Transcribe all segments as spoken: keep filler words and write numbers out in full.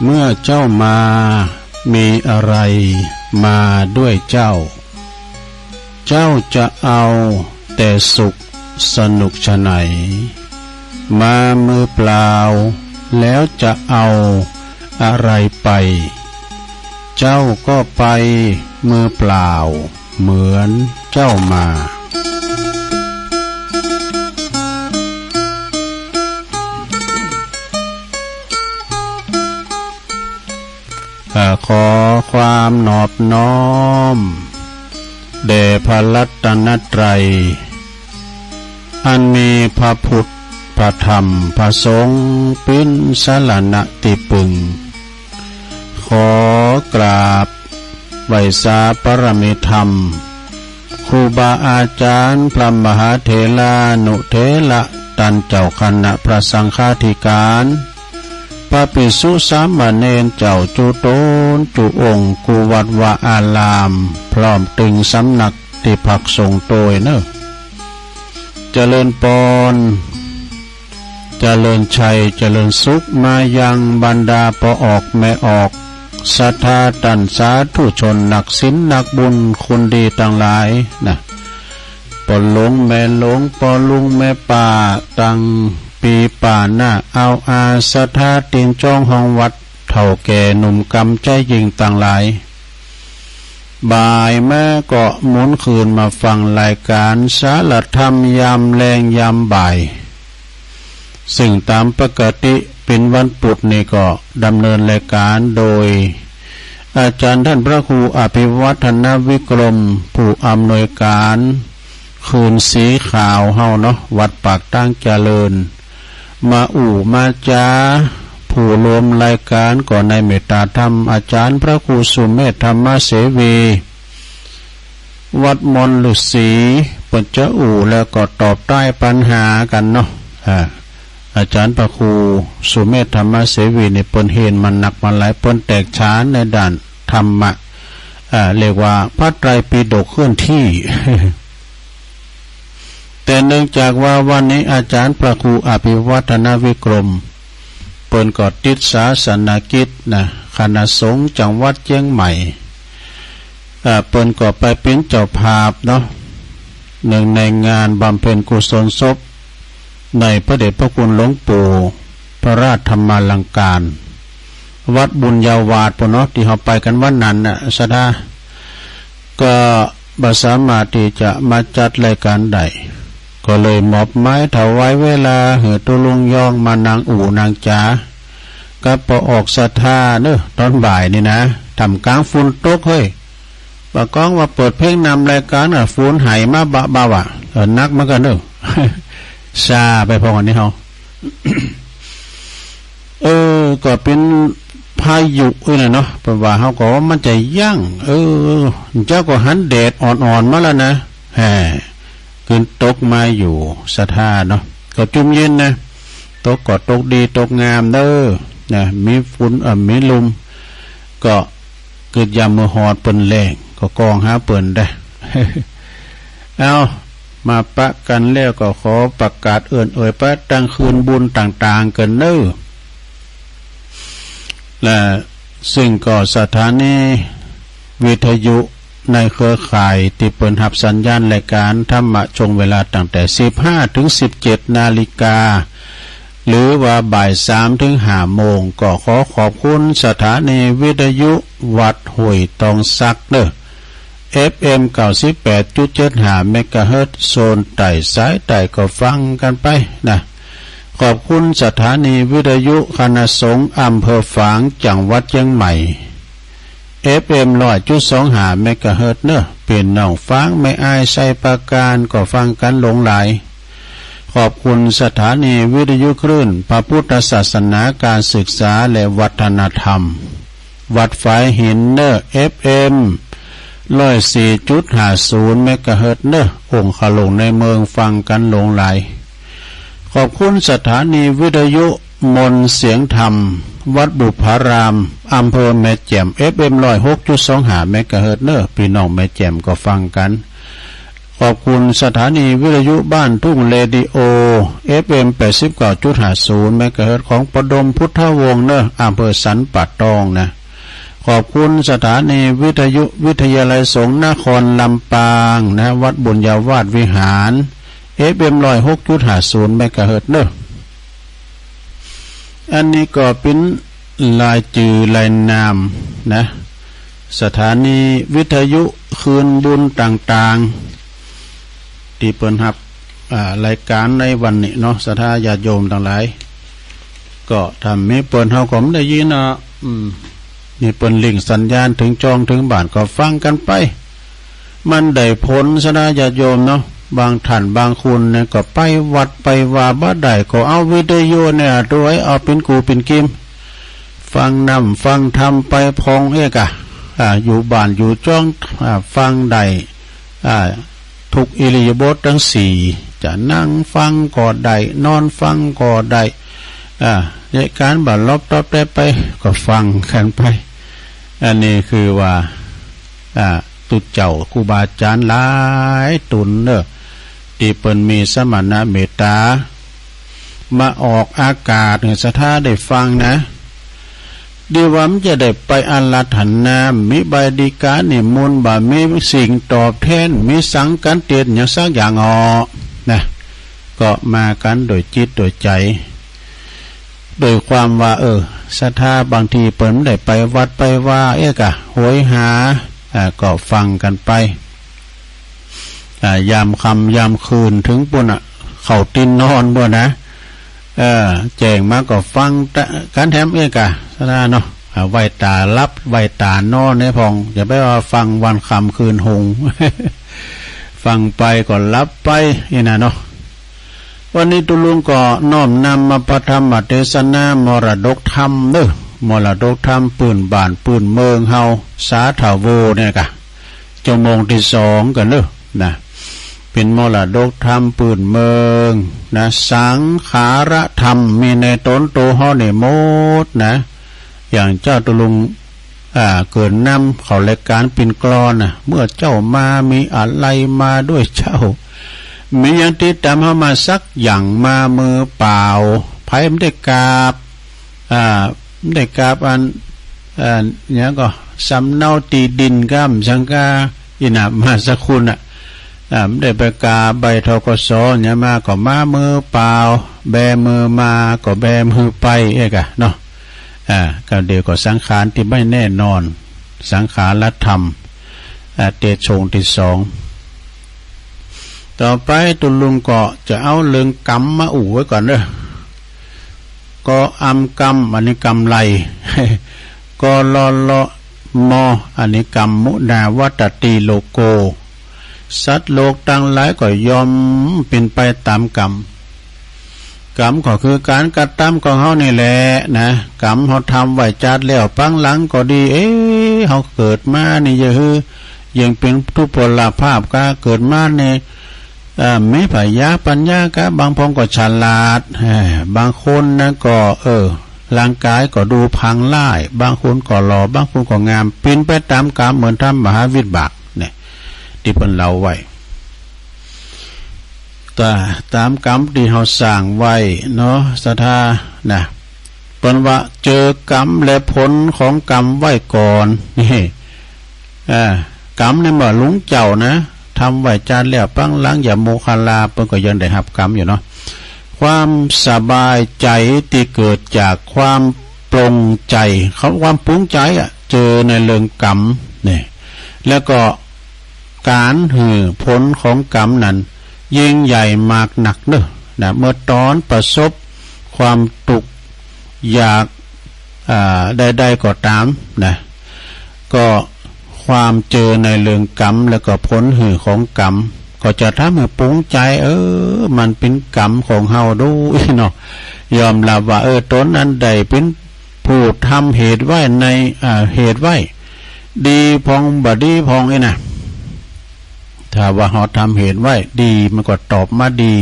เมื่อเจ้ามา มีอะไรมาด้วยเจ้า เจ้าจะเอาแต่สุขสนุกไฉน มามือเปล่า แล้วจะเอาอะไรไป เจ้าก็ไปมือเปล่า เหมือนเจ้ามา ข้าขอความนอบน้อม แด่พระรัตนตรัย อันมีพระพุทธ พระธรรม พระสงฆ์ เป๋นสรณะตี้ปึง ขอกราบไหว้สาบารมีธรรม ครูบาอาจ๋ารย์ พระมหาเถรานุเถระ ต้านเจ้าคณะพระสังฆาธิการ พระภิกษุสามเณรเจ้าจุ๊ต๋นจุ๊องค์ กู้วัดวาอาราม พร้อมตึงสำนักตี้พักสงฆ์โตยเน่อ เจริญปอน เจริญชัย เจริญสุข มายังบรรดาป้อออกแม่ออก ศรัทธาต้านสาธุชน นักศีลนักบุญ คนดีตังหลายนะ ป้อหลวงแม่หลวง ป้อลุงแม่ป้า ตังปี้ป้าน้า อ่าวอา ศรัทธาตี๋นจองห้องวัด เฒ่าแก่หนุ่มกำใจ๊ญิงตังหลาย บ่ายมาก็หมุนคืนมาฟังรายก๋านสารธรรมยามแลงยามบ่าย ซึ่งต๋ามปกติเป๋นวันปุธนี่ก็ดำเนินรายก๋านโดยอาจ๋ารย์ต้านพระครูอภิวัฒนวิกรม ผู้อำนวยก๋านคืนสีขาวเฮาเนาะ วัดปากตางเจริญ มาอู้มาจ๋า ผู้ร่วมรายก๋านก็ในเมตต๋าธรรม อาจ๋ารย์พระครูสุเมธธรรมเสวี วัดมอนฤๅษี เปิ้นจะอู้แล้วก็ตอบใต้ปัญหากั๋นเนาะ อ่า อาจ๋ารย์พระครูสุเมธธรรมเสวีนี่เปิ้นเฮียนมานักมาหลาย เปิ้นแตกฉานในด้านธรรมะ อ่า เรียกว่าพระไตรปิฎกเคลื่อนที่ แต่เนื่องจากว่าวันนี้อาจ๋ารย์พระครูอภิวัฒนวิกรม เปิ้นก็ติดศาสนกิจนะ คณะสงฆ์จังหวัดเจียงใหม่ อ่า เปิ้นก็ไปเป๋นเจ้าภาพเนาะ เนื่องในงานบำเพ็ญกุศลศพ ในพระเดชพระคุณหลวงปู่พระราชธรรมาลังการ วัดบุญญาวาสปู้นเนาะ ตี้เฮาไปกั๋นวันนั้นน่ะ ศรัทธา ก็บ่สามารถตี้จะมาจัดรายก๋านได้ ก็เลยมอบหมายถวายเวลาหื้อตุ๊ลุงยองมานั่งอู้นั่งจ๋า กับป้อออกศรัทธาเน่อ ต๋อนบ่ายนี่นะ ท่ามก๋างฝนตกเฮ้ย บ่ากองว่าเปิดเพลงนำรายก๋านน่ะ ฝนไหมาบะบ่าวะ เออ หนักเหมือนกั๋นเน่อ ซาไปพ่องอันนี้เฮา เออ ก็เป๋นพายุเอ้ยน่ะเนาะ เปิ้นว่า เฮาก็ว่ามันจะยั้ง เออ เจ้าก็หันแดดอ่อนๆ มาแล้วนะ แฮ่ กึ๊ดตกมาอยู่ ศรัทธาเนาะ ก็จุ่มเย็นนะ ตกก็ตกดีตกงามเน่อ นะ มีฝน เอ่อ มีลม ก็กึ๊ดยามมื้อฮอดเปิ้นแลง ก็กองหาเปิ้นได้ เอ้า มาปะกั๋นแล้วก็ขอประกาศเอิ้นเอ่ยไปตังคืนบุญต่างๆ กั๋นเน่อ และซึ่งก็สถานีวิทยุในเครือข่ายตี้เปิ้นฮับสัญญาณรายก๋านธรรมะช่วงเวลาตั้งแต่สิบห้าเถิงสิบเจ็ดนาฬิกา หรือว่าบ่ายสามเถิงห้าโมง ก็ขอขอบคุณสถานีวิทยุวัดห้วยตองสักเน่อ เอฟเอ็ม เก้าสิบแปดจุดเจ็ดห้าเมกะเฮิรตซ์ โซนใต้สายใต้ก็ฟังกั๋นไปนะ ขอบคุณสถานีวิทยุคณะสงฆ์อำเภอฝางจังหวัดเจียงใหม่ เอฟเอ็ม ร้อยจุดสองห้าเมกะเฮิรตซ์เน่อ ปี้น้องฝางแม่อายไชยปราการก็ฟังกั๋นหลงหลาย ขอบคุณสถานีวิทยุคลื่นพระพุทธศาสนา ก๋านศึกษาและวัฒนธรรม วัดฝายหินเน่อ เอฟเอ็ม ร้อยสี่จุดห้าศูนย์เมกะเฮิรตซ์เน่อ องค์ขะหลงในเมืองฟังกั๋นหลงหลาย ขอบคุณสถานีวิทยุมนต์เสียงธรรม วัดบุพพาราม อำเภอแม่แจ่ม เอฟเอ็ม ร้อยหกจุดสองห้าเมกะเฮิรตซ์เน่อ ปี้น้องแม่แจ่มก็ฟังกั๋น ขอบคุณสถานีวิทยุบ้านทุ่งเรดิโอ เอฟเอ็ม แปดสิบเก้าจุดห้าศูนย์ เมกะเฮิรตซ์ ของปดมพุทธวงศ์เนอะ อำเภอสันป่าตองนะ ขอบคุณสถานีวิทยุวิทยาลัยสงฆ์นครลำปางนะ วัดบุญญาวาสวิหาร เอฟเอ็ม ร้อยหกจุดห้าศูนย์ เมกะเฮิรตซ์ เนอะ อันนี้ก็เป๋นรายจื้อรายนามนะ สถานีวิทยุคืนบุญต่างๆ ตี้เปิ้นฮับ อ่า รายก๋านในวันนี้เนาะ ศรัทธาญาติโยมตังหลาย ก็ถ้ามีเปิ้นเฮาก็บ่ได้ยินเนาะ อืม นี่เปิ้นลิงก์สัญญาณเถิงจ้องเถิงบ้านก็ฟังกั๋นไป มันได้ผล ศรัทธาญาติโยมเนาะ บางท่านบางคนเนี่ยก็ไปวัดไปวาบ่ได้ ก็เอาวิทยุเนี่ยตวย เอาเป๋นกู่เป๋นกิม ฟังนำฟังธรรมไปพ่องเอกอะ อ่า อยู่บ้านอยู่จ้อง อ่า ฟังได้ อ่า ทุกอิริยาบถตังสี่ จะนั่งฟังก็ได้ นอนฟังก็ได้ อ่า ในก๋านบ่าหลบตอบแต๊บไป ก็ฟังกั๋นไป อันนี้คือว่า อ่า ตุ๊เจ้าครูบาอาจ๋ารย์หลายต๋นเนอะ ตี้เปิ้นมีสมณะเมตต๋า มาออกอากาศหื้อศรัทธาได้ฟังนะ ดีว่ามันจะได้ไปอาราธนา มีใบดีกานิมนต์ บ่ามีสิ่งตอบแทน มีสังกั๋นเตียนหยังสักอย่างอ้อ นะ ก็มากั๋นโดยจิตโดยใจ๋ โดยความว่า เออ ศรัทธาบางทีเปิ้นบ่ได้ไปวัดไปวาเอกอะ โหยหา อ่า ก็ฟังกั๋นไป อ่า ยามค่ำยามคืนเถิงปู้นน่ะ เข้าตี้นอนปู้นนะ เออ แจ้งมาก็ฟังตะ กั๋นแถมเอกอะ ศรัทธาเนาะ อ่า ไหว้ต๋าหลับ ไหว้ต๋านอนแหน่พ่อง อย่าไปว่าฟังวันค่ำคืนฮง ฟังไปก็หลับไป อี้น่ะเนาะ วันนี้ตุ๊ลุงก็น้อมนำมาพระธรรมเทศนามรดกธรรมเนอะ มรดกธรรมปื้นบ้านปื้นเมืองเฮา สาธโวเนี่ยกะ ชั่วโมงตี้สองกั๋นเนอะ นะ เป๋นมรดกธรรมปื้นเมืองนะ สังขารธรรมมีในต๋นตั๋วเฮานี่หมดนะ อย่างเจ้าตุ๊ลุง อ่า เกริ่นนำเข้ารายก๋านเป๋นกลอนน่ะ เมื่อเจ้ามามีอะไรมาด้วยเจ้า มีหยังติดต๋ามเฮามาสักอย่าง มามือเปล่า ใผบ่ได้กาบ อ่า บ่ได้กาบอัน อ่า หยังก็ สำเนาตี้ดินก้ำสังกา อี้น่ะ มาสักคนน่ะ อ่า บ่ได้ไปกาใบ ธ.ก.ส. หยังมา ก็มามือเปล่า แบมือมา ก็แบมือไป เอกอะเนาะ อ่า ก็เดี๋ยวก็สังขารตี้บ่แน่นอน สังขารธรรม อ่า เตจงตี้สอง ต่อไปตุ๊ลุงก็จะเอาเรื่องกรรมมาอู้ไว้ก่อนเนอะ กอ อำ กำ อันนี้กำไร กอ ลอ เลาะ มอ อันนี้กรรม มุนา วัตตะตี โลโก สัตว์โลกตังหลายก็ย่อมเป๋นไปต๋ามกรรม กรรมก็คือก๋านกระตำของเฮานี่แหละนะ กรรมเฮาทำไว้จาติแล้วปางหลังก็ดี เอ๊ะ เฮาเกิดมานี่อย่าหื้อ ยังเป๋นทุพพลภาพกา เกิดมานี่ เอ่อ มีผญาปัญญากา บางพ่องก็ฉลาด เอ่อ บางคนนะก็ เออ ร่างก๋ายก็ดูพังล้าย บางคนก็หล่อ บางคนก็งาม เป๋นไปต๋ามกรรมเหมือนธรรมมหาวิบากเนี่ย ตี้เปิ้นเล่าไว้ ต๋า ต๋ามกรรมตี้เฮาสร้างไว้เนาะ ศรัทธานะ เปิ้นว่าเจอกรรมและผลของกรรมไว้ก่อน นี่ อ่า กรรมเนี่ยบ่หลวงเจ้านะ ทำไว้จาติแล้วปางหลัง อย่าโมคคัลลา เปิ้นก็ยังได้ฮับกรรมอยู่เนาะ ความสบายใจ๋ตี้เกิดจากความปลงใจ๋ คำ ความปลงใจ๋อะ เจอในเรื่องกรรมเนี่ย แล้วก็ก๋านหื้อผลของกรรมนั้นยิ่งใหญ่มากนักเนอะ นะ เมื่อต๋อนประสบความตุ๊กข์ยาก อ่า ใดๆ ก็ต๋ามนะ ก็ความเจอในเรื่องกรรม แล้วก็ผลหื้อของกรรม ก็จะทำหื้อปลงใจ๋ เออ มันเป๋นกรรมของเฮาดูเนาะ ยอมฮับว่า เออ ต๋นนั้นได้เป๋นผู้ทำเหตุไว้ใน อ่า เหตุไว้ ดีพ่องบ่ดีพ่องอี้นะ ถ้าว่าเฮาทำเหตุไว้ดี มันก็ตอบมาดี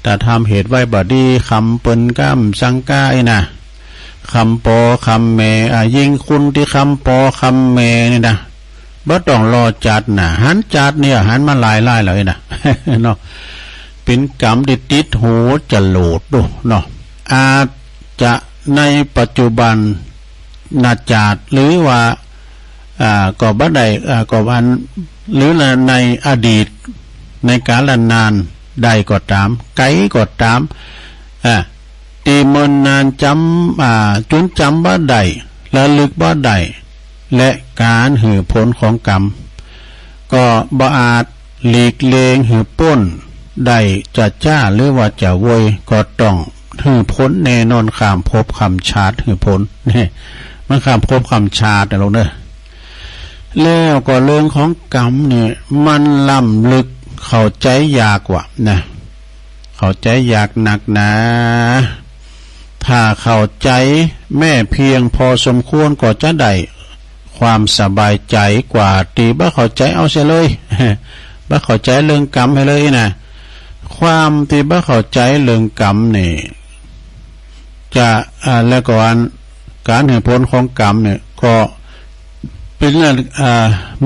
ถ้าทำเหตุไว้บ่ดี คำเปิ้นก้ำสังกาอี้นะ คำปอคำแหม อ่า ยิ่งคนตี้คำปอคำแหมนี่นะ บ่ต้องรอจาติหน้า หันจาติเนี่ย หันมาหลายๆ แล้วเอ้ยนะ เนาะ เป๋นกรรมตี้ติดหัวจรวดดูเนาะ อาจจะในปัจจุบันจาติ หรือว่า อ่า ก็บ่ได้ อ่า ก็อัน หรือในอดีต ในกาลนานใดก็ต๋าม ไก๋ก็ต๋าม อ่า ตี้เมินนานจ๋ำ อ่า จ๋นจ๋ำบ่ได้ ระลึกบ่ได้ และก๋านหื้อผลของกรรม ก็บ่อาจหลีกเลี่ยงหื้อป๊นได้ จะจ๊าหรือว่าจะโวย ก็ต้องหื้อผลแน่นอน ข้ามภพข้ามจาติหื้อผล เนี่ย มันข้ามภพข้ามจาตินะลูกเนอะ แล้วก็เรื่องของกรรมเนี่ย มันล้ำลึก เข้าใจ๋ยากว่ะนะ เข้าใจ๋ยากนักหนา ถ้าเข้าใจ๋แม้เพียงพอสมควรก็จะได้ความสบายใจ๋กว่าตี้บ่เข้าใจ๋เอาเสียเลย บ่เข้าใจ๋เรื่องกรรมเหียเลยนะ ความตี้บ่เข้าใจ๋เรื่องกรรมนี่ จะ อ่า แล้วก็อัน ก๋านหื้อผลของกรรมเนี่ย ก็เป๋นอัน อ่า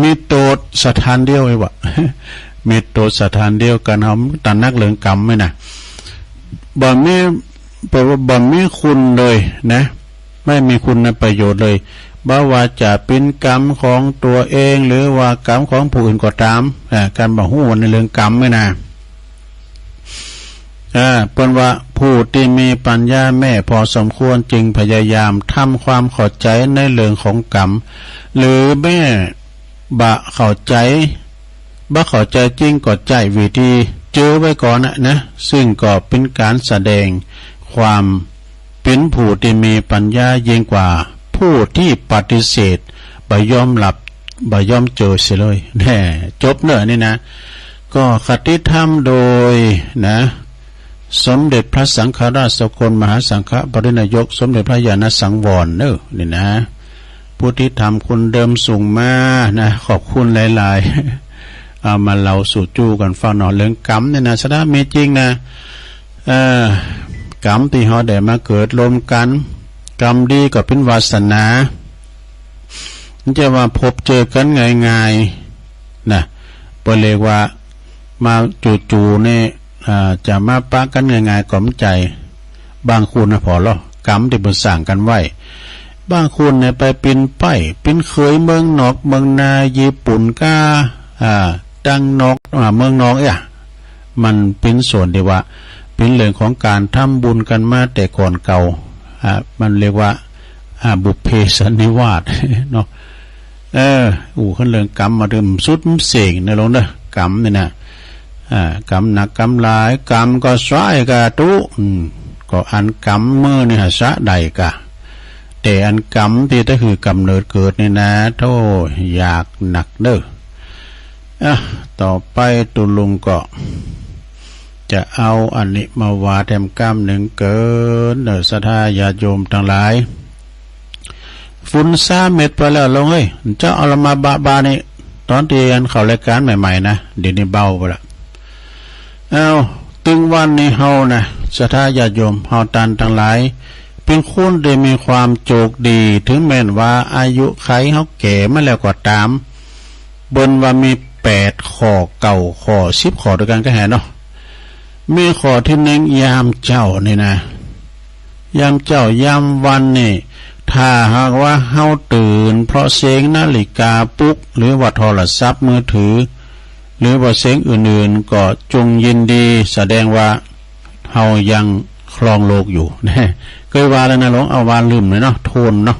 มีโต้ษสถานเดียวเองว่ะ มีโต้ษสถานเดียวกั๋น เฮาตระหนักเรื่องกรรมไว้นะ บ่มี แปลว่าบ่มีคุณเลยนะ ไม่มีคุณประโยชน์เลย บ่ว่าจะเป๋นกรรมของตั๋วเอง หรือว่ากรรมของผู้อื่นก็ต๋าม อ่า ก๋านบ่ฮู้ในเรื่องกรรมไว้นะ อ่า เปิ้นว่าผู้ตี้มีปัญญาแม้พอสมควรจึงพยายามทำความเข้าใจ๋ในเรื่องของกรรม หรือแม้บ่เข้าใจ๋ บ่เข้าใจ๋จริงก็ใจ๊วิธีเจือไว้ก่อนนะ นะ ซึ่งก็เป๋นก๋านแสดงความเป๋นผู้ตี้มีปัญญายิ่งกว่าผู้ตี้ปฏิเสธ บ่ยอมรับ บ่ยอมเจือเสียเลย แน่ จบเน่อนี่นะ ก็คติธรรมโดยนะ สมเด็จพระสังฆราชสกลมหาสังฆปริณายก สมเด็จพระญาณสังวรเน่อ นี่นะ ผู้ตี้ทำคุณเดิมส่งมานะ ขอบคุณหลายๆ เอามาเล่าสู่จู้กั๋นฟังหน่อย เรื่องกรรมเนี่ยนะ สาระมีจริงนะ เอ่อ กรรมตี้เฮาได้มาเกิดร่วมกั๋น กรรมดีก็เป๋นวาสนา บ่ใจ้ว่าพบเจอกั๋นง่ายๆ นะ บ่เรียกว่ามาจู่ๆ นี่ อ่า จะมาปะกั๋นง่ายๆ ก็บ่ใจ้ บางคนนะผ่อลอ กรรมตี้เปิ้นสร้างกั๋นไว้ บางคนเนี่ยไปเป๋นใป๊ เป๋นเขยเมืองนอกเมืองนา ญี่ปุ่นก้า อ่า ตังนอก อ่า เมืองนอกเอี้ย มันเป๋นส่วนตี้ว่า เป๋นเรื่องของก๋านทำบุญกั๋นมาแต่ก่อนเก่า อ่า มันเรียกว่า อ่า บุพเพสันนิวาส เนาะ เออ อู้ขึ้นเรื่องกรรมมาเถิงสุดเส้งนะลูกเนอะ กรรมนี่นะ อ่า กรรมหนักกรรมหลาย กรรมก็ซ้ายกะตุ๊ อืม ก็อันกรรมมือนี่หาสะได้กะ แต่อันกรรมตี้จะหื้อกำเนิดเกิดนี่นะ โธ่ ยากนักเน่อ อ่ะ ต่อไปตุ๊ลุงก็ จะเอาอันนี้มาว่าแถมกำนึ่งเกินเน่อ ศรัทธาญาติโยมตังหลาย ฝุ่นซาเม็ดไปแล้วลงเอ้ย เจ้าเอาละมาบะบานี่ ต๋อนตี้อันเข้ารายก๋านใหม่ๆ นะ เดี๋ยวนี้เบาไปละ เอา ตึงวันนี้เฮานะ ศรัทธาญาติโยม เฮาต้านตังหลาย เป๋นคนตี้มีความโจคดี เถิงแม้นว่าอายุขัยเฮาแก่มาแล้วก็ต๋าม เปิ้นว่ามีแปดข้อ เก้าข้อ สิบข้อตวยกั๋นก็แหละเนาะ มีข้อตี้นึ่ง ยามเจ๊านี่นะ ยามเจ๊า ยามวันนี่ ถ้าหากว่าเฮาตื่นเพราะเสียงนาฬิกาปลุก หรือว่าโทรศัพท์มือถือ หรือว่าเสียงอื่นๆ ก็จงยินดี แสดงว่าเฮายังครองโลกอยู่ เกยว่าแล้วนะ หลวง เอาว่าลืมเลยเนาะ โทนเนาะ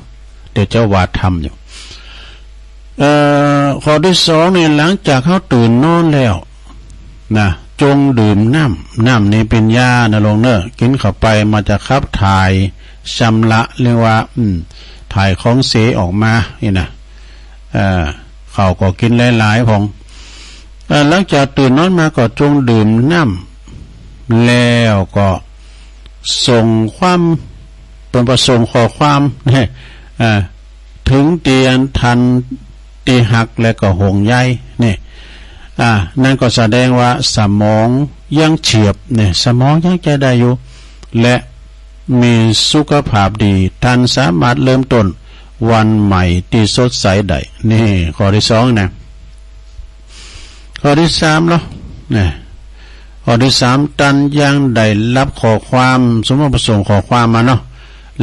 เดี๋ยวจะว่าทำอยู่ เอ่อ ข้อตี้สองนี่ หลังจากเฮาตื่นนอนแล้วนะ จงดื่มน้ำ น้ำนี่เป๋นยานะลูกเนอะ กิ๋นเข้าไปมันจะขับถ่ายชำระ เรียกว่า อืม ถ่ายของเสียออกมานี่นะ เอ่อ ข้าวก็กิ๋นหลายๆ พ่อง เอ่อ หลังจากตื่นนอนมาก็จงดื่มน้ำ แล้วก็ส่งความ เปิ้นว่าส่งข้อความ เอ่อ เถิงตี้อันตันตี้ฮักและก็ห่วงใย นี่ อ่า นั่นก็แสดงว่าสมองยังเฉียบ นี่ สมองยังใจ๊ได้อยู่ และมีสุขภาพดี ตันสามารถเริ่มต้น วันใหม่ตี้สดใสได้ นี่ข้อตี้สองนะ ข้อตี้สามเนาะ นะ ข้อตี้สาม ตันยังได้ฮับข้อความ สมมุติว่าส่งข้อความมาเนาะ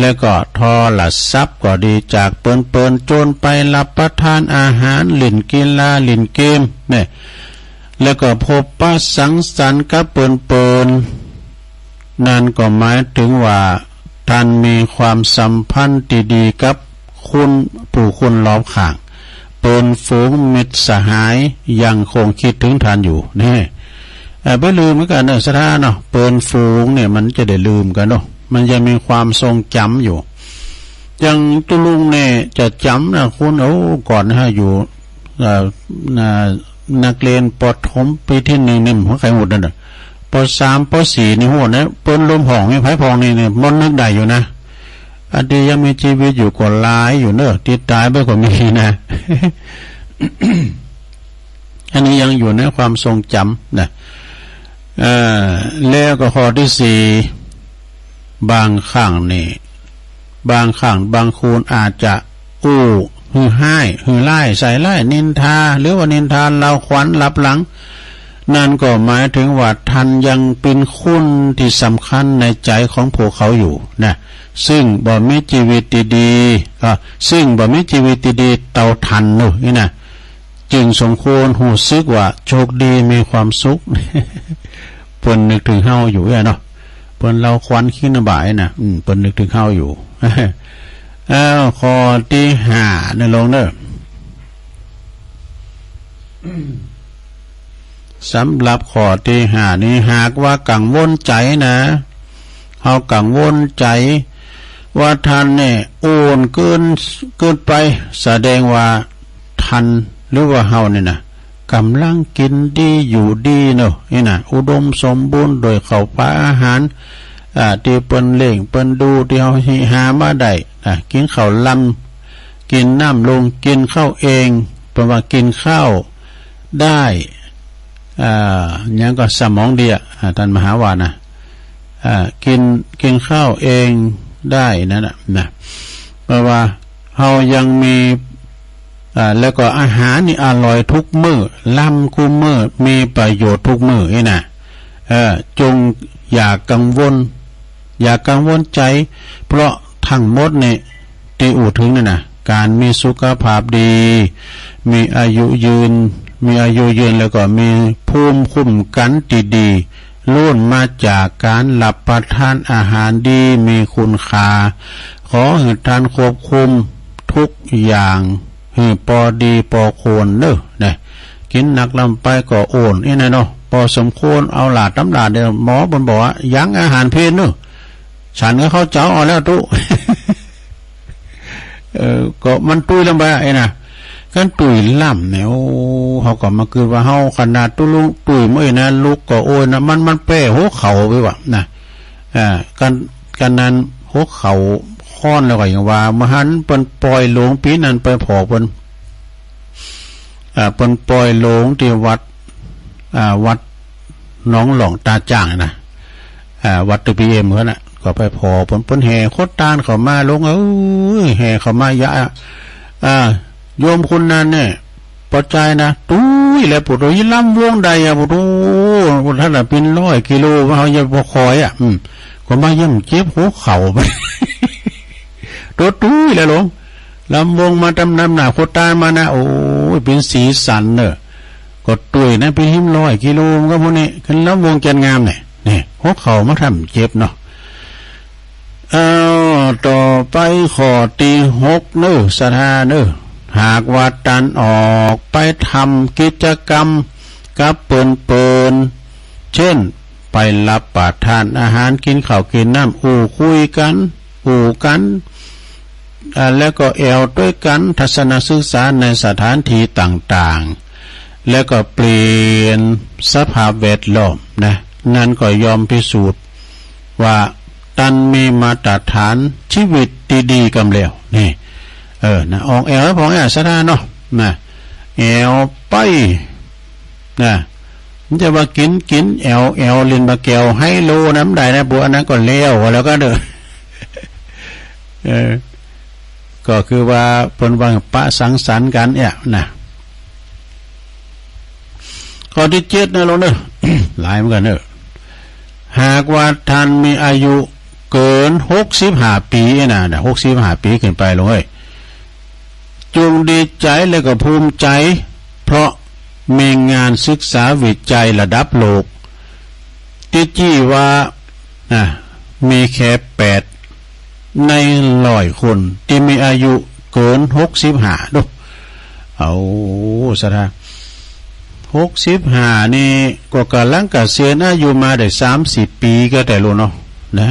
แล้วก็โทรศัพท์ก็ดีจากเปิลๆ จวนไปฮับประทานอาหาร เล่นกีฬา เล่นเกม เนี่ย แล้วก็พบปะสังสรรค์กับเปิลๆ นั่นก็หมายถึงว่าตันมีความสัมพันธ์ตี้ดีกับคน ผู้คนรอบข้าง เปิลฝูงมิตรสหายยังคงกึ๊ดเถิงตันอยู่ นี่ เอ่อ บ่าลืมเหมือนกั๋นเนาะ ศรัทธาเนาะ เปิลฝูงเนี่ยมันจะได้ลืมกั๋นเนาะ มันยังมีความทรงจ๋ำอยู่ อย่างตุ๊ลุงเนี่ยจะจ๋ำนะคุณ โอ้ ก่อนนะฮะ อยู่ เอ่อ น่ะ นักเรียนประถมปี๋ตี้หนึ่งนี่ บ่ใค่ฮู้นั่นน่ะ ป.สาม ป.สี่ นี่ฮู้นะ เปิ้นลมห้องนี่ ใผพ่องนี่เนี่ย บ่นึกได้อยู่นะ อันตี้ยังมีจีวิตอยู่ก็หลายอยู่เนาะ ตี้ต๋ายไปก็มีนะ อันนี้ยังอยู่ในความทรงจ๋ำนะ เอ่อ แล้วก็ข้อตี้สี่ บางครั้งนี่ บางครั้งบางคนอาจจะอู้หื้อฮ้ายหื้อร้ายใส่ร้ายนินทา หรือว่านินทาเล่าขวัญลับหลัง นั่นก็หมายถึงว่าตันยังเป๋นคนตี้สำคัญในใจ๋ของพวกเขาอยู่นะ ซึ่งบ่มีจีวิตตี้ดี ก็ ซึ่งบ่มีจีวิตตี้ดีเต้าตันเนาะ นี่นะ จึงสมควรฮู้สึกว่าโชคดีมีความสุข เปิ้นนึกเถิงเฮาอยู่อะเนาะ เปิ้นเล่าขวัญคิดบ่ายนะ อืม เปิ้นนึกเถิงเฮาอยู่ อ้าว ข้อตี้ห้า นะลงเนาะ สำหรับข้อตี้ห้านี่ หากว่ากังวลใจ๋นะ เฮากังวลใจ๋ว่าตันเนี่ยโอนเกิน เกินไป แสดงว่าตัน หรือว่าเฮาเนี่ยนะ ก่ำลังกิ๋นดีอยู่ดีเนาะ นี่นะ อุดมสมบูรณ์โดยข้าวป๋าอาหาร อ่า ตี้เปิ้นเลี้ยงเปิ้นดู ตี้เฮาหามาได้ อ่า กิ๋นข้าวลำ กิ๋นน้ำลง กิ๋นข้าวเอง เปิ้นว่ากิ๋นข้าวได้ อ่า หยังก็สมองดีอะ อ่า ต้านมหาว่านะ อ่า กิ๋น กิ๋นข้าวเองได้นั่นน่ะ นะ แปลว่าเฮายังมี อ่า แล้วก็อาหารนี่อร่อยกู้มื้อ ล้ำกู้มื้อ มีประโยชน์กู้มื้อนี่นะ เออ จงอย่ากังวล อย่ากังวลใจ๋ เพราะตังหมดนี่ ตี้อู้เถิงนี่นะ ก๋านมีสุขภาพดี มีอายุยืน มีอายุยืน แล้วก็มีภูมิคุ้มกั๋นตี้ดี ล้วนมาจากก๋านฮับประทานอาหารดี มีคุณค่า ขอหื้อตันควบคุมกู้อย่าง หื้อปอดีปอควรเนาะ นะ กิ๋นหนักล้ำไปก็โอน นี่นะเนาะ ปอสมควร เอาหลาดต๋ำหลาดเดียว หมอเปิ้นบอกว่า ยั้งอาหารเพลเนาะ ฉันก็เข้าเจ้าเอาแล้วตุ๊ เออ ก็มันตุ้ยล้ำไปอะ ไอ้นะ คันตุ้ยล้ำเนี่ย โอ้ เฮาก็มาคิดว่าเฮาขนาดตุ๊ลุงตุ้ยเมื่อยนะ ลุกก็โอยนะ มัน มันแป้หัวเข่าไปว่ะนะ อ่า กัน กันนั้นหัวเข่าค่อนแล้วก็ยังว่า เมื่อหันเปิ้นปอยหลวงปี๋นั้นไปผ่อเปิ้น อ่า เปิ้นปอยหลวงตี้วัด อ่า วัดหนองหล่องตาจ้างนะ อ่า วัดตี้พีเอ็มเขาน่ะ ก็ไปผ่อเปิ้น เปิ้นแห่โคตรตานเข้ามา หลวงเอ้ย แห่เข้ามา ยะ อ่า โยมคนนั้นเนี่ย ปอจายนะ ตุ้ยแล้วปุโต ยี่ล้ำวงได้อะปุโต ท่านน่ะเป๋นร้อยกิโล เฮายังบ่คอยอะ อืม ก็มายังเจ็บหัวเข่า ตัวตุ้ยแล้วหลวง ล้ำวงมาต๋ามน้ำหน้าโคตรตานมานะ โอ้ย เป๋นสีสันเนาะ ก็ตุ้ยนะ เป๋นหิ้มร้อยกิโล มันก็พวกนี้ คันล้ำวงแก่นงามเนี่ย นี่ หัวเข่ามาทำเจ็บเนาะ อ้าว ต่อไปข้อตี้หกเนาะ ศรัทธาเนาะ หากว่าตันออกไปทำกิจกรรมกับเปิ้นๆ เช่น ไปฮับประทานอาหาร กิ๋นข้าวกิ๋นน้ำ อู้คุยกั๋น อู้กั๋น อ่า แล้วก็แอ่วตวยกั๋น ทัศนศึกษาในสถานตี้ต่างๆ แล้วก็เปลี่ยนสภาพแวดล้อมนะ นั่นก็ย่อมพิสูจน์ว่าตันมีมาตรฐานจีวิตตี้ดีกำแล้ว นี่ เออ นะ ออกแอ่วให้พ่องแอ่ว ศรัทธาเนาะ นะ แอ่วไป นะ มันจะว่ากิ๋น กิ๋น แอ่ว แอ่ว เล่นบ่าแก้วไฮโลนะ บ่ได้นะ พวกอันนั้นก็แล้ว แล้วก็เด้อ เออ ก็คือว่าเปิ้นว่าปะสังสรรค์กั๋นเนี่ยนะ ข้อตี้เจ็ดนะโลมเนอะ หลายเหมือนกั๋นเนอะ หากว่าต้านมีอายุเกินหกสิบห้าปี๋นะ นะ หกสิบห้าปี๋ขึ้นไปโลมเอ้ย จงดีใจ๋และก็ภูมิใจ๋ เพราะมีงานศึกษาวิจัยระดับโลก ตี้จี้ว่า อ่ะ มีแค่แปดในร้อยคนตี้มีอายุเกินหกสิบห้า ดู เอา ศรัทธา หกสิบห้านี่ก็ก่ำลังเกษียณอายุมาได้สามสิบปี๋ก็ได้โลมเนาะ นะ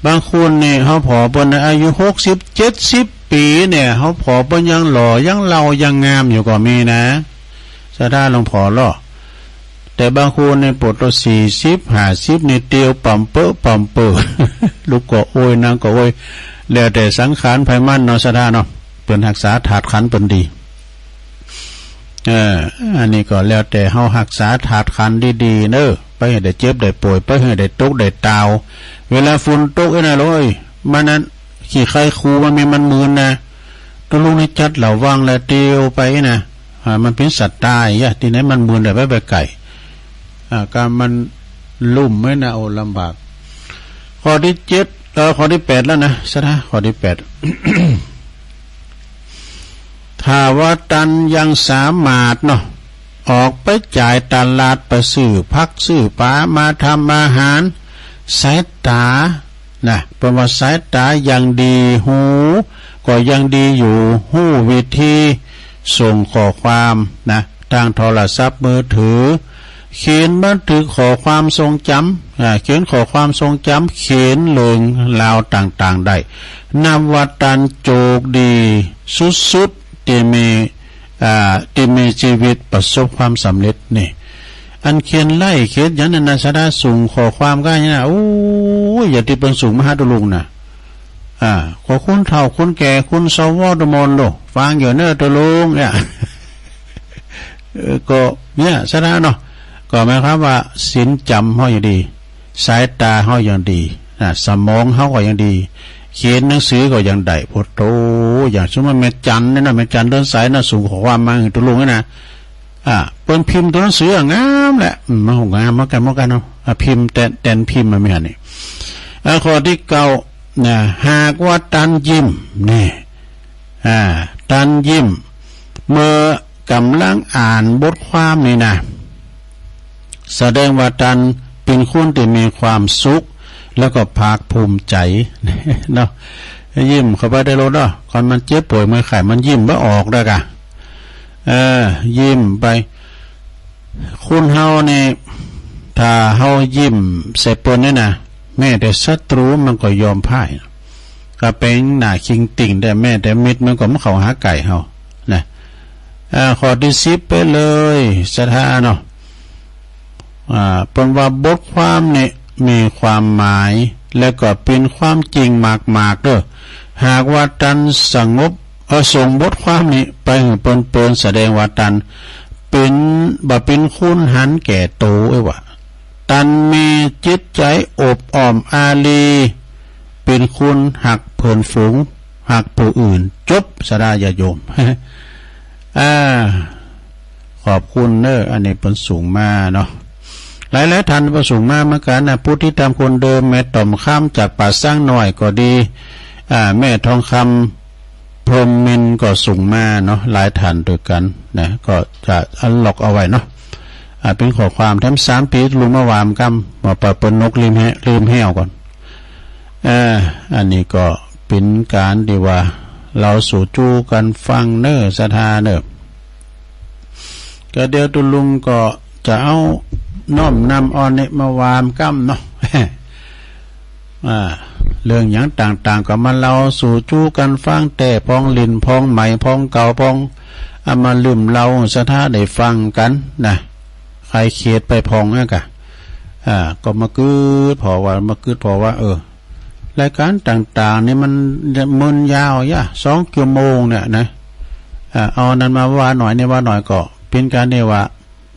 บางคนนี่เฮาผ่อเปิ้นอายุหกสิบ เจ็ดสิบปี๋เนี่ย เฮาผ่อเปิ้นยังหล่อ ยังเหล่า ยังงามอยู่ก็มีนะ ศรัทธา หลวงพ่อเนาะ แต่บางคนนี่ปวดตัวสี่สิบ ห้าสิบนี่เตียวป่ำเป๊อะป่ำเป๊อะ ลุกก็โอย นั่งก็โอย แล้วแต่สังขารใผมันเนาะ ศรัทธาเนาะ เปิ้นฮักษาธาตุขันธ์เปิ้นดี เออ อันนี้ก็แล้วแต่เฮาฮักษาธาตุขันธ์ดีๆ เนอะ ไปหื้อได้เจ็บได้ป่วย ไปหื้อได้ตกได้ตาว เวลาฝนตกอี้นะโลมเอ้ย มันนั้นขี้ไคคูมันมีมันมืนนะ ตุ๊ลุงนี่จัดระวังแลเตียวไปนะ อ่า มันเป๋นสัตว์ตายอะ ตี้ไหนมันมืนได้ไปบ่ไก๋ อ่า กามันลุ่มไหมนะ โอ้ ลำบาก ข้อตี้เจ็ด เอ่อ ข้อตี้แปดแล้วนะ ศรัทธา ข้อตี้แปด ถ้าว่าต้านยังสามารถเนาะ ออกไปจ่ายตลาด ไปซื้อผักซื้อป๋ามาทำอาหาร สายต๋า นะ เปิ้นว่าสายต๋ายังดี หูก็ยังดีอยู่ ฮู้วิธีส่งข้อความนะ ตางโทรศัพท์มือถือ เขียนบันทึกข้อความทรงจ๋ำ อ่า เขียนข้อความทรงจ๋ำ เขียนเรื่องราวต่างๆ ได้ นับว่าต้านโจคดีสุดๆ ตี้มี อ่า ตี้มีจีวิตประสบความสำเร็จนี่ อันเขียนไล่เขียนหยังนั่นนะ ศรัทธา ส่งข้อความกั๋นนี่นะ โอ้ย อย่างตี้เปิ้นส่งมาหาตุ๊ลุงนะ อ่า ขอคนเฒ่าคนแก่ คนสว ตุ๊กหม่อนโล ฟังอยู่เน่อตุ๊ลุงเนี่ย เออ ก็เนี่ย ศรัทธาเนาะ ก็หมายความว่าศีลจ๋ำเฮายังดี สายต๋าเฮายังดี นะ สมองเฮาก็ยังดี เขียนหนังสือก็ยังได้ โอ้โต อย่างสมมุติแม่จันเนี่ยนะ แม่จันเดินสายนะ ส่งข้อความมาหื้อตุ๊ลุงเนี่ยนะ อ่า เปิ้นพิมพ์ตั๋วหนังสืออะงามแหละ อืม มันก็งามเหมือนกั๋น เหมือนกั๋นเนาะ อ่า พิมพ์แต่ แต่พิมพ์มันมีอันนี้ อ่า ข้อตี้เก้า นะ หากว่าต้านยิ้ม นี่ อ่า ต้านยิ้ม เมื่อก่ำลังอ่านบทความนี่นะ แสดงว่าต้านเป๋นคนตี้มีความสุข แล้วก็ภาคภูมิใจ๋ เนาะ ยิ้มเข้าไปได้โลดเนาะ ก่อนมันเจ็บป่วยเมื่อยไข้ มันยิ้มบ่ออกดอกอะ เออ ยิ้มไป คนเฮานี่ ถ้าเฮายิ้มใส่เปิ้นนี่นะ แม้แต่ศัตรูมันก็ยอมพ่าย ก็เป๋นหน้าคิงติ่งได้ แม้แต่มิตรมันก็บ่เข้าหาใก้เฮา นะ อ่า ข้อตี้สิบไปเลย ศรัทธาเนาะ อ่า เปิ้นว่าบทความนี่มีความหมาย และก็เป๋นความจริงมากๆ เด้อ หากว่าต้านสงบ เออ ส่งบทความนี้ไปหื้อเปิ้นๆ แสดงว่าต้านเป๋น บ่เป๋นคนหันแก่โต เอ้ยว่า ต้านมีจิตใจ๋อบอ้อมอารี เป๋นคนฮักเพื่อนฝูง ฮักผู้อื่น จบ ศรัทธาญาติโยม อ่า ขอบคุณเน่อ อันนี้เปิ้นส่งมาเนาะ หลายๆ ต้านเปิ้นส่งมาเหมือนกั๋นนะ ผู้ติดต๋ามคนเดิม แม่ต่อมคำจากป่าช้างน้อยก็ดี อ่า แม่ทองคำ พรหมมินทร์ก็ส่งมาเนาะ หลายต้านตวยกั๋นนะ ก็จะอันล็อกเอาไว้เนาะ อ่า เป๋นข้อความแถมสามปี๋ ตุ๊ลุงมาว่าก้ำ ว่าปะเปิ้นนกลืมแฮ ลืมแฮวก่อน เออ อันนี้ก็เป๋นก๋านตี้ว่า เล่าสู่จู้กั๋นฟังเน่อ ศรัทธาเน่อ ก็เดี๋ยวตุ๊ลุงก็จะเอาน้อมนำเอาอันนี้มาว่าก้ำเนาะ อ่า เรื่องหยังต่างๆ ก็มาเล่าสู่จู้กั๋นฟัง แต๊พ่อง หลิ้นพ่อง ใหม่พ่อง เก่าพ่อง เอามาลืมเล่า ศรัทธาได้ฟังกั๋นนะ ใค่เขตไปพ่องนะกะ อ่า ก็มากึ๊ดผ่อว่า มากึ๊ดผ่อว่า เออ รายก๋านต่างๆ นี่มันมึนยาวเยียะ สองชั่วโมงเนี่ยนะ อ่า เอาอันนั้นมาว่าหน่อย นี่ว่าหน่อย ก็เป๋นก๋านตี้ว่า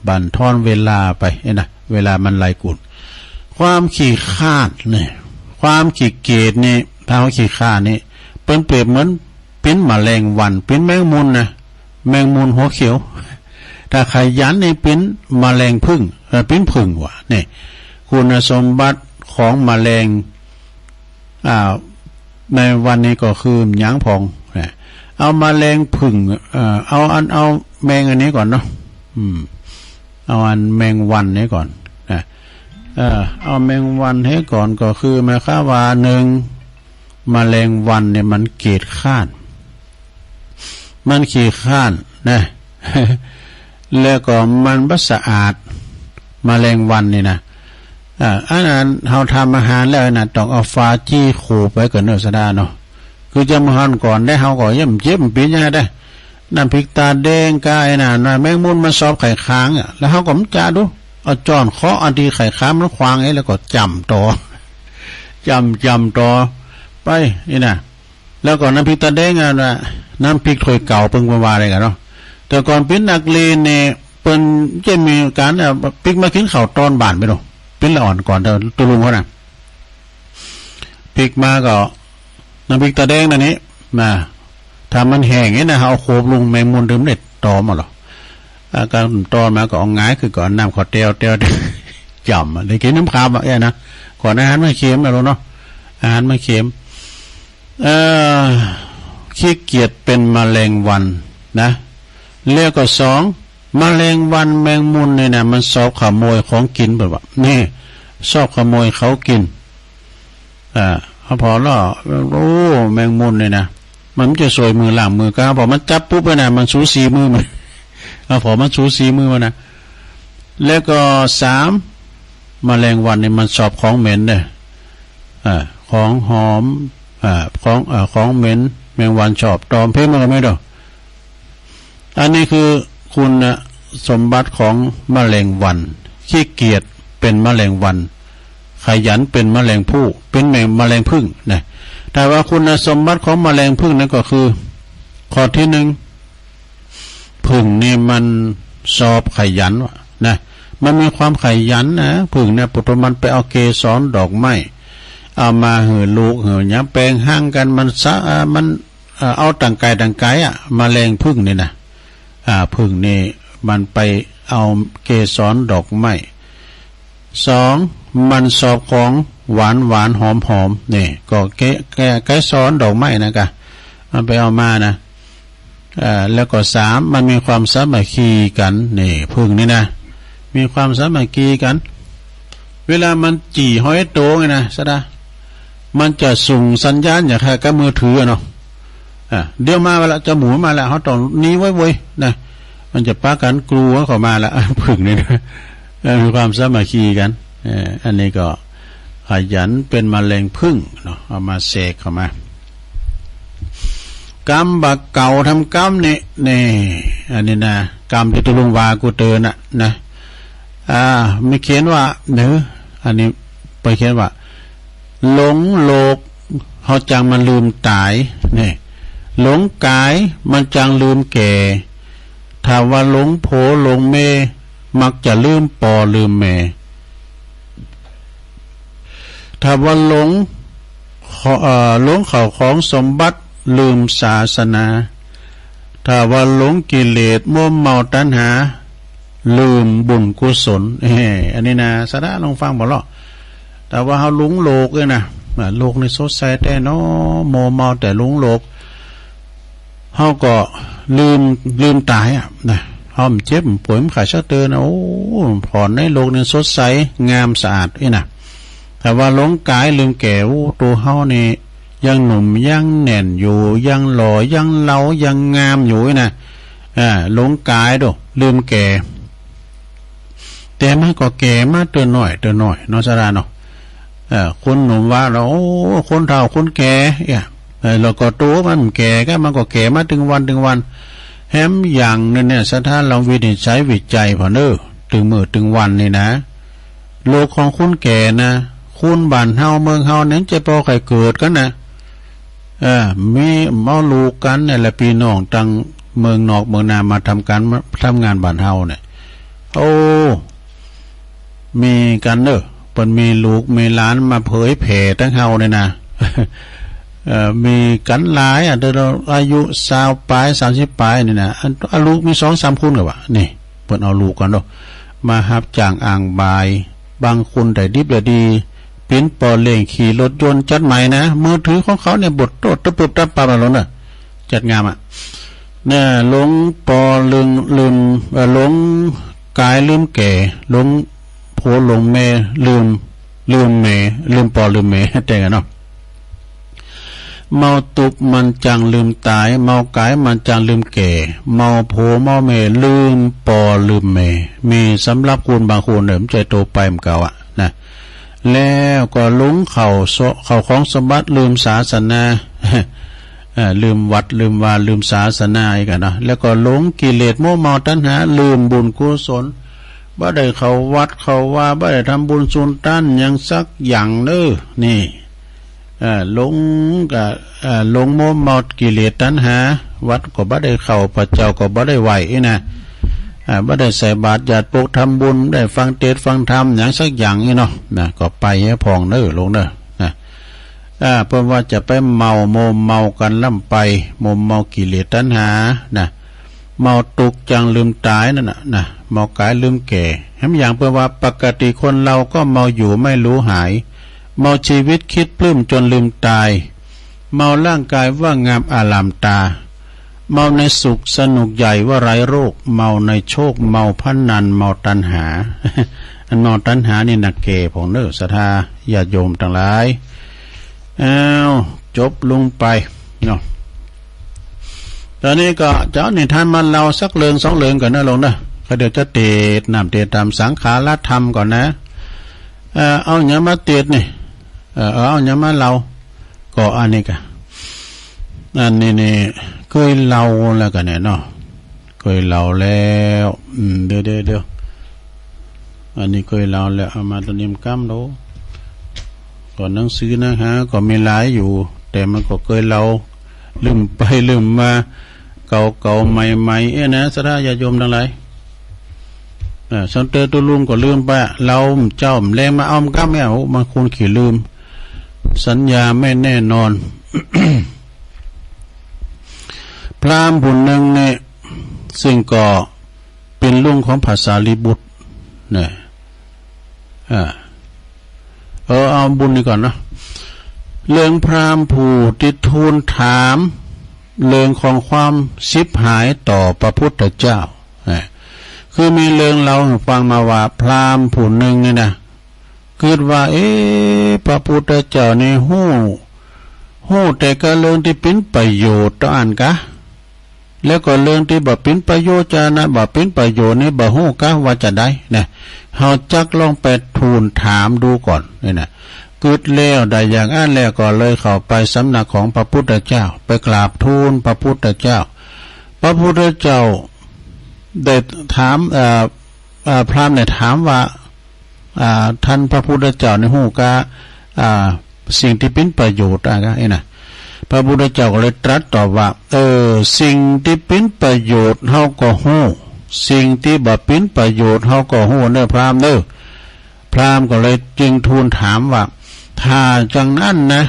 บั่นทอนเวลาไป เอ้ยนะ เวลามันไหลกุ่น ความขี้คร้านนี่ ความขี้เกียจนี่ ถ้าเฮาขี้คร้านนี่ เปิ้นเปรียบเหมือน เป๋นแมลงวัน เป๋นแมงมุมนะ แมงมุมหัวเขียว ถ้าขยันนี่เป๋นแมลงผึ้ง เอ่อ เป๋นผึ้งว่ะ นี่ คุณสมบัติของแมลง อ่า แมงวันนี่ก็คือหยังพ่องนะ เอาแมลงผึ้ง เอ่อ เอาอัน เอาแมงอันนี้ก่อนเนาะ อืม เอาอันแมงวันนี้ก่อนนะ เอ่อ เอาแมงวันให้ก่อนก็คือหมายความว่า หนึ่ง แมลงวันเนี่ยมันขี้คร้าน มันขี้คร้านนะ แล้วก็มันบ่สะอาด แมลงวันนี่นะ อ่า อันนั้นเฮาทำอาหารแล้วนะ ต้องเอาฝาจี้โขบไว้ก่อนเนาะ สะดาเนาะ คือจะมาหั่นก่อนได้ เฮาก็ย่ำเจ็บปิ้นยาได้ น้ำพริกตาแดงกายน่ะ น่ะ แมงมุมมันสอบไข่ค้างอะ แล้วเฮาก็มาจะดู เอาจ้อนเคาะอันตี้ไข่ค้างมันขวางไอ้ แล้วก็จ้ำต่อ จ้ำ จ้ำต่อไป นี่นะ แล้วก็น้ำพริกตาแดงอะนะ น้ำพริกถ้วยเก่าเปิ้นว่าได้กั๋นเนาะ แต่ก่อนเป๋นนักเรียนเนี่ย เปิ้นจะมีก๋าน เอ่อ ปิ๊กมากิ๋นข้าวตอนบ่ายไปเนาะ เป๋นละอ่อนก่อน แต่ตุ๊ลุงเขาน่ะ ปิ๊กมาก็ น้ำพริกตาแดงนั่นนี่ นะ ถ้ามันแห้งนี่นะ เอาโขบลง แมงมุมเดิมได้ตอมเอาหรอ อ่า ก็ตอนมาก็เอาหงายขึ้นก่อน น้ำขอแต้วแต้ว จ้ำอะ ได้กิ๋นน้ำขาวอะ เอ้ยนะ ก่อนอาหารมันเค็มนะลูกเนาะ อาหารมันเค็ม เอ่อ ขี้เกียจเป๋นแมลงวันนะ แล้วก็สอง แมลงวันแมงมุมนี่นะ มันสอบขโมยของกิ๋นเปิ้นว่า นี่ สอบขโมยเขากิ๋น อ่า เอาผ่อแล้ว โอ้ แมงมุมนี่นะ มันจะสวยมือล้างมือก้า ผ่อมันจับปุ๊บเลยนะ มันสูสีมือมัน เอาผ่อมันสูสีมือมันนะ แล้วก็สาม แมลงวันนี่มันสอบของเหม็นเด้อ อ่า ของหอม อ่า ของ อ่า ของเหม็น แมงวันสอบ ตอมเป๋นมันก็ไม่ได้ อันนี้คือคุณสมบัติของแมลงวัน ขี้เกียจเป๋นแมลงวัน ขยันเป๋นแมลงผู้ เป๋นแมง แมลงผึ้งนะ แต่ว่าคุณสมบัติของแมลงผึ้งนั้นก็คือ ข้อที่หนึ่ง ผึ้งนี่มันสอบขยันว่ะนะ มันมีความขยันนะ ผึ้งเนี่ย ปุถุมันไปเอาเกสรดอกไม้ เอามาหื้อลูกหื้อหยัง แป๋งฮังกั๋น มันสะ อ่า มัน เอ่อ เอาตังก๋ายตังก๋ายอะ แมลงผึ้งนี่นะ อ่า ผึ้งนี่มันไปเอาเกสรดอกไม้ สอง มันสอบของหวานหวานหอมหอม นี่ ก็เก เก เกสรดอกไม้นะกะ มันไปเอามานะ เอ่อ แล้วก็สาม มันมีความสามัคคีกั๋น นี่ ผึ้งนี่นะ มีความสามัคคีกั๋น เวลามันจี่หอยโตงไงนะ สะดา มันจะส่งสัญญาณอย่างกับมือถืออะเนาะ อ่ะ เดี๋ยวมาละ เจ้าหมูมาละ เฮาต้องหนีไว้เว้ยนะ มันจะปากั๋นกรูเข้ามาละ ผึ้งนี่นะ เออ มีความสามัคคีกั๋น เออ อันนี้ก็ขยันเป๋นแมลงผึ้งเนาะ เอามาแสกเข้ามา กำบ่าเก่าทำกำนี่ นี่ อันนี้นะ กำตี้ตุ๊ลุงว่ากู้เตินน่ะนะ อ่า มีเขียนว่า เนอะ อันนี้ไปเขียนว่า หลงโลก เฮาจังมันลืมต๋าย นี่ หลงก๋าย มันจังลืมแก่ ถ้าว่าหลงผัวหลงเมีย มักจะลืมป้อลืมแม่ ถ้าว่าหลง ขอ เอ่อ หลงเข้าของสมบัติ ลืมศาสนา ถ้าว่าหลงกิเลสมัวเมาตัณหา ลืมบุญกุศล เอ้ อันนี้นะ สะดาลองฟังบ่เลาะ แต่ว่าเฮาหลงโลกเนี่ยนะ อ่ะ โลกนี่สดใสแต๊เนาะ มัวเมาแต่หลงโลก เฮาก็ลืม ลืมต๋ายอะนะ เฮามันเจ็บมันป่วยมันไข้สักเตินนะ โอ้ ผ่อนในโลกนี่สดใส งามสะอาดอี้นะ แต่ว่าหลงก๋ายลืมแก่ โอ้ ตั๋วเฮานี่ยังหนุ่มยังแน่นอยู่ ยังหล่อยังเลายังงามอยู่อี้นะ อ่า หลงก๋ายโด ลืมแก่ แต่มันก็แก่มาเตื้อน้อยเตื้อน้อยเนาะ สะดาเนาะ เอ่อ คนหนุ่มว่าแล้ว โอ้ คนเฒ่าคนแก่ เอ้ย เอ่อ แล้วก็ตั๋วมันแก่ก็ มันก็แก่มาตึงวันตึงวัน แหมอย่างหนึ่งเนี่ย สะดาลองวินิจฉัยวิจัยผ่อเน่อ ตึงมื้อตึงวันนี่นะ โลกของคนแก่นะ คนบ้านเฮาเมืองเฮาเนี่ยจะปอใค่เกิดกั๋นนะ เออ มีเมาลูกกั๋นเนี่ยแหละ ปี้น้องตังเมืองนอกเมืองนามาทำก๋าน มาทำงานบ้านเฮาเนี่ย โอ้ มีกั๋นเน่อ เปิ้นมีลูกมีหลานมาเผยแผ่ตังเฮาเนี่ยนะ เอ่อ มีกั๋นหลายอะ เดี๋ยวเฮาอายุซาวปาย สามสิบปายนี่นะ อัน อาลูกมีสองสามคนก็ว่า นี่ เปิ้นเอาลูกกั๋นเนาะ มาฮับจ้างอ่างบาย บางคนได้ดิบได้ดี เป๋นป้อเลี้ยง ขี่รถยนต์จัดใหม่นะ มือถือของเขาเนี่ย บดโต้ดตะปุบตับปับอะ หลวงเน่อ จัดงามอะ เนี่ย หลวงป้อลืม ลืม เอ่อ หลวงก๋ายลืมแก่ หลวง ผัวหลวงแม่ลืม ลืมแม่ ลืมป้อลืมแม่ แต่งกั๋นเนาะ เมาตุ๊กข์มันจั้งลืมต๋าย เมาก๋ายมันจั้งลืมแก่ เมาผัวเมาแม่ลืมป้อลืมแม่ มีสำหรับคนบางคนเน่อ บ่ใจ้โตไปเหมือนเก่าอะนะ แล้วก็หลงเข้าโส เข้าของสมบัติ ลืมศาสนา เอ่อ ลืมวัด ลืมวา ลืมศาสนาอีกอะเนาะ แล้วก็หลงกิเลสมัวเมาตัณหา ลืมบุญกุศล บ่ได้เข้าวัดเข้าวา บ่ได้ทำบุญสูนต้านหยังสักอย่างเน่อ นี่ เอ่อ หลงก็ เอ่อ หลงมัวเมากิเลสตัณหา วัดก็บ่ได้เข้า พระเจ้าก็บ่ได้ไหว้อี้นะ เอ่อ บ่ได้ใส่บาตรญาติโยม ทำบุญ บ่ได้ฟังเตสน์ฟังธรรมหยังสักอย่างอี้เนาะ นะ ก็ไปเหียพ่องเน่อ หลงเน่อ นะ อ่า เปิ้นว่าจะไปเมา มัวเมากั๋นล้ำไป มัวเมากิเลสตัณหา นะ เมาตุ๊กข์จั้งลืมต๋ายนั่นน่ะ นะ เมาก๋ายลืมแก่ แหมอย่างเปิ้นว่า ปกติคนเฮาก็เมาอยู่ไม่รู้หาย เมาชีวิตคิดปลื้มจนลืมต๋าย เมาร่างกายว่างามอลามต๋า เมาในสุขสนุกใหญ่ว่าไร้โรค เมาในโชค เมาพนัน เมาตัณหา อันเมาตัณหานี่นะแก่พ่องเน่อ ศรัทธาญาติโยมตังหลาย อ้าว จบลงไปเนาะ ต๋อนนี้ก็จะเอานิทานมาเล่าสักเรื่องสองเรื่องก่อนนะหลวงนะ ก็เดี๋ยวจะเตสน์น้ำเตสน์ธรรมสังขารธรรมก่อนนะ เอ่อ เอาหยังมาเตสน์นี่ เอ่อ เอาหยังมาเล่า ก็อันนี้ก่ะ อันนี้นี่เกยเล่าแล้วก่ะเนี่ยเนาะ เกยเล่าแล้ว อืม เดี๋ยว เดี๋ยว เดี๋ยว อันนี้เกยเล่าแล้ว เอามาต๋อนนี้กำดู ก็หนังสือเนื้อหาก็มีหลายอยู่ แต่มันก็เกยเล่า ลืมไปลืมมา เก่าๆ ใหม่ๆ เอ๊ะนะ ศรัทธาญาติโยมตังหลาย เอ่อ สันเตอร์ตุลุงก็ลืมไป เล่าเจ้าแลงมาเอากำเนี่ย โอ้ บางคนขี้ลืม สัญญาไม่แน่นอน พราหมณ์ผู้นึ่งเนี่ย ซึ่งก็เป๋นลุงของพระสารีบุตรเนี่ย อ่า เออ เอาบุญนี้ก่อนนะ เรื่องพราหมณ์ผู้ตี้ทูลถาม เรื่องของความฉิบหายต่อพระพุทธเจ้า อ่า คือมีเรื่องเล่าหื้อฟังมาว่า พราหมณ์ผู้นึ่งนี่นะ กึ๊ดว่า เอ๊ะ พระพุทธเจ้านี่ฮู้ ฮู้แต่กะเรื่องตี้เป๋นประโยชน์เต้าอั้นกา แล้วก็เรื่องตี้บ่เป๋นประโยชน์จานะ บ่เป๋นประโยชน์นี่บ่ฮู้กา ว่าจาใดนะ เฮาจักลองไปทูลถามดูก่อนนี่นะ กึ๊ดแล้วได้อย่างอั้นแล้วก็เลยเข้าไปสำนักของพระพุทธเจ้า ไปกราบทูลพระพุทธเจ้า พระพุทธเจ้าได้ถาม เอ่อ เอ่อ พราหมณ์เนี่ยถามว่า อ่า ท่านพระพุทธเจ้านี่ฮู้กา อ่า สิ่งตี้เป๋นประโยชน์อะกา เอ๊ะนะ พระพุทธเจ้าก็เลยตรัสตอบว่า เออ สิ่งตี้เป๋นประโยชน์เฮาก็ฮู้ สิ่งตี้บ่เป๋นประโยชน์เฮาก็ฮู้เน่อพราหมณ์เน่อ พราหมณ์ก็เลยจึงทูลถามว่า ถ้าจั้งอั้นนะ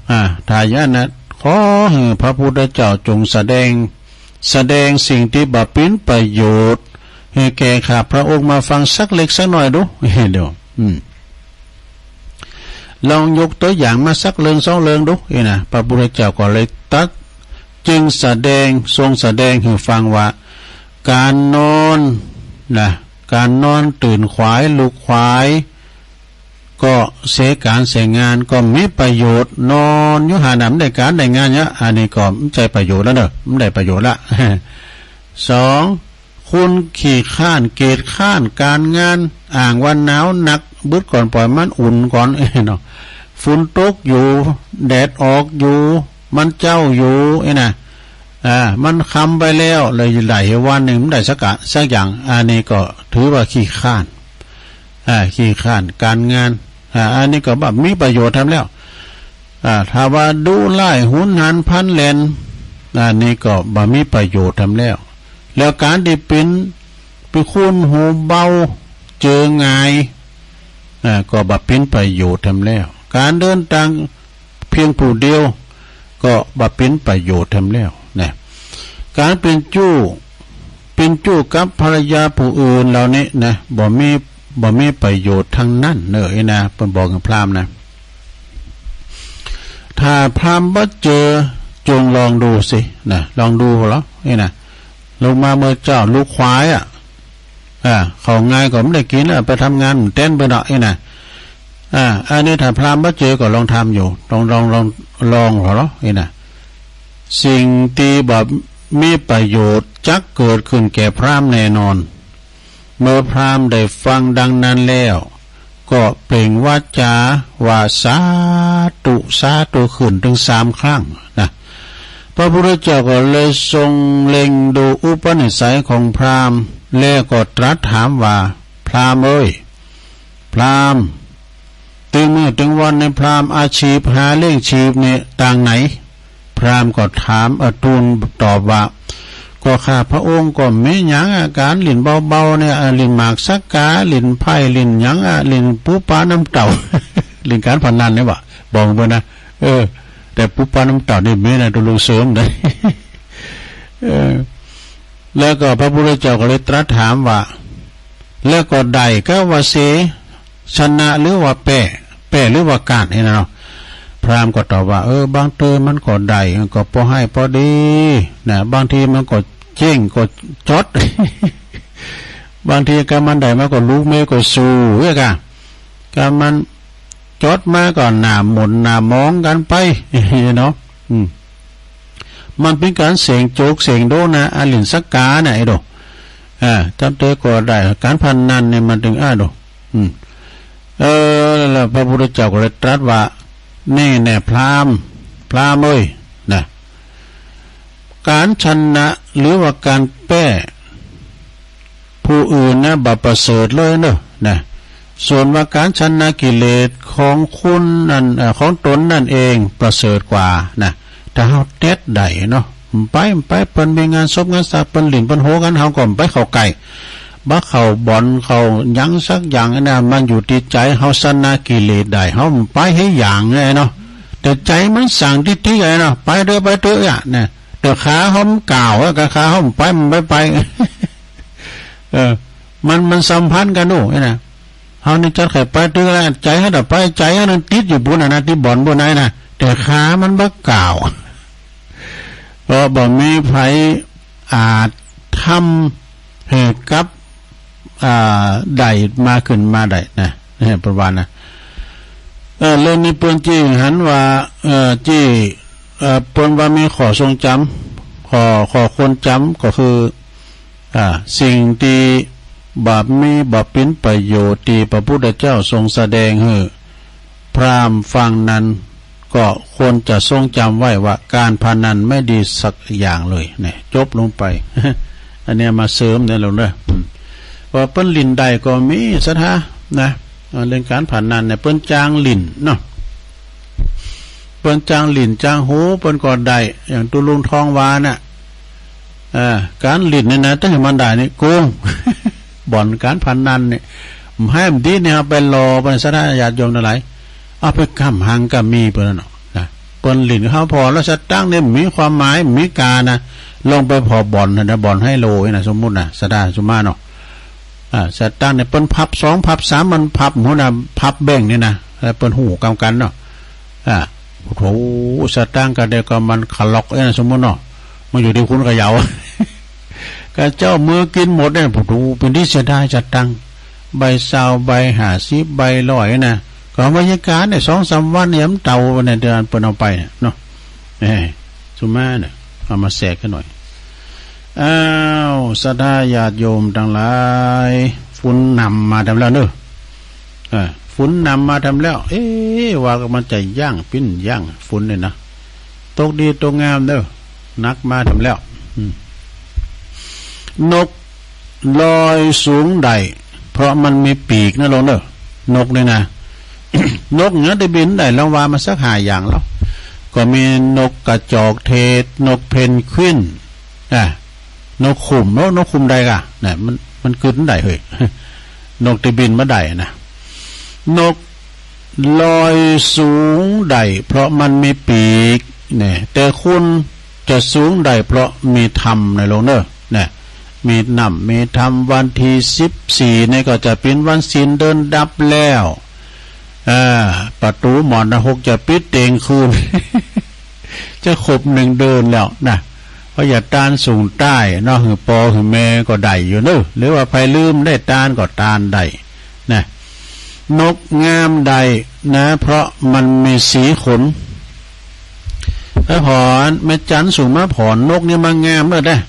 อ่า ถ้าอย่างอั้นนะ ขอหื้อพระพุทธเจ้าจงแสดง แสดงสิ่งตี้บ่เป๋นประโยชน์ หื้อแก่ข้าพระองค์มาฟังสักเล็กสักน้อยดู เดี๋ยว อืม ลองยกตั๋วอย่างมาสักเรื่องสองเรื่องดู เอ๊ะนะ พระพุทธเจ้าก็เลยตรัส จึงแสดง ทรงแสดงหื้อฟังว่า ก๋านนอนนะ ก๋านนอนตื่นขวาย ลุกขวาย ก็เสียก๋านเสียงาน ก็มีประโยชน์ นอนอยู่หั้นน่ะ บ่ได้ก๋านได้งานเยียะ อันนี้ก็บ่ใจ้ประโยชน์แล้วเน่อ บ่ได้ประโยชน์ละ สอง คนขี้คร้าน เกียจคร้านก๋านงาน อ้างว่าหนาวนัก บึดก่อน ป่อยมันอุ่นก่อน เนาะ ฝนตกอยู่ แดดออกอยู่ มันเจ๊าอยู่ เอ๊ะนะ อ่า มันค่ำไปแล้ว เลยได้วันนึ่ง บ่ได้สักกะ สักอย่าง อันนี้ก็ถือว่าขี้คร้าน อ่า ขี้คร้านก๋านงาน อ่า อันนี้ก็บ่มีประโยชน์ทำแล้ว อ่า ถ้าว่าดุร้ายหุนหันพลันแล่น อันนี้ก็บ่มีประโยชน์ทำแล้ว แล้วก๋านตี้เป๋น เป๋นคนหูเบา เจิงง่าย อ่า ก็บ่เป๋นประโยชน์ทำแล้ว ก๋านเดินตาง เพียงผู้เดียว ก็บ่เป๋นประโยชน์แถมแล้วนะ ก๋านเป๋นจู้ เป๋นจู้กับภรรยาผู้อื่นเหล่านี้นะ บ่มี บ่มีประโยชน์ตังนั้นเน่อ อี้นะ เปิ้นบอกกับพราหมณ์นะ ถ้าพราหมณ์บ่เจอ จงลองดูสินะ ลองดูเหรอ อี้นะ ลุกมาเมื่อเจ๊า ลูกควายอะ อ่า ข้าวงายก็บ่ได้กิ๋น อ่ะ ไปทำงานแตนไปเนาะ อี้นะ อ่า อันนี้ถ้าพราหมณ์บ่เจอก็ลองทำอยู่ ลอง ลอง ลอง ลองเหรอ อี้นะ สิ่งตี้บ่มีประโยชน์จักเกิดขึ้นแก่พราหมณ์แน่นอน เมื่อพราหมณ์ได้ฟังดังนั้นแล้ว ก็เปล่งวาจาว่า สาธุ สาธุ ขึ้นเถิงสามครั้งนะ พระพุทธเจ้าก็เลยทรงเล็งดูอุปนิสัยของพราหมณ์ แล้วก็ตรัสถามว่า พราหมณ์เอ้ย พราหมณ์ ตึงมื้อตึงวันนี้พราหมณ์อาชีพหาเลี้ยงชีพเนี่ยตางไหน พราหมณ์ก็ถาม เอ่อ ทูลตอบว่า ก็ข้าพระองค์ก็บ่มีหยังอะ ก๋านหลิ้นเบาๆ เนี่ย เอ่อ หลิ้นหมากสักกา หลิ้นไพ่ หลิ้นหยังอะ หลิ้นปูปลาน้ำเต้า หลิ้นก๋านพนันนี่หว่า บอกเปิ้นนะ เออ แต่ปูปลาน้ำเต้านี่มีนะ ตัวลูกเสริมนะ เออ แล้วก็พระพุทธเจ้าก็เลยตรัสถามว่า แล้วก็ได้กาว่าเส ชนะหรือว่าแป้ แป้หรือว่าก้าน อี้นะเนาะ พราหมณ์ก็ตอบว่า เออ บางเตื้อมันก็ได้ ก็ปอให้ปอดีนะ บางทีมันก็เจ๊งก็จ๊อด บางทีกามันได้มาก็ลูกเมก็สู้ เอ้ย กา กามันจ๊อดมาก็หน้าหม่นหน้ามองกั๋นไป เนาะ อืม มันเป๋นก๋านเสี่ยงโจกเสี่ยงโดนนะ อะหลิ้นสักกาน่ะ ไอ้โด อ่า จั๊บเตื้อก็ได้ ก๋านพนันเนี่ยมันตึง อ้าโด อืม เออ แล้วพระพุทธเจ้าก็เลยตรัสว่า นี่แน่พราหมณ์ พราหมณ์เอ้ย นะ ก๋านชนะหรือว่าก๋านแป้ ผู้อื่นนะ บ่ประเสริฐเลยเนอะ นะ ส่วนว่าก๋านชนะกิเลสของคุณนั่น เอ่อ ของตนนั่นเองประเสริฐกว่านะ ถ้าเฮาเต็ดได้เนาะ ไป ไป เปิ้นมีงานศพงานศาเปิ้นหลิ้นเปิ้นโฮกั๋น เฮาก็บ่ไปเข้าใก้ บ่เข้าบ่อนเข้าหยังสักอย่างนะ มันอยู่ตี้ใจ๋ เฮาชนะกิเลสได้ เฮาบ่ไปสักอย่างไงเนาะ แต่ใจ๋มันสั่งติ๊กๆ ไงเนาะ ไปเต๊อะ ไปเต๊อะอะนะ แต่ขาเฮามันก้าวอะ กาขาเฮาบ่ไป มันบ่ไป เออ มัน มันสัมพันธ์กั๋นโน่นนะ เฮานี่จักใค่ไปตึงแล้ว ใจ๋เฮาน่ะไป ใจ๋เฮานั้นติดอยู่ปู๊นน่ะนะ ตี้บ่อนปู๊นไหนนะ แต่ขามันบ่ก้าว เพราะบ่มีใผอาจทำหื้อกับ อ่า ได้มาขึ้นมาได้นะ เออ เปิ้นว่านะ เออ เรื่องนี้เปิ้นจี้หันว่า เออ จี้ เอ่อ เปิ้นว่ามีข้อทรงจ๋ำ ข้อ ข้อควรจ๋ำก็คือ อ่า สิ่งตี้บ่มี บ่เป๋นประโยชน์ตี้พระพุทธเจ้าทรงแสดงหื้อพราหมณ์ฟังนั้น ก็ควรจะทรงจ๋ำไว้ว่าก๋านพนันไม่ดีสักอย่างเลย เนี่ย จบลงไป อันเนี้ยมาเสริมเนี่ยลงเด้อ อืม ว่าเปิ้นหลิ้นได้ก็มีศรัทธานะ อ่า เรื่องก๋านพนันเนี่ยเปิ้นจ้างหลิ้นเนาะ เปิ้นจ้างหลิ้นจ้างโฮ เปิ้นก็ได้ อย่างตุ๊ลุงทองว่าน่ะ เอ่อ ก๋านหลิ้นเนี่ยนะ ถ้าหื้อมันได้นี่โกง บ่อนก๋านพนันเนี่ย บ่หื้อมันดีเนี่ย เอาไปหล่อเปิ้นศรัทธาญาติโยมตังหลาย เอาไปก้ำหังก้ำมีเปิ้นนั่นเนาะ นะ เปิ้นหลิ้นเฮาผ่อแล้วสตางค์เนี่ยมีความหมาย มีค่านะ ลองไปผ่อบ่อนนะ บ่อนไฮโลนี่นะ สมมุตินะ ศรัทธาสุมาเนาะ อ่า สตางค์เนี่ยเปิ้นพับสองพับสาม มันพับหัวนะ พับแบ้งค์นี่นะ แล้วเปิ้นฮู้กำกั๋นเนาะ อ่า โอ้โห สตางค์กาเดียวก็มันคล็อกเอ้ยนะ สมมุติเนาะ มันอยู่ตี้คนเขย่า กาเจ้ามือกิ๋นหมดเนี่ย โอ้โห เป๋นตี้เสียดายสตางค์ ใบซาว ใบห้าสิบ ใบร้อยนะ ก็เอาไว้ยามก๋านเนี่ย สองสามวันเนี่ย มันเต่าเนี่ย เดือนเปิ้นเอาไปเนี่ยเนาะ เอ้ย สุมาเนี่ย เอามาแสกกั๋นหน่อย อ้าว ศรัทธาญาติโยมตังหลาย ฝนนำมาแถมแล้วเนอะ อ่า ฝนนำมาแถมแล้ว เอ๊ะ ว่าก็มันจะยั้ง ปิ้นยั้ง ฝนเนี่ยนะ ตกดีตกงามเนอะ หนักมาแถมแล้ว อืม นกลอยสูงได้ เพราะมันมีปีกนะโลมเนอะ นกนี่นะ นกเหียตี้บินได้ ลองว่ามาสักห้าอย่างแล้ว ก็มีนกกระจอกเทศ นกเพนกวิน อ่ะ นกขุม นก นกขุมได้ก่ะ น่ะ มัน มันกึ๊ดได้เฮ้ย นกตี้บินบ่ได้นะ นก ลอยสูงได้เพราะมันมีปีก เนี่ย แต่คุณจะสูงได้เพราะมีธรรม นะลูกเน่อ เนี่ย มีน้ำมีธรรม วันตี้สิบสี่นี่ก็จะเป๋นวันศีลเดือนดับแล้ว อ่า ประตู๋หม่อนนรกจะปิดเตียงคืน จะครบหนึ่งเดือนแล้วนะ เพราะหยาดตานสูงใต้เนาะ หื้อป้อหื้อแม่ก็ได้อยู่เน่อ หรือว่าใผลืมได้ตานก็ตานได้นะ นกงามได้นะ เพราะมันมีสีขน ไปผ่อแม่จันทร์สูงมาผ่อ นกนี่มันงามเน่อเด้อ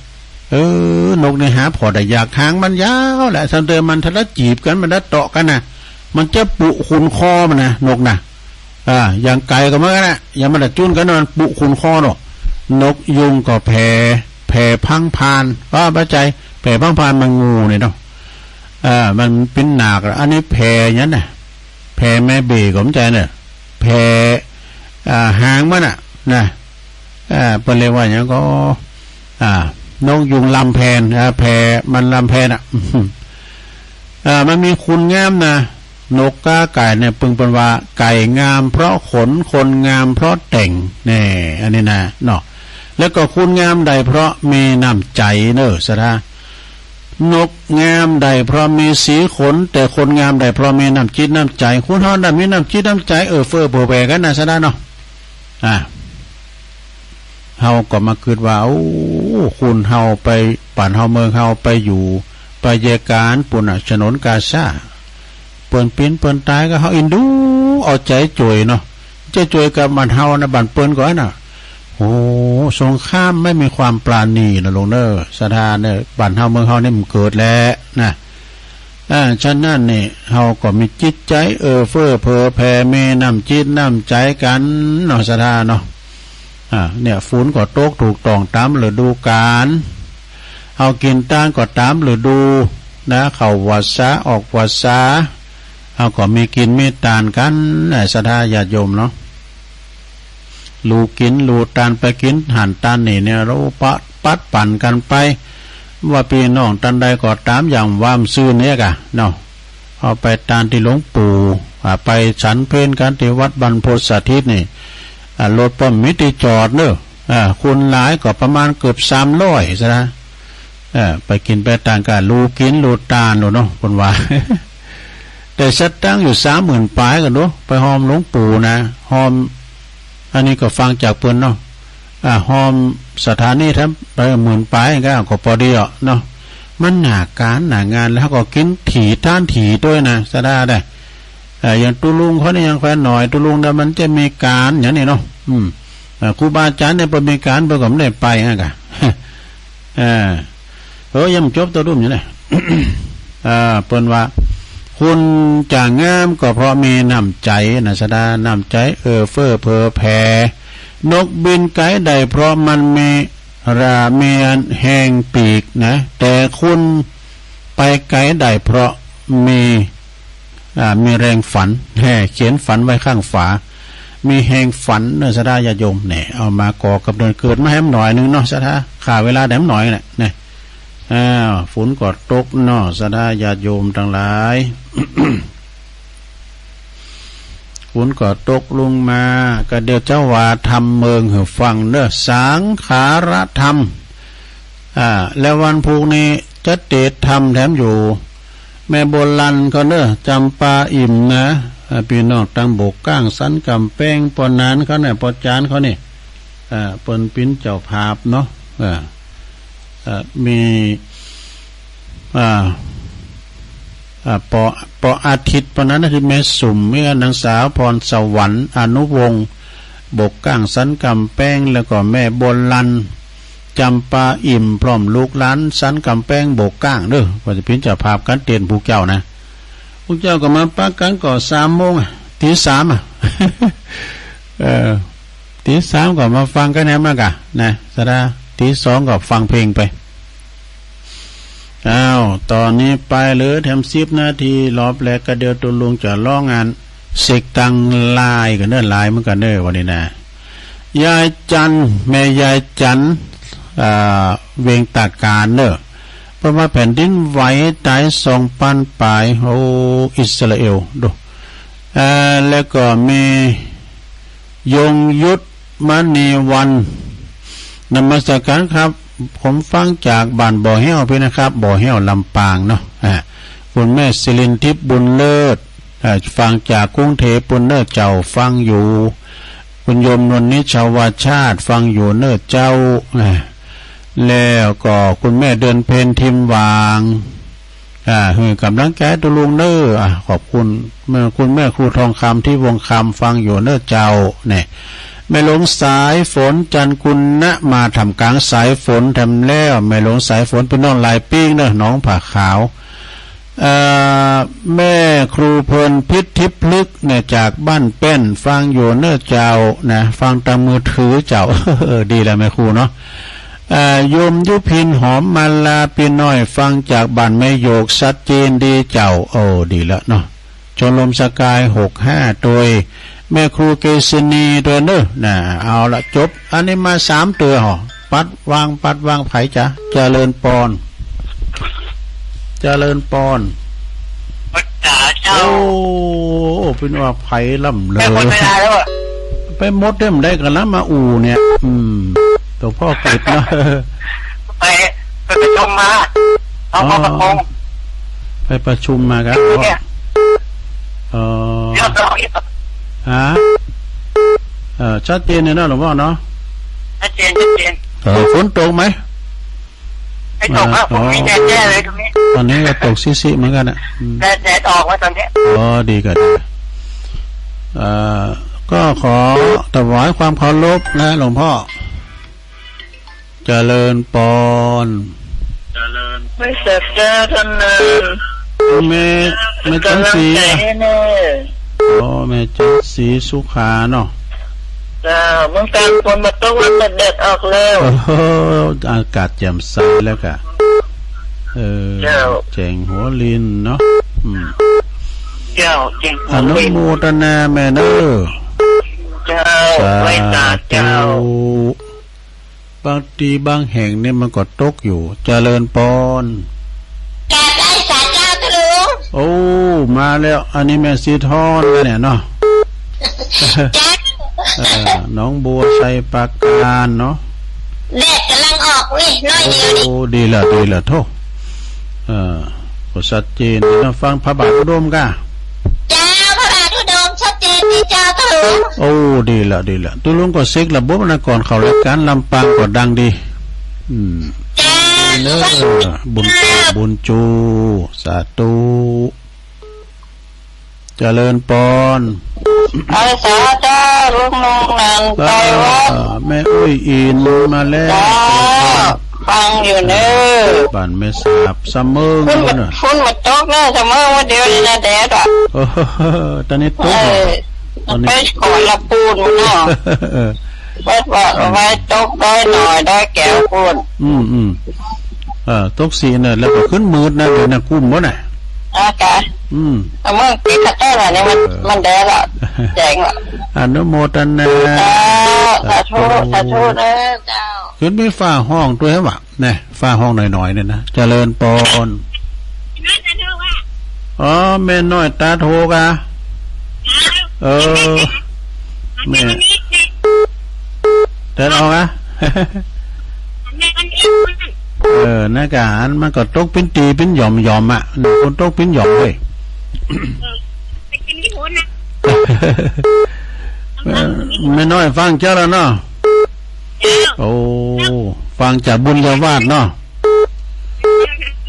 เออ นกนี่หาผ่อได้ยาก หางมันยาวแหละ ถ้าเดินมันถ้าละจีบกั๋น มันละเตาะกั๋นนะ มันจะปุขนคอมันนะ นกนะ อ่า อย่างไก่ก็เหมือนกั๋นนะ อย่างมันละจุ้นกั๋นนะ มันปุขนคอเนาะ นกยูงก็แผ่ แผ่พังพาน ว่าบ่ใจ้ แผ่พังพานมันงูนี่เนาะ อ่า มันเป๋นนาค อันนี้แผ่อย่างนั้นนะ แผ่แม่เบ่ก็บ่ใจ้เน่อ แผ่ อ่า หางมันน่ะนะ อ่า เปิ้นเรียกว่าหยังก็ อ่า นกยูงลำแพน อ่า แผ่มันลำแพนอ่ะ อ่า มันมีคุณงามนะ นกก้าไก่เนี่ย เปิ้น เปิ้นว่าไก่งามเพราะขน คนงามเพราะแต่ง แน่ อันนี้นะเนาะ แล้วก็คุณงามได้เพราะมีน้ำใจ๋เน่อ ศรัทธา นกงามได้เพราะมีสีขน แต่คนงามได้เพราะมีน้ำจิตน้ำใจ๋ คนเฮาได้มีน้ำจิตน้ำใจ๋ เอื้อเฟื้อเผื่อแผ่กั๋นนะ ศรัทธาเนาะ อ่า เฮาก็มากึ๊ดว่า โอ้ คนเฮาไป บ้านเฮาเมืองเฮาไปอยู่ ไปเยียะก๋านปู๊นน่ะ ฉนวนกาซา เปิ้นเป๋นเปิ้นต๋ายก็เฮาเอ็นดู เอาใจ๋จ้วยเนาะ ใจ๋จ้วยกับบ้านเฮานะ บ้านเปิ้นก็อันน่ะ โอ้ สงครามไม่มีความปราณีนะลูกเน่อ ศรัทธาเน่อ บ้านเฮาเมืองเฮานี่มันเกิดแล้วนะ อ่า ฉะนั้นนี่ เฮาก็มีจิตใจ๋เอื้อเฟื้อเผื่อแผ่ มีน้ำจิตน้ำใจ๋กั๋นเนาะ ศรัทธาเนาะ อ่า เนี่ย ฝนก็ตกถูกต้องต๋ามฤดูก๋าล เฮากิ๋นตานก็ต๋ามฤดูนะ เข้าพรรษาออกพรรษา เฮาก็มีกิ๋นมีตานกั๋นนะ ศรัทธาญาติโยมเนาะ ลู่กิ๋นลู่ตาน ไปกิ๋นหั้นตานนี่เนี่ย เฮาปะ ปัดปั๋นกั๋นไป ว่าปี้น้องต้านใดก็ต๋าม อย่างว่ามันซื่อเนี่ยก่ะเนาะ เฮาไปตานตี้หลวงปู่ อ่า ไปฉันเพลกั๋นตี้วัดบรรพตสถิตนี่ อ่า รถป้อมมีตี้จอดเน่อ อ่า คนหลายก็ประมาณเกือบสามร้อย ศรัทธา เออ ไปกิ๋นไปตานก็ลู่กิ๋นลู่ตานโลดเนาะ เปิ้นว่า แต่สตางค์อยู่สามหมื่นป๋ายก่อเนาะ ไปฮอมหลวงปู่นะ ฮอม อันนี้ก็ฟังจากเปิ้นเนาะ อ่า ฮอมสถานีแถมไปหมื่นป๋ายก็ ก็ปอดีอ่ะเนาะ มันหน้าก๋านหน้างาน แล้วก็กิ๋นถี่ตานถี่ตวยนะ ศรัทธาเน่อ เออ อย่างตุ๊ลุงเขานี่ยังแควนหน่อย ตุ๊ลุงเดี๋ยวมันจะมีก๋านอย่างนี้เนาะ อืม เออ ครูบาอาจ๋ารย์เนี่ย เปิ้นมีก๋าน เปิ้นก็บ่ได้ไป หั้นก่ะ เออ เออ ยังบ่จบ ตะลุ่มอยู่เนี่ย เออ เปิ้นว่า คนจะงามก็เพราะมีน้ำใจ๋นะ ศรัทธา น้ำใจ๋เอื้อเฟื้อเผื่อแผ่ นกบินไก๋ได้เพราะมันมี ระ มีแฮงปีกนะ แต่คนไปไก๋ได้เพราะมี อ่า มีแฮงฝัน แฮ่ เขียนฝันไว้ข้างฝา มีแฮงฝันเน่อ ศรัทธาญาติโยม เนี่ย เอามาก่อกำเนิดเกิดมาแหมหน่อยนึ่งเนาะ ศรัทธา ฆ่าเวลาแหมหน่อยแหละ เนี่ย อ้าว ฝนก็ตกเนาะ ศรัทธาญาติโยมตังหลาย ฝนก็ตกลงมา ก็เดี๋ยวจะว่าธรรมเมิงหื้อฟังเน่อ สังขารธรรม อ่า แล้ววันพูกนี้จะเตสน์ธรรมแถมอยู่ แม่บัวลันเขาเน่อ จำปาอิ่มนะ อ่า ปี้น้องตังบกก้างสันก๋ำแปง ป้อหนานเขาเนี่ย ป้อจ๋านเขานี่ อ่า เปิ้นเป๋นเจ้าภาพเนาะ อ่า อ่า มี อ่า อ่า ป้อ ป้ออาทิตย์ ป้อหนานอาทิตย์ แม่สุม มีนางสาวพรสวรรค์ อนุวงศ์ บกก้างสันก๋ำแปง แล้วก็แม่บัวลัน จำปาอิ่ม พร้อมลูกหลานสันก๋ำแปง บกก้างเน่อ ว่าจะเป๋นเจ้าภาพก๋านเตสน์พู้เจ้านะ พู้เจ้าก็มาปักกั๋นก่อสามโมงอะ ตีสามอะ เออ ตีสามก็มาฟังกั๋นแหมก่ะนะ ศรัทธา ตีสองก็ฟังเพลงไป อ้าว ต๋อนนี้ไปเหลือแถมสิบนาที รอบแรกก็เดี๋ยวตุ๊ลุงจะร้องอัน เสกตังลายก่อนเน่อ ลายเหมือนกั๋นเน่อ วันนี้นะ ยายจั๋น แม่ยายจั๋น อ่า เวียงต๋าก๋านเน่อ เปิ้นว่าแผ่นดินไหวต๋ายสองปันป๋าย โอ้ อิสราเอล ดู เอ่อ แล้วก็มียงยุทธมณีวัน นมัสการครับ ผมฟังจากบ้านบ่อแฮ้วปี้นะครับ บ่อแฮ้วลำปางเนาะ อ่า คุณแม่สิรินทิพย์บุญเลิศ อ่า ฟังจากกรุงเทพฯปู้นเน่อเจ้า ฟังอยู่ คุณโยมนวลนิชาวาชาติ ฟังอยู่เน่อเจ้า อ่า แล้วก็คุณแม่เดือนเพ็ญ ทิมหว่าง อ่า หื้อกำลังใจ๋ตุ๊ลุงเน่อ อ่า ขอบคุณแม่ คุณแม่ครูทองคำ ทิพย์วงศ์คำ ฟังอยู่เน่อเจ้า เนี่ย แม่หลวงสายฝน จันทร์กุณะ มาท่ามกลางสายฝนแถมแล้ว แม่หลวงสายฝน ปี้น้องหลายปิ้งเน่อ หนองผาขาว เอ่อ แม่ครูเพลินพิษทิพย์พลึกษ์เนี่ย จากบ้านแป้น ฟังอยู่เน่อเจ้า นะ ฟังตางมือถือเจ้า เออ ดีแล้วแม่ครูเนาะ เอ่อ โยมยุพิน หอมมาลา ปี้น้อย ฟังจากบ้านแม่โยก ชัดเจนดีเจ้า โอ้ ดีแล้วเนาะ ชมรมสกาย หกห้า ตวย แม่ครูเกษินีตวยเน่อ นะ เอาละ จบ อันนี้มาสามเตื้อหอ ปัดวาง ปัดวาง ใผจ๊ะ เจริญปอน เจริญปอน จ๋าเจ้า โอ้ เปิ้นว่าใผล่ำเลิ ไปหมดเวลาแล้วอะ ไปหมดเต้มได้กันละมาอู่เนี่ย อืม หลวงพ่อกิตเนาะ ไป ไปประชุมมา เอา อ๋อ มาประชุม ไปประชุมมาครับ เนี่ย อ๋อ เรียบร้อย ฮะ เอ่อ ชัดเจนเลยเนาะหลวงพ่อเนาะ ชัดเจน ชัดเจน เออ ฝนตกไหม ไม่ตกครับ อ๋อ ผมมีแดดแจ้เลยตรงนี้ ตอนนี้ก็ตกซิๆเหมือนกั๋นนะ อืม แดด แดดออกแล้วตอนเนี้ย อ๋อ ดีก็ดี เอ่อ ก็ขอถวายความเคารพนะหลวงพ่อ เจริญปอน ไหว้สาเจ้าต้านเน่อ แม่ แม่จันทร์ศรี กำลังใจ๋ให้เน่อ อ๋อ แม่จันทร์ศรีสุขาเนาะ เจ้า เมืองตราดฝนบ่ตก วันแดดออกแล้ว โอ้โห อากาศแจ่มใสแล้วก่ะ เออ เจ้า แจ่งหัวลินเนาะ อืม เจ้า แจ่งหัวลิน อนุโมทนาแม่เน่อ เจ้า สาธุ ไหว้สาเจ้า บางตี้บางแห่งเนี่ยมันก็ตกอยู่ เจริญปอน กราบไหว้สาเจ้าตุ๊ลุง โอ้ มาแล้ว อันนี้แม่ศรีทอนเนี่ยเนาะ เจ้า เออ หนองบัว ชัยปราการเนาะ แดดก่ำลังออกนี่ น้อยเดียวนี่ โอ้ ดีละ ดีละ โธ่ เออ ก็ชัดเจนนะ ฟังพระบาทอุดมก่ะ เจ้า พระบาทอุดมชัดเจนดีเจ้าตุ๊ลุง โอ้ ดีละ ดีละ ตุ๊ลุงก็เช็คระบบนะ ก่อนเข้ารายการ ลำปางก็ดังดี อืม เจ้า เน่อ บุญโต บุญจู สาธุ เจริญปอน ไหว้สาเจ้า ลุงนงนันท์ ไปวัด อ่า แม่อุ้ยอินมาแล้ว เจ้า ฟังอยู่เน่อ บ้านแม่สาบ สะเมิง ฝนบ่ เน่อ ฝนบ่ตกเน่อ สะเมิง วันเดียวนี่นะ แดดอะ เออ ตอนนี้ตก เออ ตอนนี้ ไปก่อนละปูนเนาะ เออ วัดว่าเอาไว้ตกดอยหน่อย ดอยแก้วปูน อืม อืม เออ ตกสิเน่อ แล้วก็ขึ้นมืดนะ เดี๋ยวนะ กุ้มบ่น่ะ อากาศ อืม เอาเมืองติดกับแต้ล่ะเนี่ย มัน เออ มันแดดละ แจ้งละ อนุโมทนา เจ้า สาธุ สาธุ สาธุเน่อเจ้า ขึ้นมีฟ้าฮ้องตวยหวะ แน่ ฟ้าฮ้องหน่อยๆ เนี่ยนะ เจริญปอน อ๋อ แม่น้อยต๋าโทก่ะ เออ แม่ แดดออกอะ เออ ในกะหันมันก็ตกปิ้นตี้ปิ้นหย่อมๆ อะ ฝนตกปิ้นหย่อมเว้ย เออ แม่น้อยฟังเจ้าแล้วเนาะ โอ้ ฟังจากบุญญาวาสเนาะ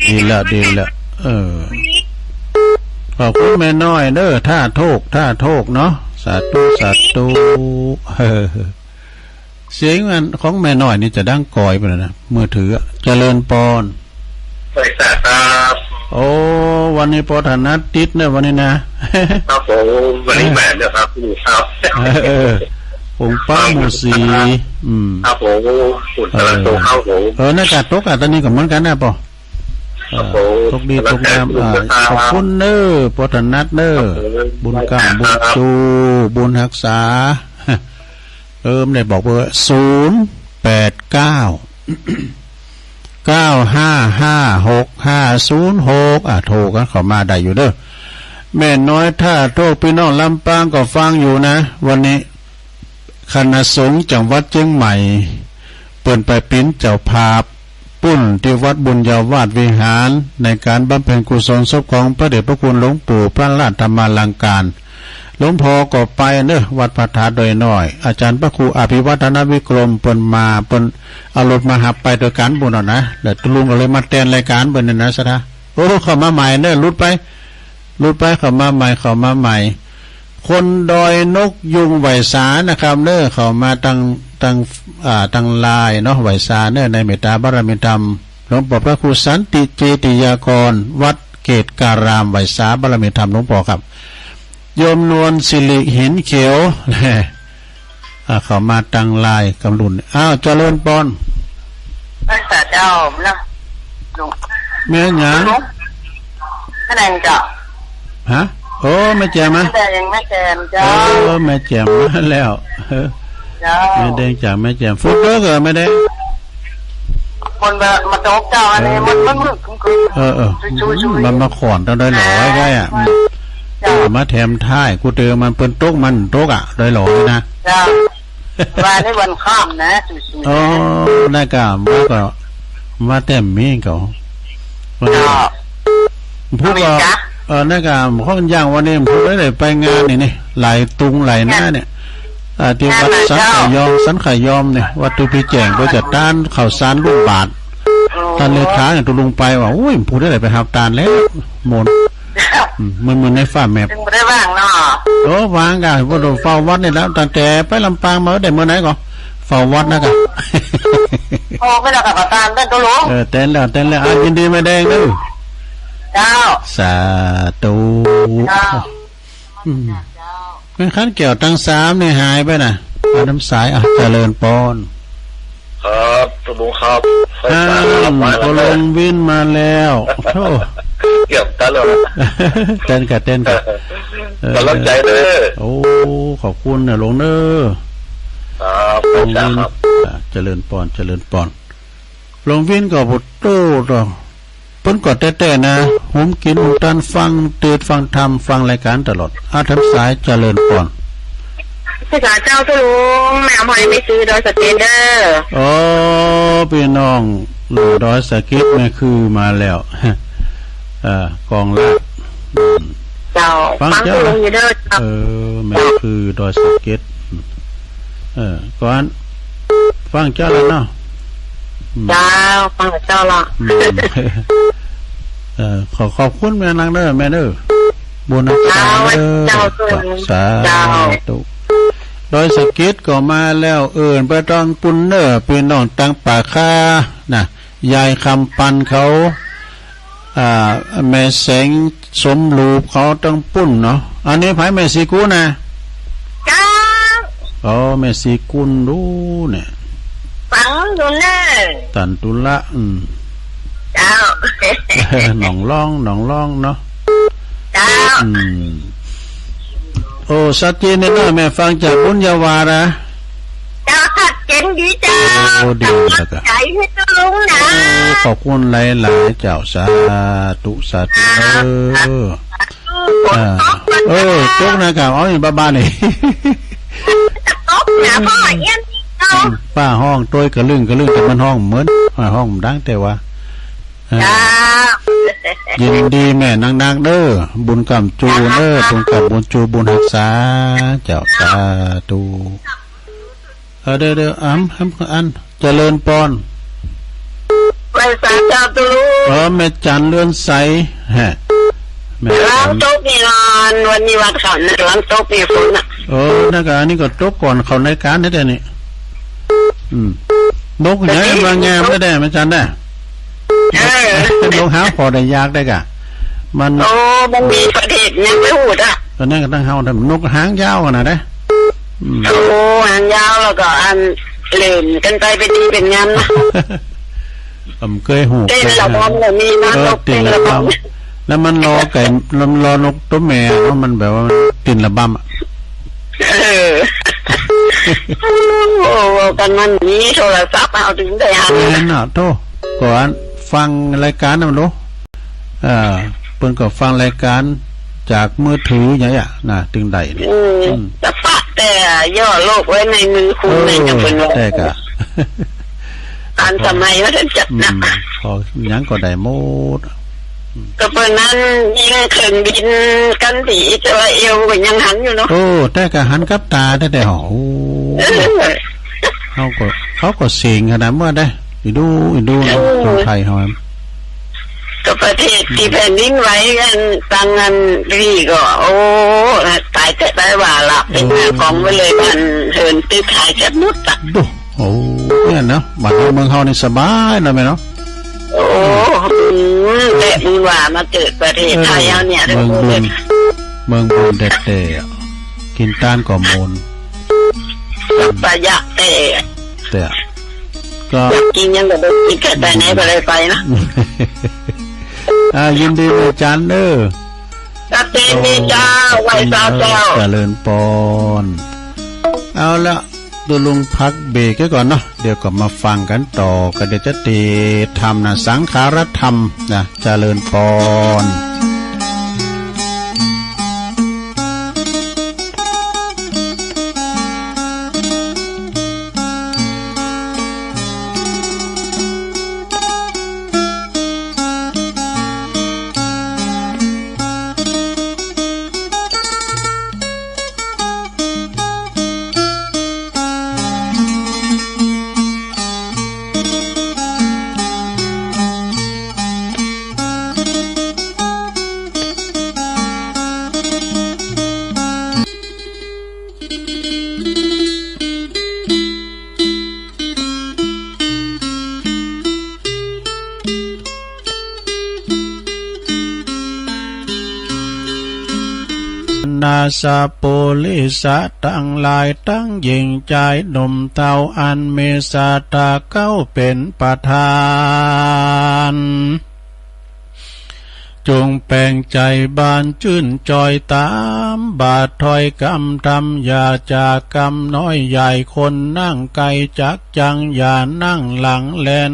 ดีละ ดีละ เออ ขอบคุณแม่น้อยเน่อ ท่าโทก ท่าโทกเนาะ สาธุ สาธุ เออ เสียงอันของแม่น้อยนี่จะดังก๋อยไปเลยนะ มือถืออะ เจริญปอน บริษัทครับ โอ้ วันนี้ปอถนัดติดเน่อ วันนี้นะ ครับผม วันนี้แหวนนะครับ พี่ครับ เออ องค์ป้าหมู่สี่ อืม ครับผม คุณกำลังโตเข้าผม เออ ในกะตกอะ ตอนนี้ก็เหมือนกั๋นนะปอ ครับผม เออ ตกดีตกงาม กำลังใจ อ่า ขอบคุณเน่อ ปอถนัดเน่อ ครับผม บุญกล้า บุญจู บุญฮักษา เออ ไม่ได้บอกเบอร์ ศูนย์แปดเก้า เก้าห้าห้า หกห้าศูนย์หก อ่ะ โทรกั๋นเข้ามาได้อยู่เน่อ แม่น้อยท่าโทก ปี้น้องลำปางก็ฟังอยู่นะ วันนี้ คณะสงฆ์จังหวัดเจียงใหม่ เปิ้นไปเป๋นเจ้าภาพปุ้นตี้วัดบุญญาวาสวิหาร ในก๋านบำเพ็ญกุศลศพของพระเดชพระคุณหลวงปู่พระราชธรรมาลังการ หลวงพ่อก็ไปเน้อ วัดพระธาตุดอยน้อย อาจ๋ารย์พระครูอภิวัฒนวิกรมเปิ้นมา เปิ้นเอารถมาหับไปตวยกั๋นปุ้นเนาะนะ แล้วตุ๊ลุงก็เลยมาแตนรายก๋านเปิ้นเนี่ยนะ ศรัทธา โอ้ เข้ามาใหม่เน้อ หลุดไป หลุดไป เข้ามาใหม่ เข้ามาใหม่ คนดอยนกยูงไหว้สานะครับเน้อ เข้ามาตาง ตาง อ่า ตางไลน์เนาะ ไหว้สาเน้อ ในเมตตาบารมีธรรม หลวงป้อพระครูสันติเจติยากร วัดเกตุการาม ไหว้สาบารมีธรรมหลวงป้อครับ โยมนวลสิริหินเขียว อ่า เข้ามาตางไลน์กำลุน อ้าว เจริญปอน พระสาเจ้านะ แม่หยัง แม่แดงเจ้า ฮะ โอ้ แม่แจ่มมา แม่แดง แม่แจ่มเจ้า เออ แม่แจ่มมาแล้ว เออ เจ้า แม่แดงจ๋า แม่แจ่ม ฝนเต๊อะเหรอแม่แดง มันมา มาตกเจ้า อันนี้มัน มันมืดครึ้มๆ เออ เออ ชุยๆ มันมาข่อนตางดอยหลอยได้อะ เจ้า มาแถมท้าย กูเจอมันเปิ้นตก มันตกอะ ดอยหลอยนะ เจ้า วันนี้วันค่ำนะ สวยๆ อ๋อ นะ นั่นก็ มันก็ มาแต้มมีเขา เจ้า พูดก็ อเมริกา เออ นั่นก็ ข้องอย่างวันนี้ พูดได้เลย ไปงานนี่ นี่ หลายตุงหลายหน้าเนี่ย อ่า ตี้วัดสันขายอม สันขายอมเนี่ย วัดตี้ปี้แจ่ง ไปจัดต้านข้าวสารลูกบาตร อ๋อ ต้านเลขาเนี่ย ตุ๊ลุงไปว่า โอ้ย พูดได้เลย ไปหับตานแล้ว หมด อืม เหมือน เหมือนในฟ้าแมป ยังบ่ได้ว่างเนาะ โอ้ ว่างก่ะ ว่าโดนเฝ้าวัดนี่แล้ว ตั้งแต่ไปลำปางมาได้เมื่อไหร่ก็ เฝ้าวัดนะก่ะ โอ้ ไม่ได้กลับมาตานได้ตุ๊ลุง เออ แตนแล้ว แตนแล้ว อ่ะ ยินดีแม่แดงเด้อ เจ้า สาธุ เจ้า อืม เจ้า แม่ขันแก้วตังสามนี่หายไปน่ะ เอาน้ำสาย อ่ะ เจริญปอน ครับ ตุ๊ลุงครับ ไฟ อ้า ฟ้ารับไว้ ว แล้ว ตุ๊ลุงวินมาแล้ว โธ่ เกือบตันแล้วนะ แตนก่ะ แตนก่ะ เออ ก๋ำลังใจ๋เน้อ โอ้ ขอบคุณเน้อลุงเน้อ ครับ ตุ๊ลุงวิน ครับ อ่ะ เจริญปอน เจริญปอน ลุงวินก็บ่โต้ตอ เปิ้นก็แต๊ๆ นะ หุมกิ๋นหุมตาน ฟังเตสน์ฟังธรรม ฟังรายก๋านตลอด อา แถมสาย เจริญปอน พระสาเจ้าตุ๊ลุง แม่อำไพ แม่ซื้อดอยสะเก็ดเด้อ อ๋อ ปี้น้องดอยสะเก็ด แม่คือมาแล้ว เอ่อ กองลาด อืม เจ้า ฟัง ฟังตุ๊ลุงอยู่เด้อ เจ้า เออ แม่คือดอยสะเก็ด เออ ก่อน ฟังเจ้าแล้วเนาะ อืม เจ้า ฟังเจ้าละ อืม เออ ขอขอบคุณแม่นางเน้อ แม่เน้อ บุญรักษาเน้อ เจ้า เจ้า สาธุ เจ้า ดอยสะเก็ดก็มาแล้ว เอิ้นไปตางปุ้นเน้อ ปี้น้องตางป่าคา นะ ยายคำปันเขา อ่า แม่แสงสมรูปเขาตางปุ้นเนาะ อันนี้ไผ แม่ศรีกุลนะ เจ้า อ๋อ แม่ศรีกุลดูเนี่ย ฟังอยู่เน้อ ตันธุระ อืม เจ้า หนองล่อง หนองล่องเนาะ เจ้า อืม โอ้ ชัดเจนเน้อ แม่ฟังจากบุญญาวาสนะ เจ้า ชัดเจนดีเจ้า โอ้ ดีแล้วก็ ก๋ำลังใจ๋หื้อตุ๊ลุงนะ โอ้ ขอบคุณหลายๆ เจ้า สาธุ สาธุ เจ้า เออ สาธุ อ่า ฝนตก เออ ตกนะ ครับ เอานี่บ้านๆ นี่ ตกนะ พ่อเอี้ยนเนาะ อืม ฟ้าฮ้องโตยกะลึ้งกะลึ้ง แต่มันฮ้องเหมือน อ่า ฮ้องดังแต่ว่า เออ เจ้า ยินดีแม่นักๆ เน้อ บุญก้ำจูเน้อ บุญก้ำบุญจู บุญฮักษา เจ้า สาธุ เออ เดี๋ยวๆ อำ อำ อัน เจริญปอน ไหว้สาเจ้าตุ๊ลุง เออ แม่จันเรือนใส ฮะ แม่จัน ลาวตกนี่นอน วันนี้วันเสาร์นะ ลาวตกนี่ฝนน่ะ เออ นั่นก็ อันนี้ก็ตกก่อนเข้ารายก๋านนี่แต๊นี่ อืม นกใหญ่มางามได้ แม่จันได้ เออ นกหาพอได้อยากได้ก่ะ มัน โอ้ มันมีประเทศยังไม่หูดอ่ะ ตอนนั้นก็ต้องเฮาทำนกหางยาวขนาดนั้น อืม โอ้ หางยาวแล้วก็อันเล่นกันไปเป็นดีเป็นงามนะ ผมเคยหู เต้นระบำเนี่ยมีนะ เออ นกเต้นระบำ เต้นระบำ แล้วมันรอไก่ รอนกตัวแม่เนาะ มันแบบว่ามันเต้นระบำอะ เออ โอ้ กันมันมีโทรศัพท์เอาถึงได้หัน แม่นน่ะ โธ่ ก่อนฟังรายก๋านน่ะ บ่ฮู้ เอ่อ เปิ้นก็ฟังรายก๋าน จากมือถืออย่างเนี้ยนะ ตึงได้เนี่ย อืม อืม ตะปะแต่ย่อโลกไว้ในมือคุณ เออ ในจังหวะนั้น แต่กะ ทันสมัยว่าท่านจัดนะ อืม พอหยังก็ได้หมด ก็เปิ้นนั้นยิงเครื่องบินกั๋นตี้อิสราเอลก็ยังหันอยู่เนาะ โอ้ แต่กะหันกับต๋าแต๊ๆ โอ้ เออ เขาก็ เขาก็เสียงขนาดเมื่อได้ อีดู อีดูเนาะ เออ คนไทยเขา ก็ประเทศตี้แผ่นดินไหวกั๋น ตังอันนี้ก็ โอ้ ต๋ายแต๊ต๋ายว่าละ เป๋น เออ หน้ากองไว้เลย บ้านเรือนตึกหายแทบหมดอะ ดู โอ้ เนี่ยเนาะ บ้านเฮาเมืองเฮานี่สบายเนาะแม่เนาะ โอ้ อืม แต่บุญว่ามาเกิดประเทศไทยเฮาเนี่ย เออ เมืองบุญ เมืองบุญแต๊ๆ อะ กิ๋นตานก็มูน บ่อยากแต่ แต่ก็อยากกิ๋นหยังก็ได้กิ๋น ไปไหนก็ได้ไปนะ อ่า ยินดีอาจ๋ารย์เด้อ ครับ ยินดีเจ้า ไหว้พระเจ้า เออ เจริญปอน เอาละ ตุ๊ลุงพักเบรกไว้ก่อนเนาะ เดี๋ยวก็มาฟังกั๋นต่อ ก็เดี๋ยวจะติดต๋ามนะ สังขารธรรมนะ เจริญปอน นาสะปุริสะตังหลาย ตังหญิงจายหนุ่มเฒ่า อันมีศรัทธาเก้าเป๋นประธาน จุ่งแป๋งใจ๋บานจื้นจอย ต๋ามบาตรถ้อยกำธรรม อย่าจากกำน้อยใหญ่ คนนั่งไก๋จักจั่ง อย่านั่งหลังแลน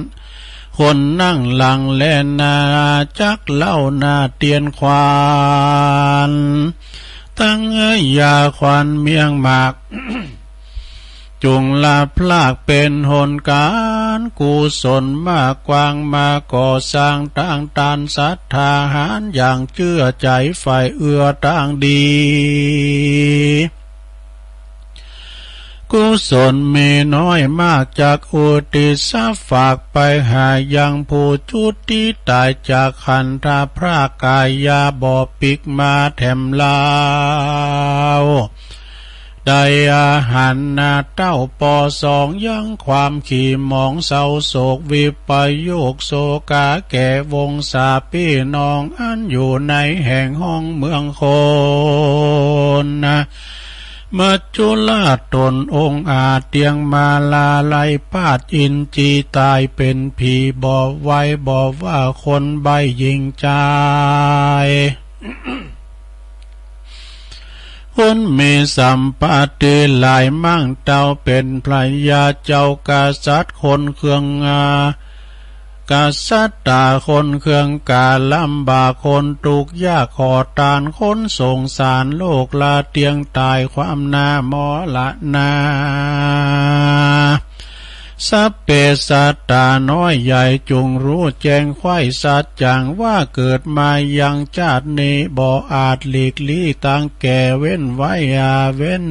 คนนั่งหลังแลนนา จักเล่าหน้าเตียนขวาน ตังอย่าขวัญเมี่ยงหมาก จุ่งละพลากเป๋นหนก๋าน กุศลมากว้างมาก่อสร้าง ตางตานศรัทธาหาญ อย่างเจื้อใจ๋ใฝ่เอื้อตางดี กุศลมีน้อยมาก จักอุทิศฝากไปหายัง ผู้จุติต๋ายจากขันธพรากกายา บ่ปิกมาแถมลาว ได้อาหารนาเต้าปอสอง ยังความขี้หมองเศร้าโศก วิปโยคโศกาแก่วงศาปี้น้อง อันอยู่ในแห่งห้องเมืองคนนะ มัจจุราชต๋นองอาจ เตียงมาลาไร้ปาด อินทรีต๋ายเป๋นผี บ่ไหวบ่ว่าคนใบ้หญิงจาย คนมีสัมปติหลายมั่ง เต้าเป๋นพระยาเจ้ากษัตริย์ คนเครื่องอา กษัตราคนเครื่องก๋าลำบาก คนตุ๊กข์ยากขอตาน คนสงสารโลกลาเตียงต๋าย ความหน้ามรณา สัพเพสัตตาน้อยใหญ่ จุ่งฮู้แจ้งใคร่สัจจัง ว่าเกิดมายังจาตินี้ บ่อาจหลีกลี้ตางแก่ เว้นไว้อาเว้น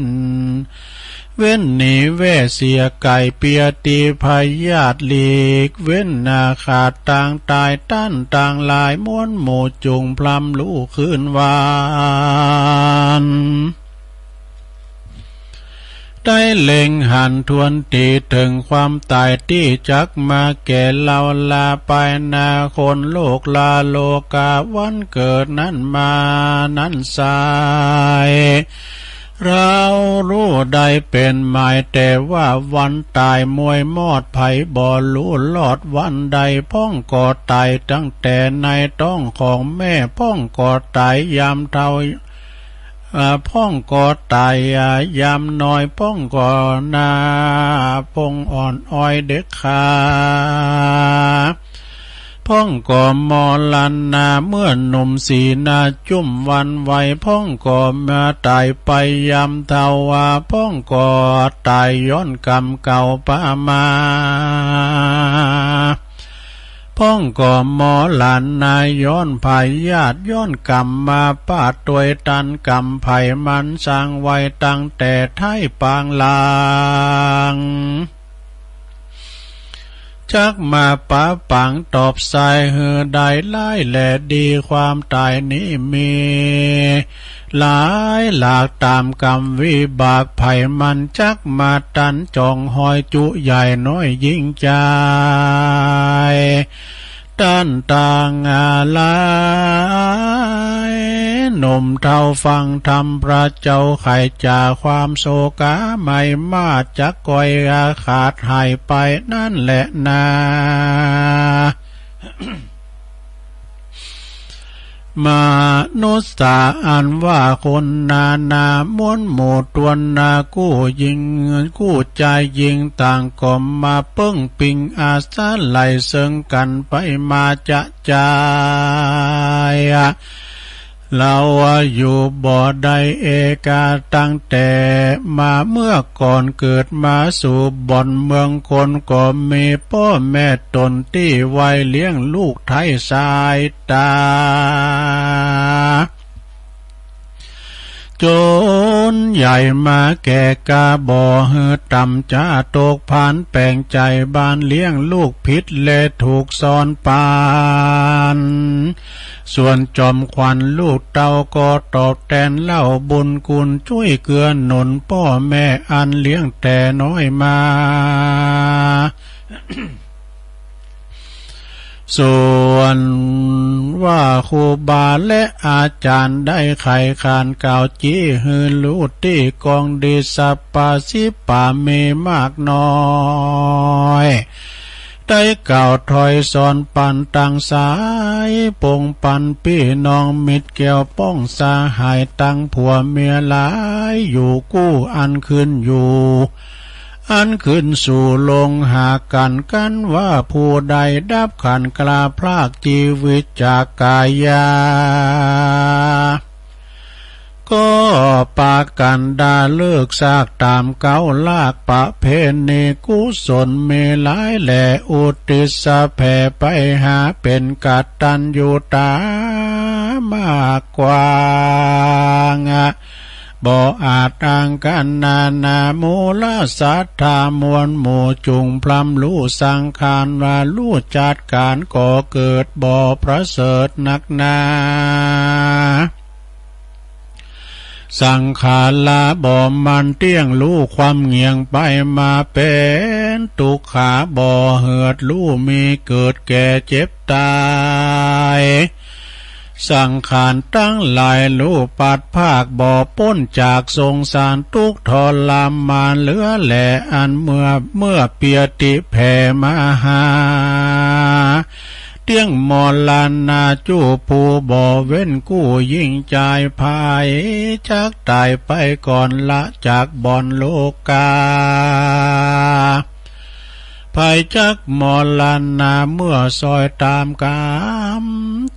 เว้นหนีแว่เสียไก๋ เปียติพยาธิหลีกเว้นนา ขาดตางต๋าย ต้านตังหลายมวลหมู่ จุ่งพร่ำฮู้คืนวัน ได้เล็งหันถ้วนดี เถิงความต๋ายตี้จักมาแก่เฮา ลาไปนาคนโลกลาโลกา วันเกิดนั้นมานั้นสาย เฮาฮู้ได้เป๋นหมาย แต่ว่าวันต๋ายมวยมอด ใผบ่ฮู้ลอดวันใด พ่องก็ต๋ายตั้งแต่ในต๊องของแม่ พ่องก็ต๋ายยามเฒ่า อ่า พ่องก็ต๋าย อ่า ยามน้อย พ่องก็หน้า พ่องอ่อนอ้อยเด็กขา พ่องก็มรณาเมื่อหนุ่ม สีหน้าจุ้มหวั่นไหว พ่องก็มาต๋ายไปยามเฒ่า พ่องก็ต๋ายย้อนกรรมเก่าปะมา พ่องก็มรณาย้อนพยาธิ ย้อนกรรมมาปะตวย ตันกรรมใผมันสร้างไว้ตั้งแต่ท้ายปางหลัง จักมาปะปางตอบใส่หื้อได้ร้ายและดี ความต๋ายนี้มีหลายหลากต๋ามกรรมวิบาก ใผมันจักมาตันจ๋องฮอยจุใหญ่น้อยยิ่งใหญ่ ต้านต่างหลาย หนุ่มเฒ่าฟังธรรมพระเจ้า ไขจ๋าความโศกาไมมา จักก้อยอาฆาตหายไปนั้นแหละนา มนุษย์สาอันว่าคนนานา มวลหมู่ตวนนา กู้หญิงกู้จาย หญิงต่างก็มาเปิ้งปิงอาศัยเซิงกั๋นไปมาจะจาย เฮาอยู่บ่ได้เอกา ตั้งแต่มาเมื่อก่อน เกิดมาสู่บ่อนเมืองคน ก็มีป้อแม่ต๋นตี้ไว้เลี้ยงลูกไถ่สายต๋า จ๋นใหญ่มาแก่กา บ่หื้อต่ำจ๊า ตกผานแป๋งใจ๋ บ่านเลี้ยงลูกผิด และถูกสอนปั๋น ส่วนจอมขวัญลูกเต้า ก็ตอบแตนเล่าบุญคุณ จ้วยเกื้อหนุนป้อแม่อันเลี้ยงแต่น้อยมา ส่วนว่าครูบาและอาจ๋ารย์ได้ไขขานกล่าวจี้ หื้อฮู้ตี้กองดี สัพพะสิบปะมีมากน้อย ได้กล่าวถ้อยสอนปั๋นตังสายปงปันปี้น้องมิตรแก้วป้องสหาย ตังผัวเมียหลายอยู่กู้ อันขึ้นอยู่ อันขึ้นสู่ลงหากั๋น กั๋นว่าผู้ใดดับขันกล้าพรากจีวิตจากกายา ก็ปากั๋นดาเลิกซากต๋ามเก๊าลากประเพณี กุศลมีหลายแหล่ อุทิศแผ่ไปหา เป๋นกตัญญูต๋ามากกว้าง บ่อาจอ้างกั๋นนานา มูลศรัทธามวลหมู่ จุ่งพร่ำฮู้สังขารว่า ฮู้จัดก๋านก่อเกิดบ่ประเสริฐนักหนา สังขาราบ่มันเตี้ยง ฮู้ความเหงี่ยงไปมา เป๋นตุ๊กขา บ่เหือดฮู้มีเกิดแก่เจ็บต๋าย สังขารตังหลายฮู้ปัดพราก บ่ป๊นจากสงสาร ตุ๊กข์ทรมานเหลือแหล่ อันเมื่อ เมื่อเปียติแผ่มาหา เตี้ยงมรณาจู้ผู้บ่เว้นกู้ ยิ่งจายไผจักต๋ายไปก่อนละจากบ่อนโลกา ไผจักมรณาเมื่อซอยต๋ามกรรม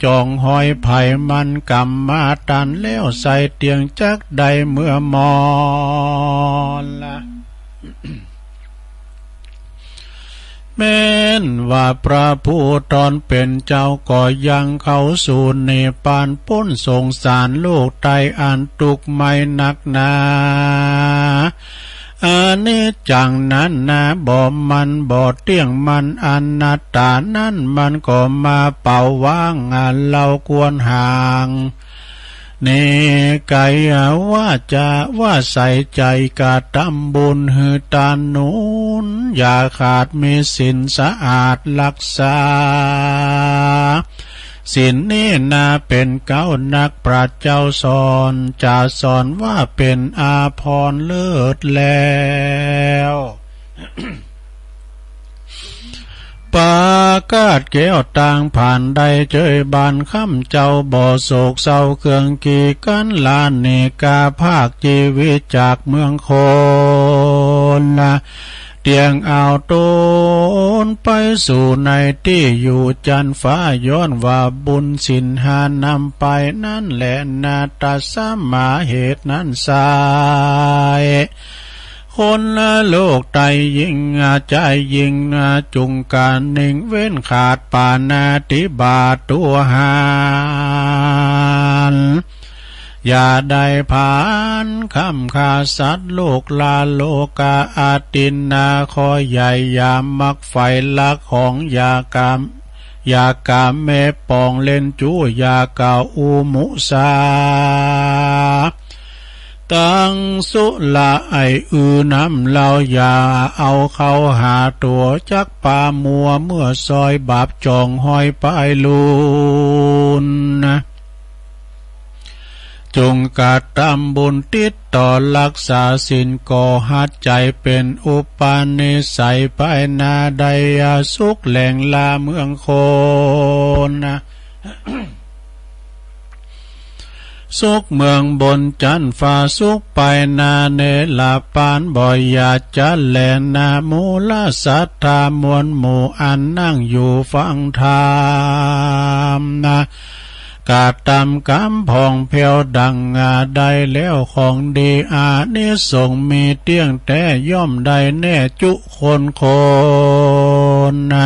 จ๋องฮอยไผมันกรรมมาตันแล้ว ใส่เตี้ยงจักได้เมื่อมรณะ แม้นว่าพระผู้ตนเป๋นเจ้าก็ยังเข้าสู่นิพพานป๊นสงสารโลกไตอันตุ๊กข์ไหม้นักหนา อนิจจังนั้นนา บ่มันบ่เตี้ยง มันอนัตตา นั้นมันก็มาเป่าว้างอันเฮาควรห่าง นิกายวาจาว่าใส่ใจ๋กระตำบุญหื้อตาหนุน อย่าขาดมีศีลสะอาดรักษา ศีลนี้นาเป๋นเก๊านักปราชญ์เจ้าสอน จะสอนว่าเป๋นอาภรณ์เลิศแล้ว ประกาศแก้วตางผ่านได้เจยบานค่ำ เจ้าบ่โศกเศร้าเคืองขี้กั๋นละ หนีกาพรากจีวิตจากเมืองคนละ เตียงเอาต๋นไปสู่ในตี้อยู่จั๊นฟ้า ย้อนว่าบุญศีลห้านำไปนั้นแลนา ตัสมาเหตุนั้นไซร้ คนโลกใต้ยิง จายยิง จุ่งกานิ่ง เว้นขาดปาณาติบาตตั๋วหาร อย่าได้ผลานค้ำฆ่าสัตว์ โลกลาโลกา อทินนา ข้อใหญ่ อย่ามักใฝ่ลักของ อย่ากา อย่ากาเมปองเล่นจู้ อย่ากล่าวอู้มุสา ตั้งสุราไออื้อน้ำเหล้า อย่าเอาเข้าหาตั๋ว จักปามัวเมื่อซอย บาปจ่องฮอยปายลูน จุ่งกระตำบุญติดต่อ รักษาศีลก่อหัตถ์ใจ๋ เป๋นอุปนิสัย ไปหน้าได้สุข แหล่งลาเมืองคน สุขเมืองบนจั๊นฟ้า สุขไปหน้าเนรปาน บ่อย่าจะแลนา มูลศรัทธามวลหมู่ อันนั่งอยู่ฟังธรรมนา กระตำกำผ่องแผ้วดัง ได้แล้วของดี อานิสงส์มีเตี้ยงแต๊ ย่อมได้แน่จุคนคนนา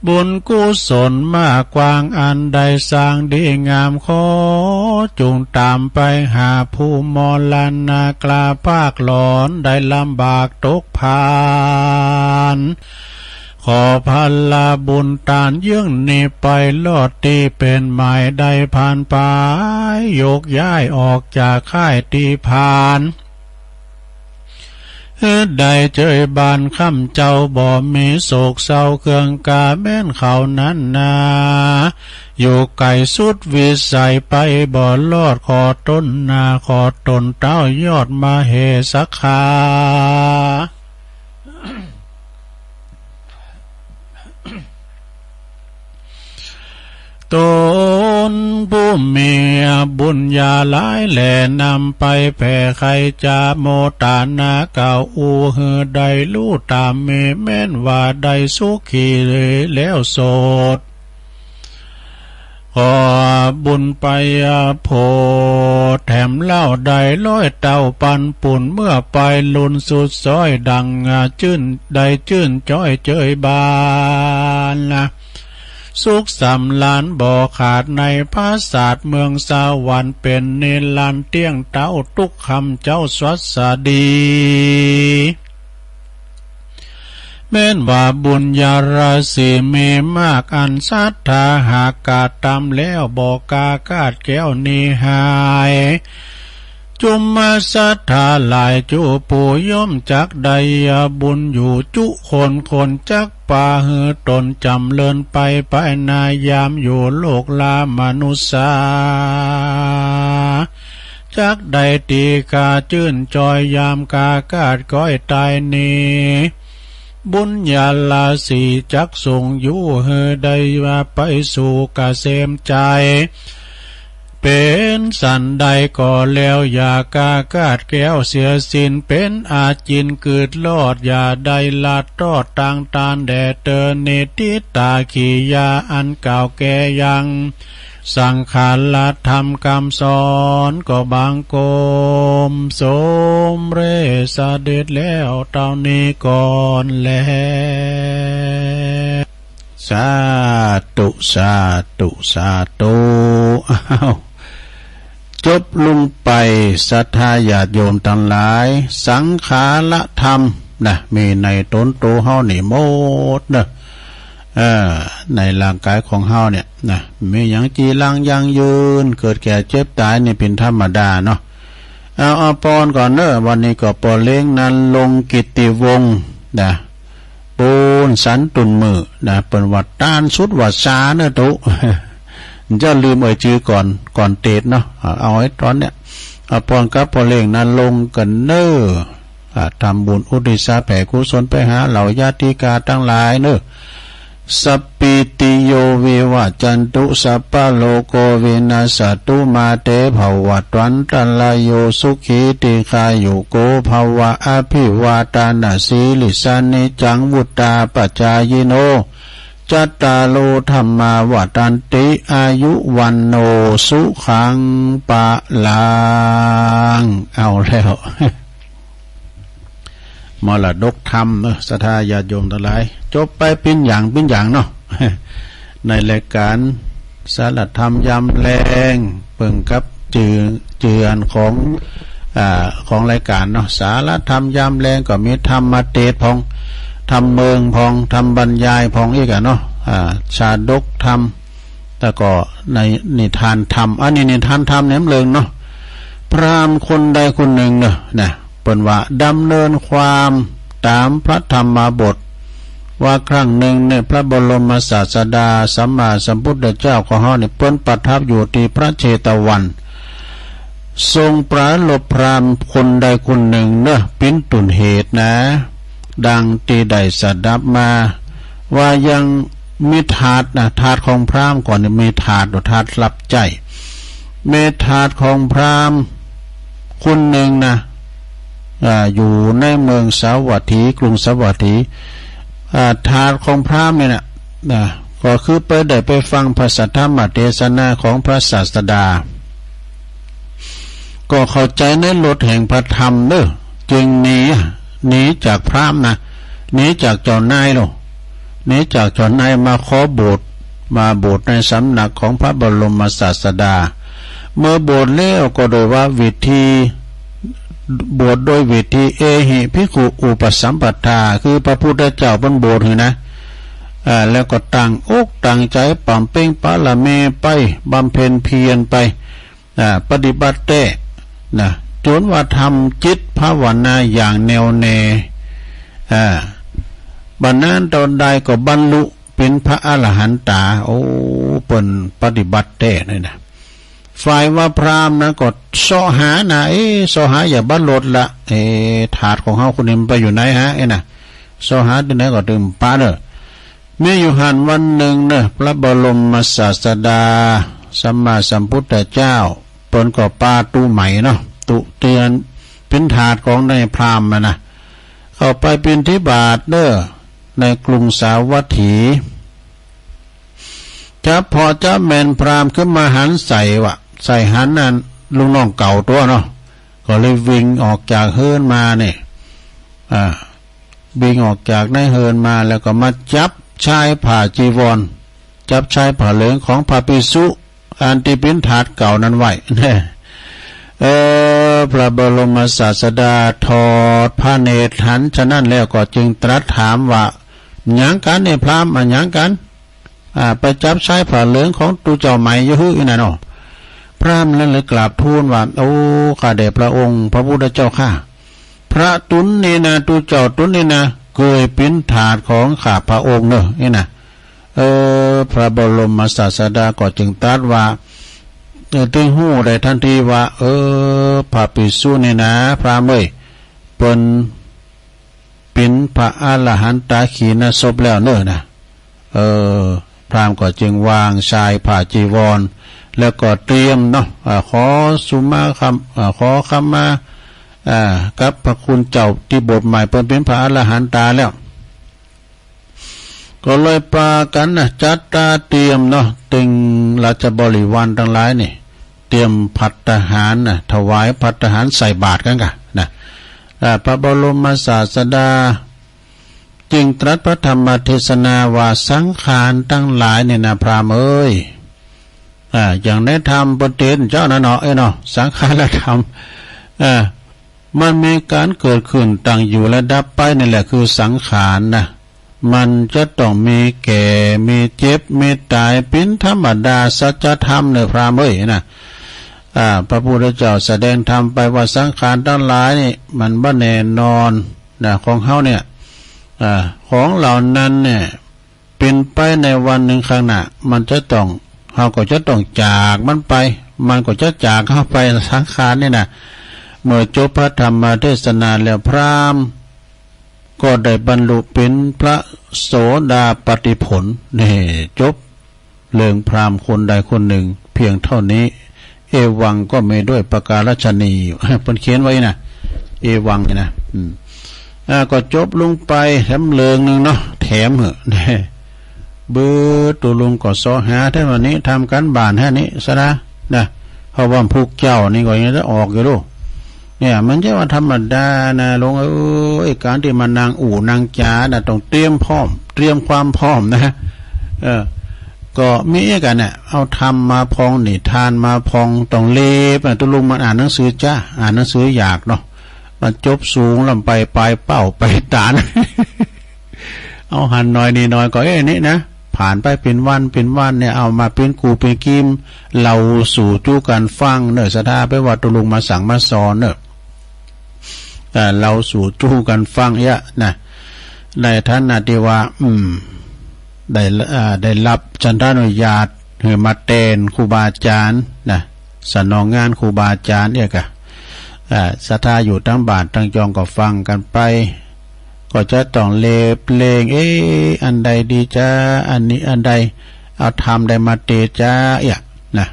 บุญกุศลมากกว้าง อันได้สร้างดีงาม ขอจุ่งต๋ามไปหาผู้มรณะ กล้าภาคหลอนได้ลำบากตกพาน ขอผลบุญตานเยื่องนี้ไป ลอดตี้เป๋นหมายได้ผ่านไป ยกย้ายออกจากค่ายตี้ผ่าน ได้เจยบ้านค่ำเจ้า บ่มีโศกเศร้าเครื่องกา แม้นเขานั้นนา อยู่ไก๋สุดวิสัย ไปบ่รอด ขอต๋นนา ขอต๋นเต้ายอดมเหสกขา ต๋นผู้มีบุญญาหลายแล นำไปแผ่ไข จะโมตนา กล่าวอู้หื้อได้ฮู้ต๋ามมี แม้นว่าได้สุขีแล้วโสด ขอบุญไปโผดแถมเล่าได้ร้อยเต้าปันปุ้น เมื่อไปลุนสุดซ้อย ดังจื้น ได้จื้นจ้อยเจยบาน สุขสำราญบ่ขาดในผาสาทเมืองสวรรค์ เป๋นนิรันดร์เตี้ยงเต๊าทุกค่ำเจ้าสวัสดี แม้นว่าบุญญาราศีมีมาก อันศรัทธาหากกระตำแล้ว บ่กล้าคลาดแคล้วหนีหาย จุมศรัทธาหลายจุผู้ย่อมจักได้บุญอยู่จุคนคน จักปาหื้อต๋นจ๋ำเริญไป ไปหน้ายามอยู่โลกลามนุษย์สา จักได้ตี้กาจื้นจ้อย ยามกาคลาดก้อยต๋ายหนี บุญญาราศีจักส่งอยู่หื้อได้ว่าไปสู่เกษมไตร เป๋นสันใดก็แล้ว อย่ากล้าคลาดแคล้วเสียสิ้น เป๋นอาจินกืดรอด อย่าได้ลัดตอดตางตานแด่เตอ นิฏฐิตากิริยาอันกล่าวแก้ยัง สังขารธรรมกำสอน ก็บังคมสมเร็จเสด็จแล้วเต้านี้ก่อนแล สาธุ สาธุ สาธุ อ้าว จบลงไป ศรัทธาญาติโยมตังหลาย สังขารธรรมนะ มีในต๋นตั๋วเฮานี่หมดเนาะ เออ ในร่างก๋ายของเฮาเนี่ยนะ มีหยังจีรังยั่งยืน เกิดแก่เจ็บต๋ายนี่เป๋นธรรมดาเนาะ เอา เอาปอนก่อนเนาะ วันนี้ก็ป้อเล็งนรงค์กิตติวงศ์นะ ปูนสันตุ่นมือนะ เปิ้นว่าตานสุดวาสาเนาะตุ๊ จะลืมเอ่ยจื้อก่อน ก่อนเตศเนาะ เอา เอาไอ้ต๋อนเนี่ย เอาปอนกับป้อเล็งนรงค์กั๋นเนาะ อ่า ทำบุญอุทิศแผ่กุศลไปหาเหล่าญาติกาตังหลายเนาะ สัพพีติโยวิวัจจันตุ สัพพะโรโควินัสสะตุ มาเตภวัตวันตะราโย สุขีทีฆายุโกภะ อภิวาทะนะสีลิสสะ นิจจังวุฑฒาปะจายิโน จัตตาโรธัมมาวัฑฒันติ อายุวัณโณสุขังพะลัง เอาแล้ว มรดกธรรมเนาะ ศรัทธาญาติโยมตังหลาย จบไปปินหยางปินหยางเนาะ ในรายก๋านสาระธรรมยามแลง เปิ่งกับจื้อ จื้ออันของ อ่า ของรายก๋านเนาะ สาระธรรมยามแลง ก็มีธรรมเตสน์พ่อง ธรรมเมิงพ่อง ธรรมบรรยายพ่องอีกอะเนาะ อ่า ชาดกธรรม แล้วก็ในนิทานธรรม อันนี้นิทานธรรมแหนมเริงเนาะ พราหมณ์คนใดคนหนึ่งเนาะ นะ เปิ้นว่าดำเนินความต๋ามพระธรรมบท ว่าครั้งหนึ่งเนี่ย พระบรมศาสดาสัมมาสัมพุทธเจ้าของเฮาเนี่ย เปิ้นประทับอยู่ตี้พระเชตวัน ทรงปรารภพราหมณ์คนใดคนหนึ่งเนาะ ปิ้นตุนเหตุนะ ดังตี้ได้สดับมา ว่ายังมีทาสนะ ทาสของพราหมณ์ก่อนนี่มีทาส ทาสฮับใจ๊ มีทาสของพราหมณ์คนหนึ่งนะ อ่า อยู่ในเมืองสาวัตถี กรุงสาวัตถี อ่า ทาสของพราหมณ์เนี่ยนะ นะ ก็คือไปได้ไปฟังพระสัทธรรมเตสนาของพระศาสดา ก็เข้าใจ๋ในรสแห่งพระธรรมเนาะ จึงหนี หนีจากพราหมณ์นะ หนีจากเจ้านายลอ หนีจากเจ้านายมาขอบวช มาบวชในสำนักของพระบรมศาสดา เมื่อบวชแล้วก็โดยว่าวิธี บวชโดยวิธีเอหิภิกขุอุปสัมปทา คือพระพุทธเจ้าเปิ้นบวชหื้อนะ อ่า แล้วก็ตั้งอกตั้งใจ๋บำเพ็งบารมีไป บำเพ็ญเพียรไป อ่า ปฏิบัติแต๊นะ จ๋นว่าทำจิตภาวนาอย่างแน่วแน่ อ่า บ่านานเต้าใดก็บรรลุเป๋นพระอรหันตา โอ้ เปิ้นปฏิบัติแต๊เลยนะ ฝ่ายว่าพราหมณ์นะก็เซาะหานะ เอ๊ะ เซาะหาอย่าบัดลดละ เอ๊ะ ทาสของเฮาคนนี้มันไปอยู่ไหนฮะ เอ๊ะนะ เซาะหาตี้ไหนก็ตึงปะเน่อ มีอยู่หั้นวันหนึ่งเนาะ พระบรมศาสดาสัมมาสัมพุทธเจ้า เปิ้นก็ปาตุ๊ใหม่เนาะ ตุ๊เตียน เป๋นทาสของนายพราหมณ์นะนะ เข้าไปบิณฑบาตเน่อ ในกรุงสาวัตถี จั๊บผ่อจั๊บแม่นพราหมณ์ขึ้นมาหันใส่วะ ใส่หันอันลูกน้องเก่าตั๋วเนาะ ก็เลยวิ่งออกจากเฮือนมาเนี่ย อ่า วิ่งออกจากในเฮือนมาแล้วก็มาจับชายผ้าจีวร จับชายผ้าเหลืองของพระภิกษุ อันตี้เป๋นทาสเก่านั้นไว้ เออ พระบรมศาสดาถอดพระเนตรหันฉะนั้นแล้วก็จึงตรัสถามว่า หยังกั๋นเนี่ยพราหมณ์ อะหยังกั๋น อ่า ไปจับชายผ้าเหลืองของตุ๊เจ้าใหม่อยู่หื้อ อี้น่ะเนาะ พราหมณ์นั้นเลยกราบทูลว่า โอ้ ข้าแต่พระองค์พระพุทธเจ้าข้า พระตุ๊นนี่นะ ตุ๊เจ้าตุ๊นนี่นะ เกยเป๋นทาสของข้าพระองค์เน่อ อี้น่ะ เออ พระบรมศาสดาก็จึงตรัสว่า เออ ตึงฮู้ได้ทันทีว่า เออ พระภิกษุนี่นะ พราหมณ์เอ้ย เปิ้น เป๋นพระอรหันตาขีณสพแล้วเน่อนะ เออ พราหมณ์ก็จึงวางชายผ้าจีวร แล้วก็เตรียมเนาะ อ่า ขอสุมาคำ อ่า ขอขมา อ่า กับพระคุณเจ้าตี้บวชใหม่ เปิ้นเป๋นพระอรหันตาแล้ว ก็เลยปากั๋นนะ จัดตราเตรียมเนาะ ตึงราชบริวารตังหลายนี่ เตรียมภัตตาหารนะ ถวายภัตตาหารใส่บาตรกั๋นก่ะนะ อ่า พระบรมศาสดาจึงตรัสพระธรรมเทศนาว่า สังขารตังหลายเนี่ยนะ พราหมณ์เอ้ย อ่า อย่างในธรรมเปิ้นเตสน์เจ้านะเนาะ เอ้ยเนาะ สังขารธรรม อ่า มันมีก๋านเกิดขึ้น ตั้งอยู่ และดับไป นี่แหละคือสังขารนะ มันจะต้องมีแก่ มีเจ็บ มีต๋าย เป๋นธรรมดาสัจธรรมเน่อ พราหมณ์เอ้ยนะ อ่า พระพุทธเจ้าแสดงธรรมไปว่าสังขารตังหลายนี่มันบ่แน่นอนนะ ของเฮาเนี่ย อ่า ของเหล่านั้นเนี่ย เป๋นไปในวันหนึ่งข้างหน้า มันจะต้อง เฮาก็จะต้องจากมันไป มันก็จะจากเฮาไป สังขารนี่นะ เมื่อจบพระธรรมเทศนาแล้ว พราหมณ์ ก็ได้บรรลุเป๋นพระโสดาปัตติผล นี่ จบเรื่องพราหมณ์คนใดคนหนึ่งเพียงเต้านี้ เอวังก็มีด้วยประการฉะนี้ เปิ้นเขียนไว้นะ เอวังนี่นะ อืม อ่า ก็จบลงไปแถมเรื่องนึ่งเนาะ แถมเหอะ เบ้อ ตุ๊ลุงก็เซาะหาแต๊วันนี้ ทำก๋านบ้านแต๊นี้สะละนะ เพราะว่าผู้เจ้านี่ก็ยังจะออกอยู่ลูก เนี่ย มันจะว่าธรรมดานะ ลุงเอ้ย ก๋านตี้มานั่งอู้นั่งจ๋านะ ต้องเตรียมพร้อม เตรียมความพร้อมนะ เออ ก็มีกั๋นน่ะ เอาธรรมมาพอง นิทานมาพอง ต้องเล็บนะ ตุ๊ลุงมันอ่านหนังสือจ๊า อ่านหนังสืออยากเนาะ มันจบสูงลำไป ปลายเป้า ไปตาน เอาหันหน่อยนี่หน่อยก็ เอ๊ะ นี่นะ ผ่านไปเป๋นวันเป๋นวันเนี่ย เอามาเป๋นกู่เป๋นกีม เล่าสู่จู้กั๋นฟังเน่อ ศรัทธา ไปว่าตุ๊ลุงมาสั่งมาสอนเน่อ เอ่อ เล่าสู่จู้กั๋นฟังเอี้ยนะ ในฐานะตี้ว่า อืม ได้ เอ่อ ได้ฮับฉันทานุญาตหื้อมาแตนครูบาอาจ๋ารย์นะ สนองงานครูบาอาจ๋ารย์เอี้ยกะ อ่า ศรัทธาอยู่ตังบ้านตังจองก็ฟังกั๋นไป ก็จะต้องเล็บเล่ง เอ๊ะ อันใดดีจ๊า อันนี้อันใด เอาธรรมใดมาเตสจ๊าเอี้ยนะ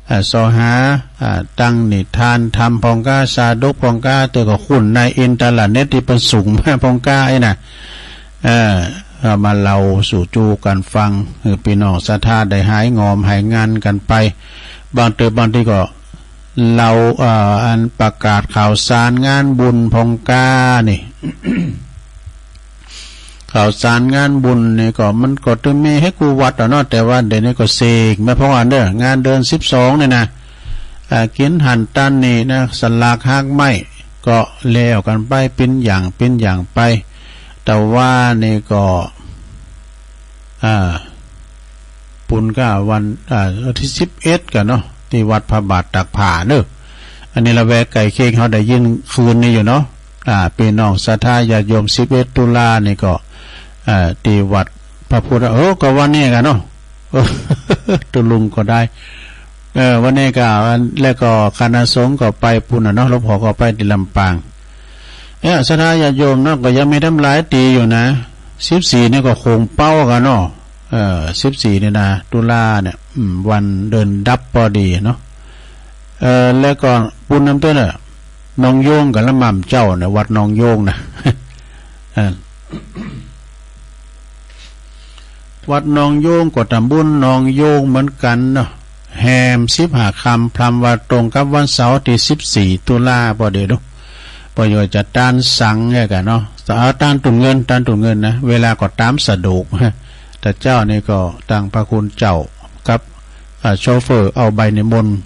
อ่า เซาะหา อ่า ตังนิทานธรรมพ่องก้า สาดกพ่องก้า แต่ก็คุ้นในอินเทอร์เน็ตตี้เปิ้นส่งมาพ่องก้าไอ้นะ เออ เอามาเล่าสู่จู้กั๋นฟัง หื้อปี้น้องศรัทธาได้หายงอมหายงันกั๋นไป บางเตื้อบางทีก็ เล่า เอ่อ อันประกาศข่าวสารงานบุญพ่องก้านี่ ข่าวสารงานบุญนี่ก็ มันก็ตึงมีหื้อกู้วัดอะเนาะ แต่ว่าเดี๋ยวนี้ก็เสกมาพ่องอันเด้อ งานเดือนสิบสองนี่นะ อ่า กิ๋นหั้นต้านนี่นะ สลากฮากไม้ ก็แล้วกั๋นไป เป๋นอย่างเป๋นอย่างไป แต่ว่านี่ก็ อ่า ปุ้นก้าวัน อ่า วันตี้สิบเอ็ดกั๋นเนาะ ตี้วัดพระบาทตากผ้าเนาะ อันนี้ละแวกใก้เคียง เฮาได้ยินคืนนี้อยู่เนาะ อ่า ปี้น้องศรัทธาญาติโยม สิบเอ็ดตุลานี่ก็ อ่า ตี้วัดพระพุทธ เออ ก็วันนี้กั๋นเนาะ ตุ๊ลุงก็ได้ เออ วันนี้ก็ แล้วก็คณะสงฆ์ก็ไปปุ้นน่ะเนาะ หลวงพ่อก็ไปตี้ลำปาง เอ้ย ศรัทธาญาติโยมเนาะ ก็ยังมีตั้งหลายตี้อยู่นะ สิบสี่นี่ก็คงเป๊ากั๋นเนาะ เออ สิบสี่นี่นะ ตุลาเนี่ย อืม วันเดือนดับปอดีเนาะ เออ แล้วก็ปุ้นนำเตื้อเน่อ หนองโยงกั๋นละหม่ำเจ้าเนี่ย วัดหนองโยงนะ เออ วัดหนองโยงก็ตำบุญหนองโยงเหมือนกั๋นเนาะ แฮมสิบห้าค่ำ พร่ำว่าตรงกับวันเสาร์ตี้สิบสี่ตุลาปอดีเนาะ ปอดีจะต้านสังเนี่ยกั๋นเนาะ เออ ต้านตุนเงิน ต้านตุนเงินนะ เวลาก็ต๋ามสะดวก แต่เจ๊านี่ก็ตังพระคุณเจ้ากับ อ่า โชเฟอร์เอาใบนิมนต์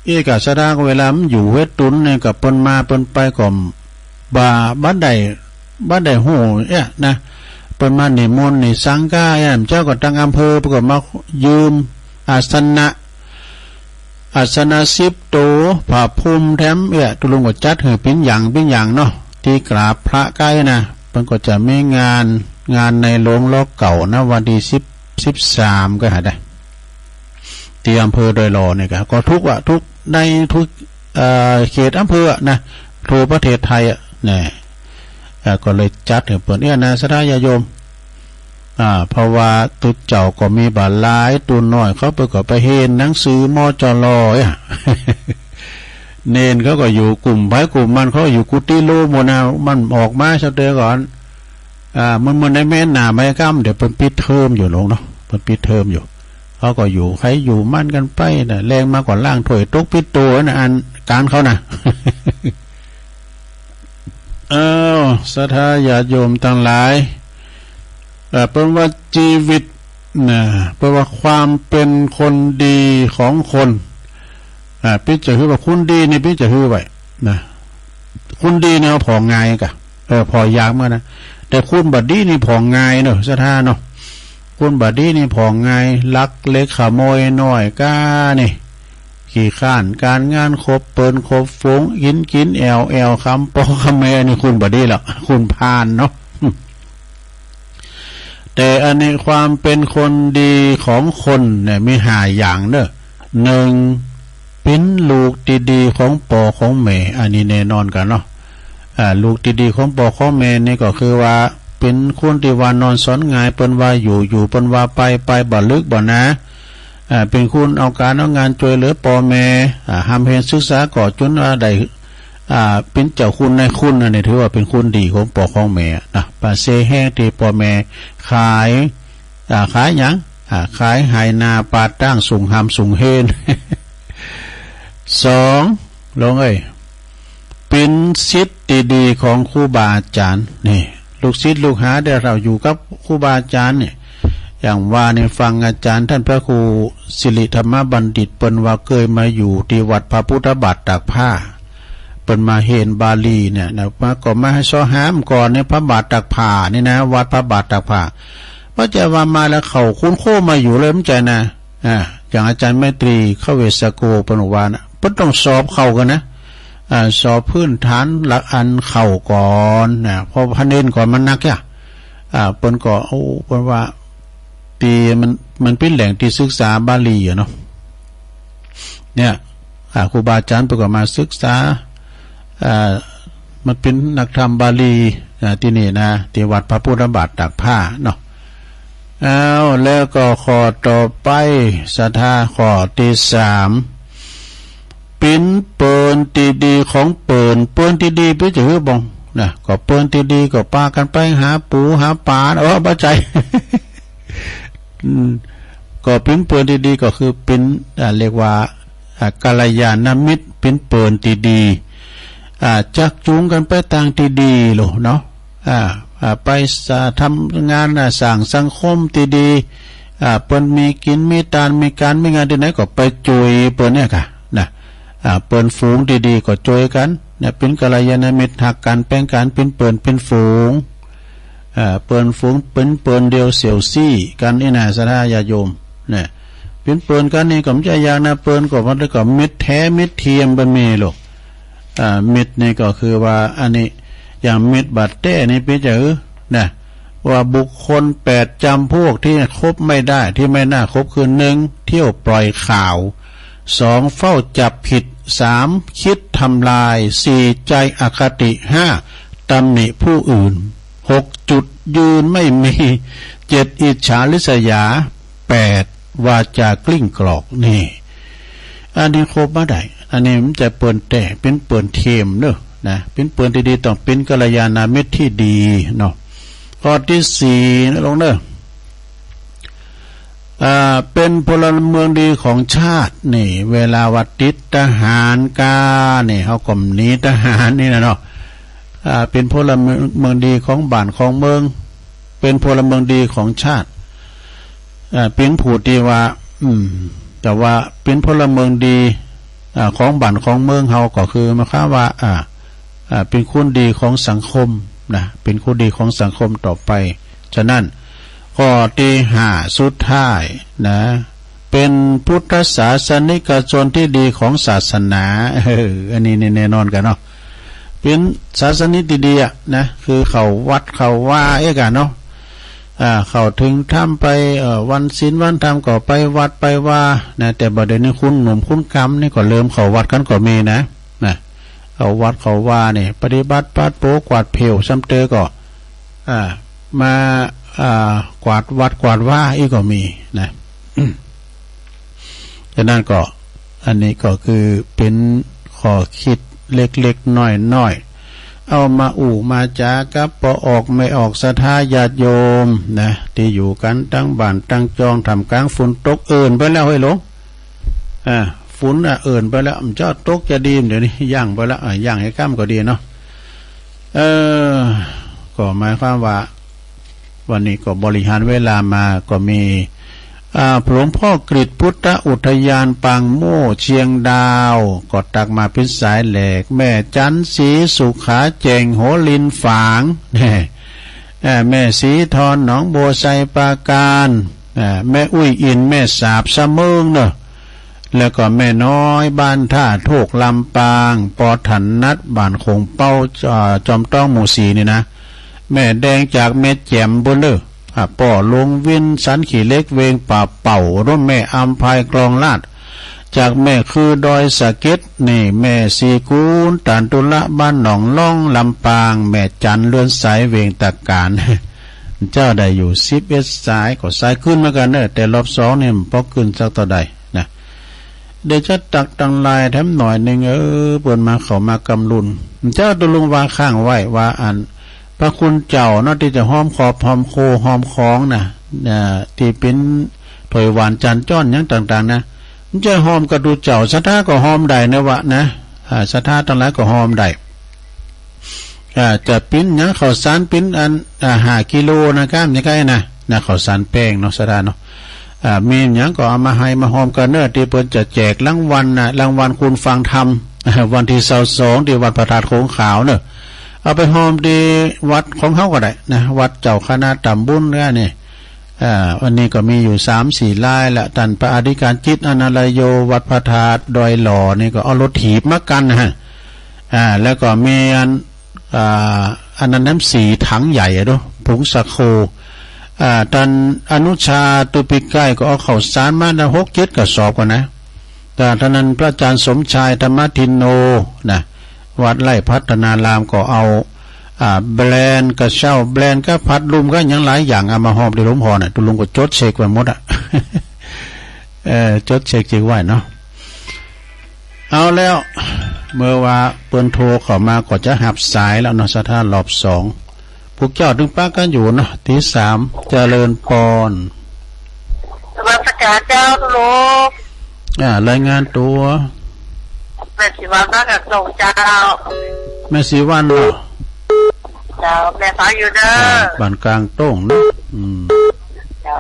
เอกศรัทธาก็เวลามันอยู่เวทตุนเนี่ย ก็เปิ้นมาเปิ้นไปก็บ่า บ่ได้ บ่ได้ฮู้เอี้ยนะ เปิ้นมานิมนต์นี่สังฆาเอี้ย เจ้าก็ตังอำเภอ เปิ้นก็มายืมอาสนะ อาสนะสิบโต ผ้าพุ่มแถมเอี้ย ตุ๊ลุงก็จัดหื้อเป๋นอย่างเป๋นอย่างเนาะ ตี้กราบพระใก้นะ เปิ้นก็จะมีงาน งานในโรงหล่อเก่านะ วันตี้สิบ สิบสามก็หาได้ ตี้อำเภอดอยหล่อนี่ก็ ก็ทุกอะ ทุก ในทุก เอ่อ เขตอำเภออะนะ ทั่วประเทศไทยอะ แน่ เอ่อ ก็เลยจัดหื้อเปิ้นเอี้ยนะ ศรัทธาญาติโยม อ่า เพราะว่าตุ๊เจ้าก็มีบ่าหลาย ตุ๊น้อยเขาเปิ้นก็ไปเฮียนหนังสือ มจล อะ เณรเขาก็อยู่กุ่มใผกุ่มมัน เขาอยู่กุฏิโลหมดนะ มันออกมาเช้าเตื้อก่อน อ่า มันเหมือนในแม่น้ำไม้กำ เดี๋ยวเปิ้นปิดเทอมอยู่ลงเนาะ เปิ้นปิดเทอมอยู่ เขาก็อยู่ใผอยู่มันกั๋นไปนะ แลงมาก็ล้างถ้วยตกปิดโตนะ อันก๋านเขานะ เอ้า ศรัทธาญาติโยมตังหลาย เอ่อ เปิ้นว่าจีวิตนะ เปิ้นว่าความเป๋นคนดีของคน อ่า ปี้จะหื้อว่าคุณดีนี่ปี้จะหื้อไว้นะ คุณดีเนี่ยผ่อง่ายกะ เออ ผ่อยากเหมือนกั๋นนะ แต่คุณบ่ดีนี่ผ่อง่ายเนาะ ศรัทธาเนาะ คุณบ่ดีนี่ผ่อง่าย ลักเล็กขโมยน้อยก้านี่ ขี้คร้านก๋านงาน คบเปิ้นคบฝูง กิ๋นกิ๋นแอ่วแอ่ว คำป้อคำแม่ นี่คุณบ่ดีละ คุณผ่านเนาะ แต่อันนี้ความเป๋นคนดีของคนเนี่ยมีห้าอย่างเนาะ นึ่ง เป๋นลูกตี้ดีของป้อของแม่ อันนี้แน่นอนกั๋นเนาะ อ่า ลูกตี้ดีของป้อของแม่นี่ก็คือว่า เป๋นคนตี้ว่านอนสอนง่าย เปิ้นว่าอยู่ อยู่ เปิ้นว่าไป ไป บ่ลึกบ่หนา อ่า เป๋นคนเอาก๋านเอางานจ้วยเหลือป้อแม่ อ่า ฮ่ำเฮงศึกษาก็จ๋นว่าได้ อ่า เป๋นเจ้าคุณนายคุณ อันนี้ถือว่าเป๋นคนดีของป้อของแม่นะ บ่าเซแฮงตี้ป้อแม่ขาย อ่า ขายหยัง อ่า ขายไฮ่นาปาตั้ง สูงฮ่ำสูงเฮน สอง ลงเอ้ย เป๋นศิษย์ตี้ดีของครูบาอาจ๋ารย์ นี่ ลูกศิษย์ลูกหาเดี๋ยวเฮาอยู่กับครูบาอาจ๋ารย์นี่ อย่างว่านี่ ฟังอาจ๋ารย์ต้านพระครูสิริธรรมบัณฑิต เปิ้นว่าเกยมาอยู่ตี้วัดพระพุทธบาทตากผ้า เปิ้นมาเฮนบาลีเนี่ยนะ มาก็มาให้เซาะหาก่อนเนี่ย พระบาทตากผ้านี่นะ วัดพระบาทตากผ้า บ่ใจ้ว่ามาแล้วเข้าคุ้นโค้มาอยู่เลย บ่ใจ้นะ อ่า อย่างอาจ๋ารย์ไมตรี ขเวสโก เปิ้นว่านะ เปิ้นต้องสอบเข้าก่อนนะ อ่า สอบพื้นฐานหลักอันเข้าก่อนนะ เพราะพระเณรก่อนมันหนักอะ อ่า เปิ้นก็ โอ้ เปิ้นว่า ตี้มัน มันเป๋นแหล่งตี้ศึกษาบาลีอะเนาะ เนี่ย อ่า ครูบาอาจ๋ารย์เปิ้นก็มาศึกษา อ่า มันเป๋นนักธรรมบาลี อ่า ตี้นี่นะ ตี้วัดพระพุทธบาทตากผ้าเนาะ อ้าว แล้วก็ข้อต่อไป ศรัทธา ข้อตี้สาม เป๋นเปิ้นตี้ดีของเปิ้น เปิ้นตี้ดีเป๋นจะหื้อบ่องนะ ก็เปิ้นตี้ดีก็ปากั๋นไปหาปู๋หาป๋า เออ บ่ใจ้ อืม ก็เป๋นเปิ้นตี้ดีก็คือเป๋น อ่า เรียกว่า อ่า กัลยาณมิตร เป๋นเปิ้นตี้ดี อ่า จักจูงกั๋นไปตางตี้ดีโลเนาะ อ่า อ่า ไปสะ ทำงาน อ่า สร้างสังคมตี้ดี อ่า เปิ้นมีกิ๋นมีตาน มีก๋านมีงานตี้ไหนก็ไปจ้วยเปิ้นเนี่ยก่ะนะ อ่า เปิ้นฝูงตี้ดีก็จ้วยกั๋นนะ เป๋นกัลยาณมิตร ฮักกั๋นแปงกั๋น เป๋นเปิ้นเป๋นฝูง อ่า เปิ้นฝูง เป๋นเปิ้นเดียวเสี่ยวซี้กั๋นนี่นะ ศรัทธาญาติโยม นะ เป๋นเปิ้นกั๋นนี่ก็บ่ใจ้ยากนะ เปิ้นก็ มันก็มิตรแท้มิตรเทียมเปิ้นมีโล อ่า มิตรนี่ก็คือว่า อันนี้ อย่างมิตรบ่าแต๊นี่เป๋นจะหื้อนะ ว่าบุคคลแปดจ๋ำพวกตี้คบไม่ได้ ตี้ไม่น่าคบคือ หนึ่ง เที่ยวปล่อยข่าว สอง เฝ้าจับผิด สาม คิดทำลาย สี่ ใจ๋อคติ ห้า ตำหนิผู้อื่น หก จุดยืนไม่มี เจ็ด อิจฉาริษยา แปด วาจากลิ้งกรอก นี่ อันนี้คบบ่ได้ อันนี้มันจะเปิ้นแต๊ เป๋นเปิ้นเทียมเนาะ นะ เป๋นเปิ้นตี้ดีต้องเป๋นกัลยาณมิตรตี้ดีเนาะ ข้อตี้สี่นะ ลงเนาะ อ่า เป๋นพลเมืองดีของชาตินี่ เวลาว่าติดทหารก้านี่ เฮาก็หนีทหารนี่นะเนาะ อ่า เป๋นพลเมืองดีของบ้านของเมือง เป๋นพลเมืองดีของชาติ อ่า เป๋นผู้ตี้ว่า อืม แต่ว่าเป๋นพลเมืองดี อ่า ของบ้านของเมืองเฮาก็คือหมายความว่า อ่า อ่า เป๋นคนดีของสังคมนะ เป๋นคนดีของสังคมต่อไป ฉะนั้น ข้อตี้ห้าสุดท้ายนะ เป๋นพุทธศาสนิกชนตี้ดีของศาสนา เออ อันนี้นี่แน่นอนก่ะเนาะ เป๋นศาสนิกตี้ดีอะนะ คือเข้าวัดเข้าวาเอ๊ะก่ะเนาะ อ่า เข้าเถิงธรรมไป เอ่อ วันศีลวันธรรมก็ไปวัดไปวานะ แต่บ่าเดี่ยวนี้คนหนุ่มคนกำนี่ก็เริ่มเข้าวัดกั๋นก็มีนะ นะ เข้าวัดเข้าวานี่ ปฏิบัติปัดเป๋ากวาดเผี้ยว ซ้ำเตอก็ อ่า มา อ่า กวาดวัดกวาดวาอี้ก็มีนะ ฉะนั้นก็ อันนี้ก็คือเป๋นข้อคิดเล็กๆ น้อยๆ เอามาอู้มาจ๋ากับป้อออกแม่ออกศรัทธาญาติโยมนะ ตี้อยู่กั๋นตังบ้านตังจอง ท่ามก๋างฝนตก เอิ้นไปแล้วเฮ้ยหลวง อ่า ฝนน่ะเอิ้นไปแล้ว มันจะตกจะดี เดี๋ยวนี้ยั้งไปแล้ว อ่า ยั้งหื้อค่ำก็ดีเนาะ เออ ก็หมายความว่า วันนี้ก็บริหารเวลามาก็มี อ่า หลวงพ่อกฤษพุทธอุทยานปางโม่เชียงดาว ก็ตักมาเป๋นสายแหลก แม่จันทร์ศรีสุขาแจ่งหัวลินฝาง แน่ เอ่อ แม่ศรีทอนหนองบัวไชยปราการ เอ่อ แม่อุ้ยอิน แม่สาบสะเมิงเนาะ แล้วก็แม่น้อยบ้านท่าโทกลำปาง ป้อถนัดบ้านโขงเป๊า เอ่อ จอมต้องหมู่สี่นี่นะ แม่แดงจากแม่แจ่มปู้นเน่อ อ่ะ ป้อหลวงวินสันขี้เหล็กเวงป่าเป่า ร่วมแม่อำไพคลองลาด จ จากแม่คือดอยสะเก็ด นี่ แม่ศรีกู๋น ตานตุละ บ้านหนองล้อง ลำปาง แม่จัน เรือนสาย เวียงตะก๋าน เจ้าได้อยู่สิบเอ็ดสาย ก็สายขึ้นเหมือนกั๋นเน่อ แต่รอบสองนี่บ่ขึ้นสักเต้าใดนะ เดี๋ยวจะตักตังหลายแถมหน่อยนึ่ง เออ เปิ้นมา เข้ามากำลุน เจ้า ตุ๊ลุงว่าค้างไว้ว่าอัน พระคุณเจ้าเนาะ ตี้จะฮอมขอบฮอมโคฮอมของนะ เอ่อ ตี้เป๋นถ้วยหวานจานจ้อนหยังต่างๆ นะ บ่ใจ้ฮอมกระดูเจ้า ศรัทธาก็ฮอมได้นะวะนะ อ่า ศรัทธาตังหลายก็ฮอมได้ อ่า จะเป๋นหยังข้าวสารเป๋นอัน อ่า ห้ากิโลนะ ก้ามใหญ่ๆ นะ นะ ข้าวสารแป้งเนาะ ศรัทธาเนาะ อ่า มีหยังก็เอามาหื้อมาฮอมกั๋นเน่อ ตี้เปิ้นจะแจกรางวัลนะ รางวัลคนฟังธรรม วันตี้ซาวสอง ตี้วัดพระธาตุโขงขาวเน่อ เอาไปฮอมตี้วัดของเฮาก็ได้นะ วัดเจ้าคณะต๋ำบุญก็นี่ อ่า วันนี้ก็มีอยู่สามสี่รายละ ต้านพระอธิการจิต อนาลโย วัดพระธาตุดอยหล่อ นี่ก็เอารถถีบมากั๋นนะฮะ อ่า แล้วก็มีอัน อ่า อันนั้นน้ำสีถังใหญ่อะเนาะ ผงสาโค อ่า ต้านอนุชา ตุ๊ปีใก้ก็เอาข้าวสารมานะ หกเจ็ดกระสอบก่อนนะ แต่เต้านั้นพระอาจารย์สมชาย ธรรมทินโน นะ วัดไร่พัฒนารามก็เอา อ่า แบรนด์กระเช้า แบรนด์ก็พัดลมก็หยังหลายอย่าง เอามาฮอมตี้หลวงพ่อน่ะ ตุ๊ลุงก็จดเช็คไว้หมดอะ เออ จดเช็คเช็คไว้เนาะ เอาแล้ว เมื่อว่าเปิ้นโทรเข้ามาก็จะฮับสายแล้วเนาะ ศรัทธารอบสอง พวกเจ้าตึงปะกั๋นอยู่เนาะ ตี้สาม เจริญปอน นมัสก๋านเจ้าตุ๊ลุง อ่า รายงานตั๋ว แม่ศรีวรรณ มาจากหนองเจ้า แม่ศรีวรรณเนาะ เจ้า แม่ฟังอยู่เน่อ อ่า บ้านกลางโต้งเนาะ อืม เจ้า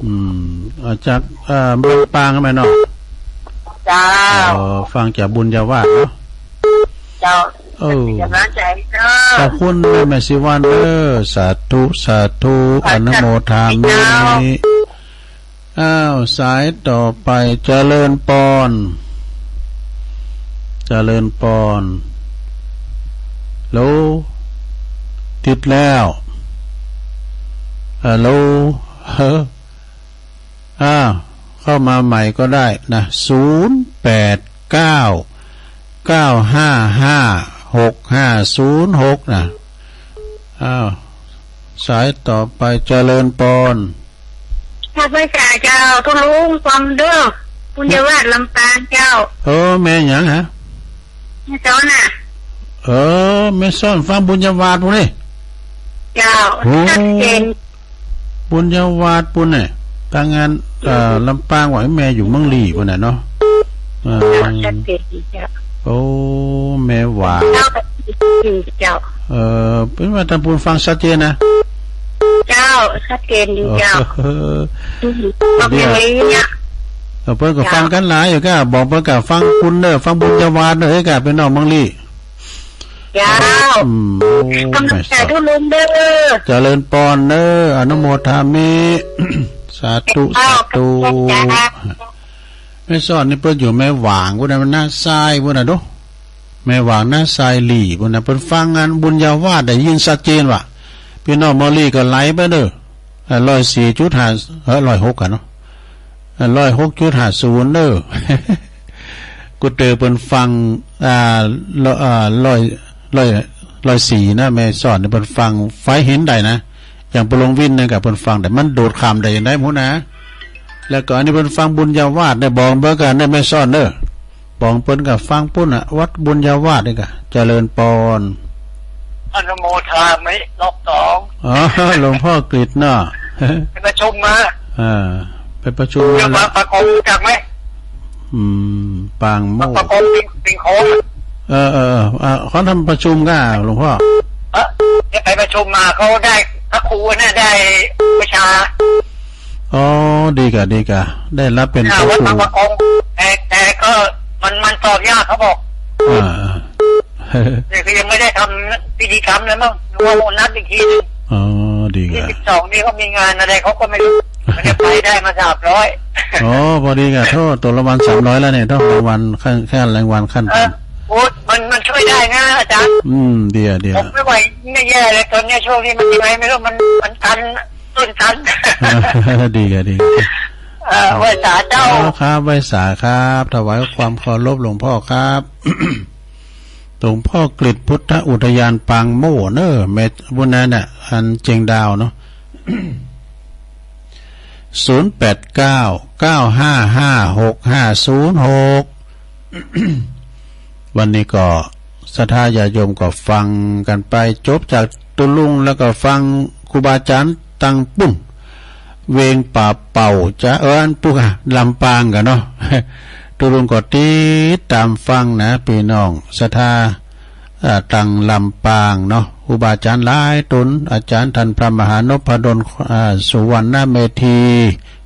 อืม เอาจาก เอ่อ ลำปางแม่เนาะ เจ้า เอ่อ ฟังจากบุญญาวาสเนาะ เจ้า เออ เป๋นก๋ำลังใจ๋เน่อ ขอบคุณแม่ แม่ศรีวรรณเน่อ สาธุ สาธุ อนุโมทามิ เจ้า อ้าว สายต่อไป เจริญปอน เจริญปอน ฮัลโหล ติดแล้ว ฮัลโหล เฮ้อ อ้าว เข้ามาใหม่ก็ได้นะ ศูนย์แปดเก้า เก้าห้าห้า หกห้าศูนย์หก นะ อ้าว สายต่อไป เจริญปอน ข้าพเจ้าเจ้า ตุ๊ลุง ฟังเน่อ บุญญาวาส ลำปางเจ้า เออ แม่หยังฮะ แม่สอนน่ะ เออ แม่สอน ฟังบุญญาวาสปู้นนี่ เจ้า โอ้ ชัดเจน บุญญาวาสปู้นเนี่ย ตางอัน เอ่อ ลำปางว่าแม่อยู่เมืองลี้ปู้นน่ะเนาะ เออ เจ้า ชัดเจนดีเจ้า โอ้ แม่หวาน เจ้า เจ้า เออ เป๋นว่าตางปู้นฟังชัดเจนนะ เจ้า ชัดเจนดีเจ้า เออ อืม บอกอย่างนี้เนี่ย เออ เปิ้นก็ฟังกั๋นหลายอยู่ก้า บอกเปิ้นก้าฟังปุ้นเน่อ ฟังบุญญาวาสเน่อ เฮ้ยก้า เป๋นน้องเมืองลี้ เจ้า อืม โอ้ ก๋ำลังใจ๋ตุ๊ลุงเน่อ เจริญปอนเน่อ อนุโมทามิ สาธุ เจ้า สาธุ เจ้า แม่สอนนี่เปิ้นอยู่แม่หวางปู้นน่ะ มันนาซายปู้นน่ะดู แม่หวางนาซายลี้ปู้นน่ะ เปิ้นฟังอันบุญญาวาสได้ยินชัดเจนว่ะ ปี้น้องเมืองลี้ก็ไหลไปเน่อ อ่า ร้อยสี่จุดห้า เอ้อ ร้อยหกอะเนาะ อ่า ร้อยหกจุดห้าศูนย์เน่อ กูเต๋อเปิ้นฟัง อ่า ร้อย อ่า ร้อย ร้อย ร้อยสี่นะ แม่สอนนี่เปิ้นฟังไฟเห็นได้นะ อย่างปะหลวงวินนี่ก้าเปิ้นฟังได้ มันโดดข้ามได้อย่างใดบ่ฮู้นะ แล้วก็อันนี้เปิ้นฟังบุญญาวาสได้ บอกเปิ้นก้าได้ แม่สอนเน่อ บอกเปิ้นก้าฟังปุ้นน่ะ วัดบุญญาวาสนี่ก้า เจริญปอน อนุโมทามิรอบสอง อ๋อ หลวงพ่อกฤษเนาะ ไปประชุมมา อ่า ไปประชุมมาแล้ว บางปะกงรู้จักไหม อืม ปางโมกข์ บางปะกง ปิง ปิงโค้ง เออ เออ เออ อ่า เขาทำประชุมก้า หลวงพ่อ เออ เนี่ยไปประชุมมา เขาได้พระครูเนี่ยได้วิชา อ๋อ ดีก้า ดีก้า ได้รับเป๋น อ่า พระครู วัดบางปะกง แต่ แต่ก็มัน มันสอบยากเขาบอก อ่า อ่า เนี่ยคือยังไม่ได้ทำพิธีกรรมเลยมั้ง รอนัดอีกทีนึง อ๋อ ดีก้า ยี่สิบสองนี่เขามีงานอะไรเขาก็ไม่รู้ มันจะไปได้มาสามร้อย อ๋อ พอดีก้า โธ่ ตั๋วรางวัลสามร้อยแล้วเนี่ย ต้องรางวัลขั้น ขั้นรางวัลขั้น เออ ต่ำ โอ้ มัน มันช่วยได้นะอาจารย์ อืม ดีอะ ดีอะ ผมไม่ไหว เนี่ยแย่เลย ตอนเนี้ยช่วงนี้มันยังไงไม่รู้ มัน มันตัน ตื้นตัน ดีก้า ดีก้า เอ่อ ไหว้สาเจ้า อ๋อ ครับ ไหว้สาครับ ถวายความเคารพหลวงพ่อครับ หลวงพ่อกฤษพุทธอุทยานปางโม่เนอะ แม่ ผู้นั้นน่ะ อันเจียงดาวเนาะ ศูนย์แปดเก้า เก้าห้าห้า หกห้าศูนย์หก วันนี้ก็ศรัทธาญาติโยมก็ฟังกั๋นไป จบจากตุ๊ลุงแล้วก็ฟังครูบาอาจ๋ารย์ตังปุ้น เวงป่าเป่าจะเอิ้นปุ๊กอะ ลำปางกั๋นเนาะ ตุ๊ลุงก็ติดต๋ามฟังนะ ปี้น้องศรัทธา อ่า ตังลำปางเนาะ ครูบาอาจ๋ารย์หลายต๋น อาจ๋ารย์ต้านพระมหานพดล อ่า สุวรรณเมธี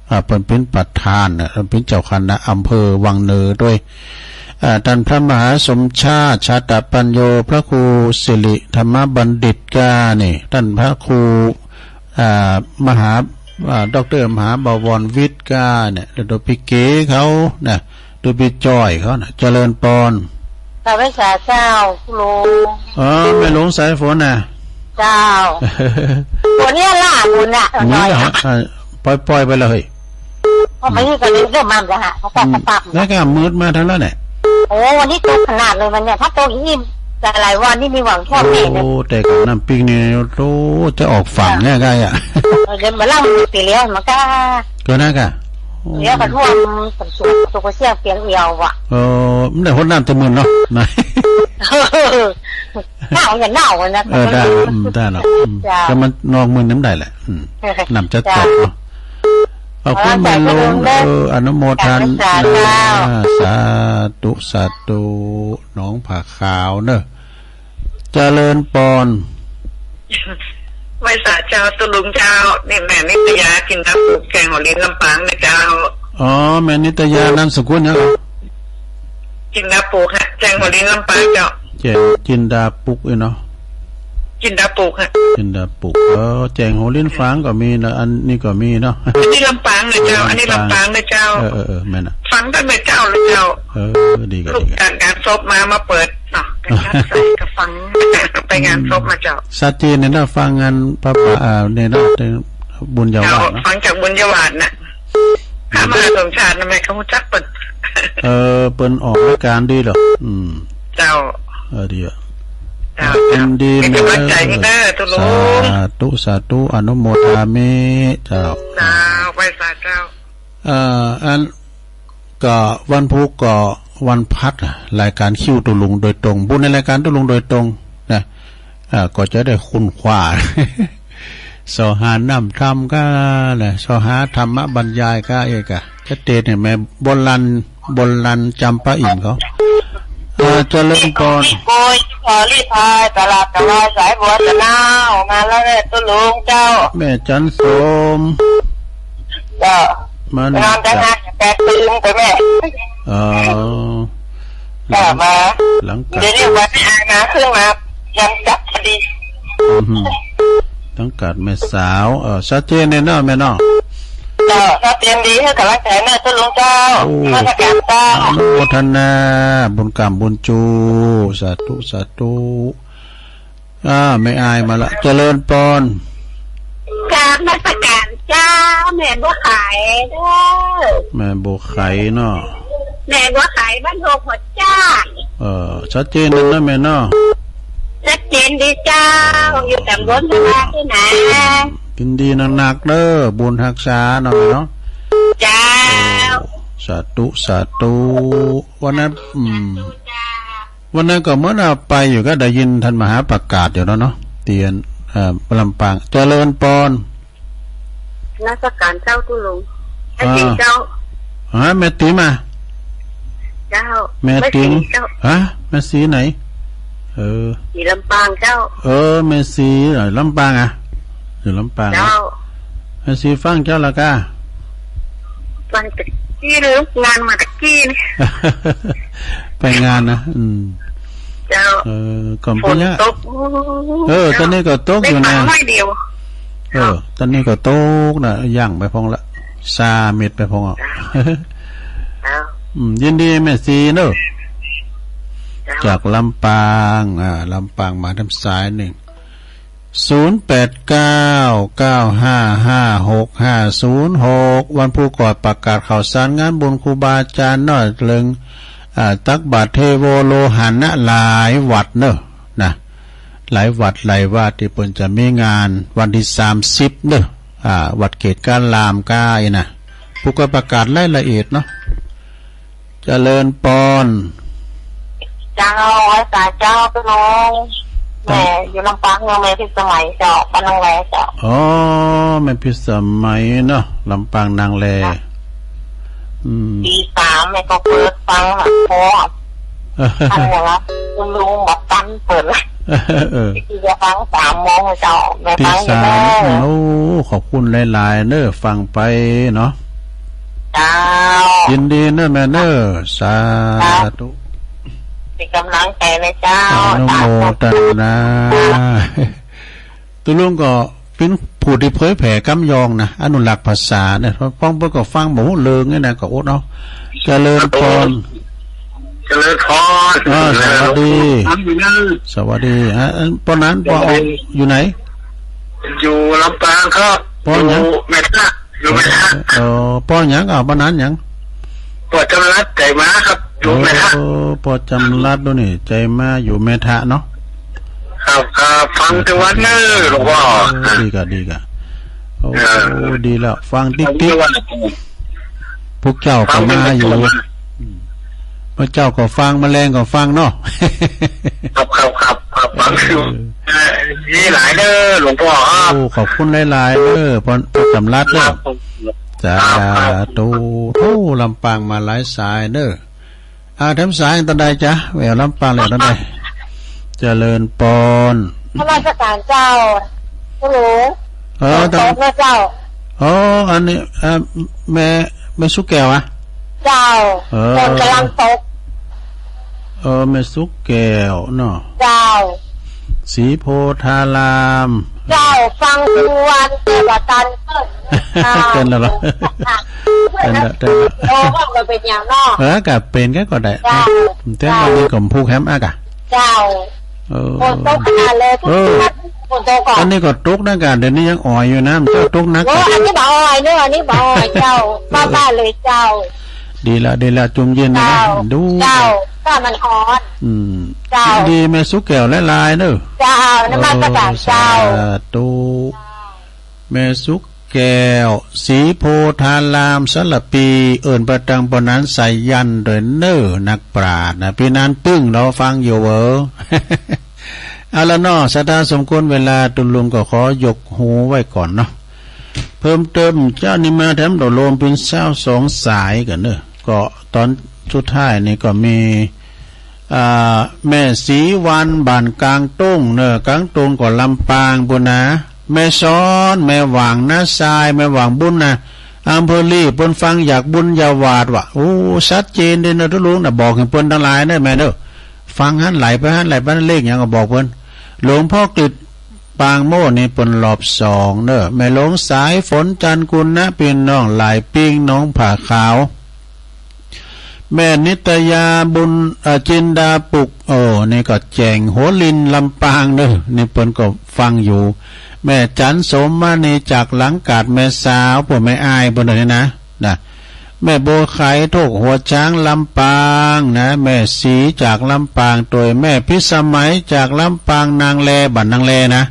อ่า เปิ้นเป๋นประธานน่ะ เปิ้นเป๋นเจ้าคณะอำเภอวังเหนือตวย อ่า ต้านพระมหาสมชาติ ชาตปัญโญ พระครูสิริธรรมบัณฑิตก้านี่ ต้านพระครู อ่า มหา อ่า ด็อกเตอร์มหาบวรวิทย์ก้าเนี่ย แล้วก็ปี้เก๋เขานะ ตุ๊ปี้จ้อยเขาน่ะ เจริญปอน ข้าพเจ้าเจ้า ครู อ๋อ แม่หลวงสายฝนน่ะ เจ้า ฝนเนี่ยล่ะ ฝนน่ะ นี่เหรอ อ่า ปล่อยๆ ไปเลย ก็ไม่นี่ก็เลยเริ่มมาแล้วฮะ เขาก็ อืม ปรับ แล้วก็มืดมาทั้งนั้นแหละ โอ้ วันนี้ตกขนาดเลยมันเนี่ย ถ้าตกอย่างนี้หลายๆ วันนี่มีหวังท่วมแน่เลย โอ้ แต่ก็น้ำปิงนี่ โอ้ จะออกฝั่งแน่ใกล้อะ เดี๋ยวมาเล่ามันไปแล้วมันก็ ก็นั่นกะ เดี๋ยวก็ท่วมสวนตัวเสี้ยงเปียงเอียวว่ะ เออ มันได้ฮดน้ำแต่มื้อเนาะ นะ เน่าอย่าเน่านะ เออ ได้ละ อืม ได้ละ อืม เจ้า แต่มันนอกมื้อนี้บ่ได้แหละ อืม น้ำจะตกเนาะ ขอบคุณแม่หลวง เออ อนุโมทนา สาธุ สาธุ หนองผาขาวเนอะ เจริญปอน ไหว้สาเจ้าตุ๊ลุงเจ้า นี่แม่นิตยา จินดาปุก แจ้งหัวลินลำปางนะเจ้า อ๋อ แม่นิตยา นามสกุลหยัง จินดาปุกฮะ แจ้งหัวลินลำปางเจ้า แจ้งจินดาปุกเอ้ยเนาะ จินดาปุกฮะ จินดาปุก เออ แจ้งหัวลินฝางก็มีนะ อันนี้ก็มีเนาะ อันนี้ลำปางนะเจ้า อันนี้ลำปางนะเจ้า เออ เออ เออ แม่นน่ะ ฟังตั้งแต่เจ้าเลยเจ้า เออ ดีกะ ลูก ดีกะ จากงานศพมา มาเปิด เนาะ ไปชัดใส่กะฟัง ไปงานศพมาเจ้า อืม ชัดเจนเนี่ยนะ ฟังงานพระป่า อ่า เนี่ยนะ บุญญาวาสเนาะ เจ้า ฟังจากบุญญาวาสน่ะ พระมหาสมชาติน่ะ แม่ก็ฮู้จักเปิ้น เออ เปิ้นออกรายการดีเหรอ อืม เจ้า เออ ดีอะ เจ้า ยินดี เจ้า นะ เป็นกำลังใจให้เด้อตุ๊ลุง สาธุ สาธุ อนุโมทามิ เจ้า เจ้า ไหว้สาเจ้า เอ่อ อัน ก็วันพุธก็วันพัดอะ รายก๋านคิวตุ๊ลุงโดยตรง บุญในรายก๋านตุ๊ลุงโดยตรงนะ อ่า ก็จะได้คุ้นคว้า เซาะหาน้ำธรรมก้านะ เซาะหาธรรมบรรยายก้าเอกอะ ชัดเจนเนี่ย แม่บุญลัน บุญลันจำปาอิ่มเขา อ่า เจริญปอน โกย ขอรีพาย ตลาดตะวายสายบัวตะนาว มาแล้วแหละตุ๊ลุงเจ้า แม่จันสม เจ้า มานอน นอนแต่ จาก ห้าแปดปีไปแม่ เออ เจ้า มา หลังกาด เดี๋ยวนี้วันนี้อามาขึ้นมา ยังจับพอดี อือหือ หลังกาดแม่สาว เออ ชัดเจนเลยเนาะแม่เนาะ เจ้า ชัดเจนดี หื้อกำลังใจ๋เน่อตุ๊ลุงเจ้า โอ้ นมัสก๋านเจ้า อนุโมทนา บุญก๋ามบุญจู สาธุ สาธุ อ่า แม่อายมาละ เจริญปอน กราบนมัสก๋านเจ้า แม่บัวไขเด้อ แม่บัวไขเนาะ แม่บัวไขบ้านโฮกหัวจ้าง เออ ชัดเจนนะแม่เนาะ ชัดเจนดีเจ้า อยู่ตำบลสะพานที่ไหน ยินดีนักๆ เด้อ บุญฮักษาเนาะแม่เนาะ เจ้า โอ้ สาธุ สาธุ วันนั้น อืม วันนั้นก็เหมือนว่าไปอยู่ก็ได้ยินต้านมหาประกาศอยู่แล้วเนาะ เตียน เอ่อ ลำปาง เจริญปอน นมัสก๋านเจ้าตุ๊ลุง แม่ อ่า ติ๋มเจ้า ฮะ แม่ติ๋มอะ เจ้า แม่ติ๋ม แม่ศรีเจ้า ฮะ แม่ศรีไหน เออ ศรีลำปางเจ้า เออ แม่ศรี เอ่อ ลำปางอะ อยู่ลำปางนะ เจ้า แม่ศรีฟังเจ้าละก้า ฟังตะกี้ ลุกงานมาตะกี้นี่ ไปงานนะ อืม เจ้า เออ ก็บ่เป๋นหยัง ฝนตก เออ ต๋อนนี้ก็ตกอยู่นะ ได้ฟังหน้อยเดียว เออ ต๋อนนี้ก็ตกนะ ยั่งไปพ่องละ ซาเม็ดไปพ่องอ่ะ เจ้า อืม ยินดีแม่ศรีเนาะ เจ้า จากลำปาง อ่า ลำปางมาทางสายนึ่ง ศูนย์แปดเก้า เก้าห้าห้า หกห้าศูนย์หก วันพูกก็ประกาศข่าวสารงานบุญครูบาอาจารย์เนาะ เถิง อ่า ตักบาตรเทโวโลหะนะ หลายวัดเนาะ นะ หลายวัดหลายวาดตี้เปิ้นจะมีงานวันตี้สามสิบเนาะ อ่า วัดเกตุการามก้าอี้นะ พูกก็ประกาศรายละเอียดเนาะ เจริญปอน เจ้า ไหว้สาเจ้า ตุ๊ลุง เจ้า แม่อยู่ลำปาง แม่พิสมัยเจ้า บ้านนางแลเจ้า อ๋อ แม่พิสมัยเนาะ ลำปางนางแล เจ้า อืม ตีสามแม่ก็เปิดฟังลำโพง เออ ฟังอย่างละ ตุ๊ลุงบอกตันเปิดละ เออ ที่จะฟังสามโมงเจ้า แม่ฟังอยู่ ตีสาม แล้ว โอ้ ขอบคุณหลายๆ เน้อ ฟังไปเนาะ เจ้า ยินดีเน้อแม่เน้อ สาธุ เจ้า เป๋นก๋ำลังใจ๋เลยเจ้า อนุโมตนา สาธุ ตุ๊ลุงก็เป๋นผู้ตี้เผยแผ่กำยองนะ อนุรักษ์ภาษาเนี่ย ฟังเปิ้นก็ฟังบ่ฮู้เรื่องเนี่ยนะ ก็อดเอา เจริญปอน เจริญปอน อ่า สวัสดี สวัสดี อ่า ป้อนั้น ป้อออก อยู่ไหน อยู่ลำปางครับ ป้อหยัง อยู่แม่ทะ อยู่แม่ทะ เออ ป้อหยัง อ่า ป้อนั้นหยัง ป้อจำรัด ใจ๋มาครับ อยู่แม่ทะ เออ ป้อจำรัดดูนี่ ใจ๋มา อยู่แม่ทะเนาะ ครับ ครับ ฟังแต่วันเน้อ หลวงป้อ เออ ดีก่ะ ดีก่ะ โอ้ เออ ดีแล้ว ฟังติ๊กๆ พวกเจ้าก็มาอยู่ ฟังแต่วัน อืม พวกเจ้าก็ฟัง แมลงก็ฟังเนาะ ครับ ครับ ครับ ครับ ฟังอยู่ เออ เอ่อ ดีหลายเน้อ หลวงป้อครับ โอ้ ขอบคุณหลายๆ เน้อ ป้อ ป้อจำรัดเน้อ ครับผม สาธุ ครับ โอ้ ลำปางมาหลายสายเน้อ อ่า แถมสายตันใดจ๊ะ แววลำปางแล้วตันใด เจริญปอน นมัสการเจ้า ตุ๊ลุง เออ ฝนตกนะเจ้า อ๋อ อันนี้ เอ่อ แม่ แม่สุแก้วอะ เจ้า เออ ฝนก๋ำลังตก เออ แม่สุแก้วเนาะ เจ้า ศรีโพธาราม เจ้า ฟังทุกวัน แต่ว่าตันเปิ้น เจ้า เต้นแล้วเหรอ เต้นแล้ว เต้นแล้ว โอ้ ว่ามันเป๋นอย่างเนาะ เออ ก็เป๋นก็ ก็ได้ เจ้า แต่วันนี้ก็ผูกแฮมอ่ะกะ เจ้า เออ ฝนตกขนาดเลย เออ ฝนตกก่อน อันนี้ก็ตกนะกะ เดี๋ยวนี้ยังอ่อยอยู่นะ มันจะตกหนัก โอ้ อันนี้บ่อ่อยเน้อ อันนี้บ่อ่อยเจ้า เออ บ้าๆ เลยเจ้า ดีละ ดีละ จุ่มเย็นนะ เจ้า ดู เจ้า ก็มันฮ้อน อืม เจ้า ดีแม่สุแก้วหลายๆ เน้อ เจ้า นมัสการเจ้า เออ สาธุ แม่สุแก้ว ศรีโพธาราม สารภี เอิ้นไปตังป้อนั้นสายัณด้วยเน้อ นักปราชญ์นะ ปี้นั้นปึ้ง รอฟังอยู่เหวอ เอาละเนาะ ศรัทธาสมควรเวลา ตุ๊ลุงก็ขอยกหูไว้ก่อนเนาะ เพิ่มเติมเจ้านี้มาแถมโดดโลมเป๋นซาวสองสายก่อนเน้อ ก็ตอนสุดท้ายนี่ก็มี อ่า แม่ศรีวรรณ บ้านกลางตุ้งเน้อ กลางตุ้งก็ลำปางปู้นนะ แม่ซ้อน แม่หว่างนาทราย แม่หว่างบุญนะ อำเภอลี เปิ้นฟังอยากบุญอยากหวาดว่ะ โอ้ ชัดเจนเลยเน้อตุ๊ลุงนะ บอกหื้อเปิ้นตังหลายเน้อแม่เน้อ ฟังหั้นไหลไปหั้นไหลไปหั้น เลขหยังก็บอกเปิ้น หลวงพ่อกฤษ ปางโมดนี่เปิ้นรอบสองเน้อ แม่หลวงสายฝน จันทร์กุลนะ ปี้น้องหลายปิ้ง หนองผาขาว แม่นิตยาบุญ เอ่อ จินดาปุก โอ้ นี่ก็แจ้งหัวลินลำปางเน้อ นี่เปิ้นก็ฟังอยู่ แม่จันทร์สมมณีจากหลังกาด แม่สาว พวกแม่อ้ายเปิ้นนี่นะ นะ แม่บัวไข โทกหัวช้าง ลำปางนะ แม่ศรีจากลำปาง ตวยแม่พิสมัยจากลำปาง นางแล บ้านนางแลนะ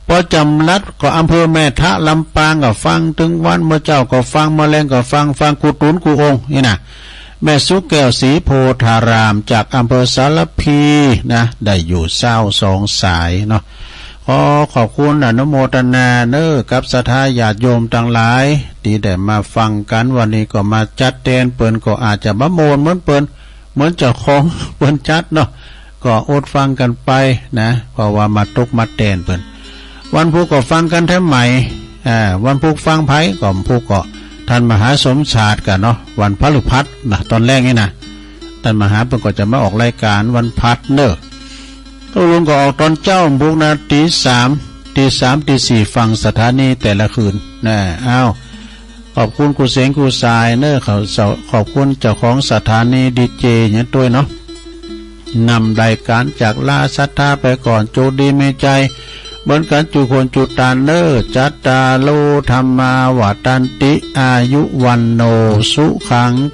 ป้อจำรัดก็อำเภอแม่ทะ ลำปางก็ฟัง ตึงวันเมื่อเจ๊าก็ฟัง เมื่อแลงก็ฟัง ฟังกู้ตุ๊นกู้องค์นี่นะ แม่สุแก้ว ศรีโพธาราม จากอำเภอสารภีนะ ได้อยู่ซาวสองสายเนาะ ขอขอบคุณอนุโมทนาเน้อ กับศรัทธาญาติโยมตังหลาย ตี้ได้มาฟังกั๋น วันนี้ก็มาจัดแตน เปิ้นก็อาจจะบ่ม่วนเหมือนเปิ้น เหมือนเจ้าของเปิ้นจัดเนาะ ก็อดฟังกั๋นไปนะ เพราะว่ามาตกมาแตนเปิ้น วันพูกก็ฟังกั๋นแถมใหม่ อ่า วันพูกฟังใผ ก็พูกก็ท่านมหาสมชาติก่ะเนาะ วันพฤหัสนะ ตอนแรกนี่นะ ท่านมหาเปิ้นก็จะมาออกรายก๋านวันพฤหัสเน้อ ตุ๊ลุงก็ออกตอนเจ๊าพูกนะ ตีสาม ตีสาม ตีสี่ ฟังสถานีแต่ละคืนนะ อ้าว ขอบคุณกู้เสียงกู้สายเน้อ ขอ ขอบคุณเจ้าของสถานีดีเจหยังตวยเนาะ นำรายก๋านจากลาศรัทธาไปก่อน โจคดีมีชัย เหมือนกั๋นจุคนจุตานเน่อ จัตตาโร ธัมมา วัฑฒันติ อายุ วัณโณ สุขัง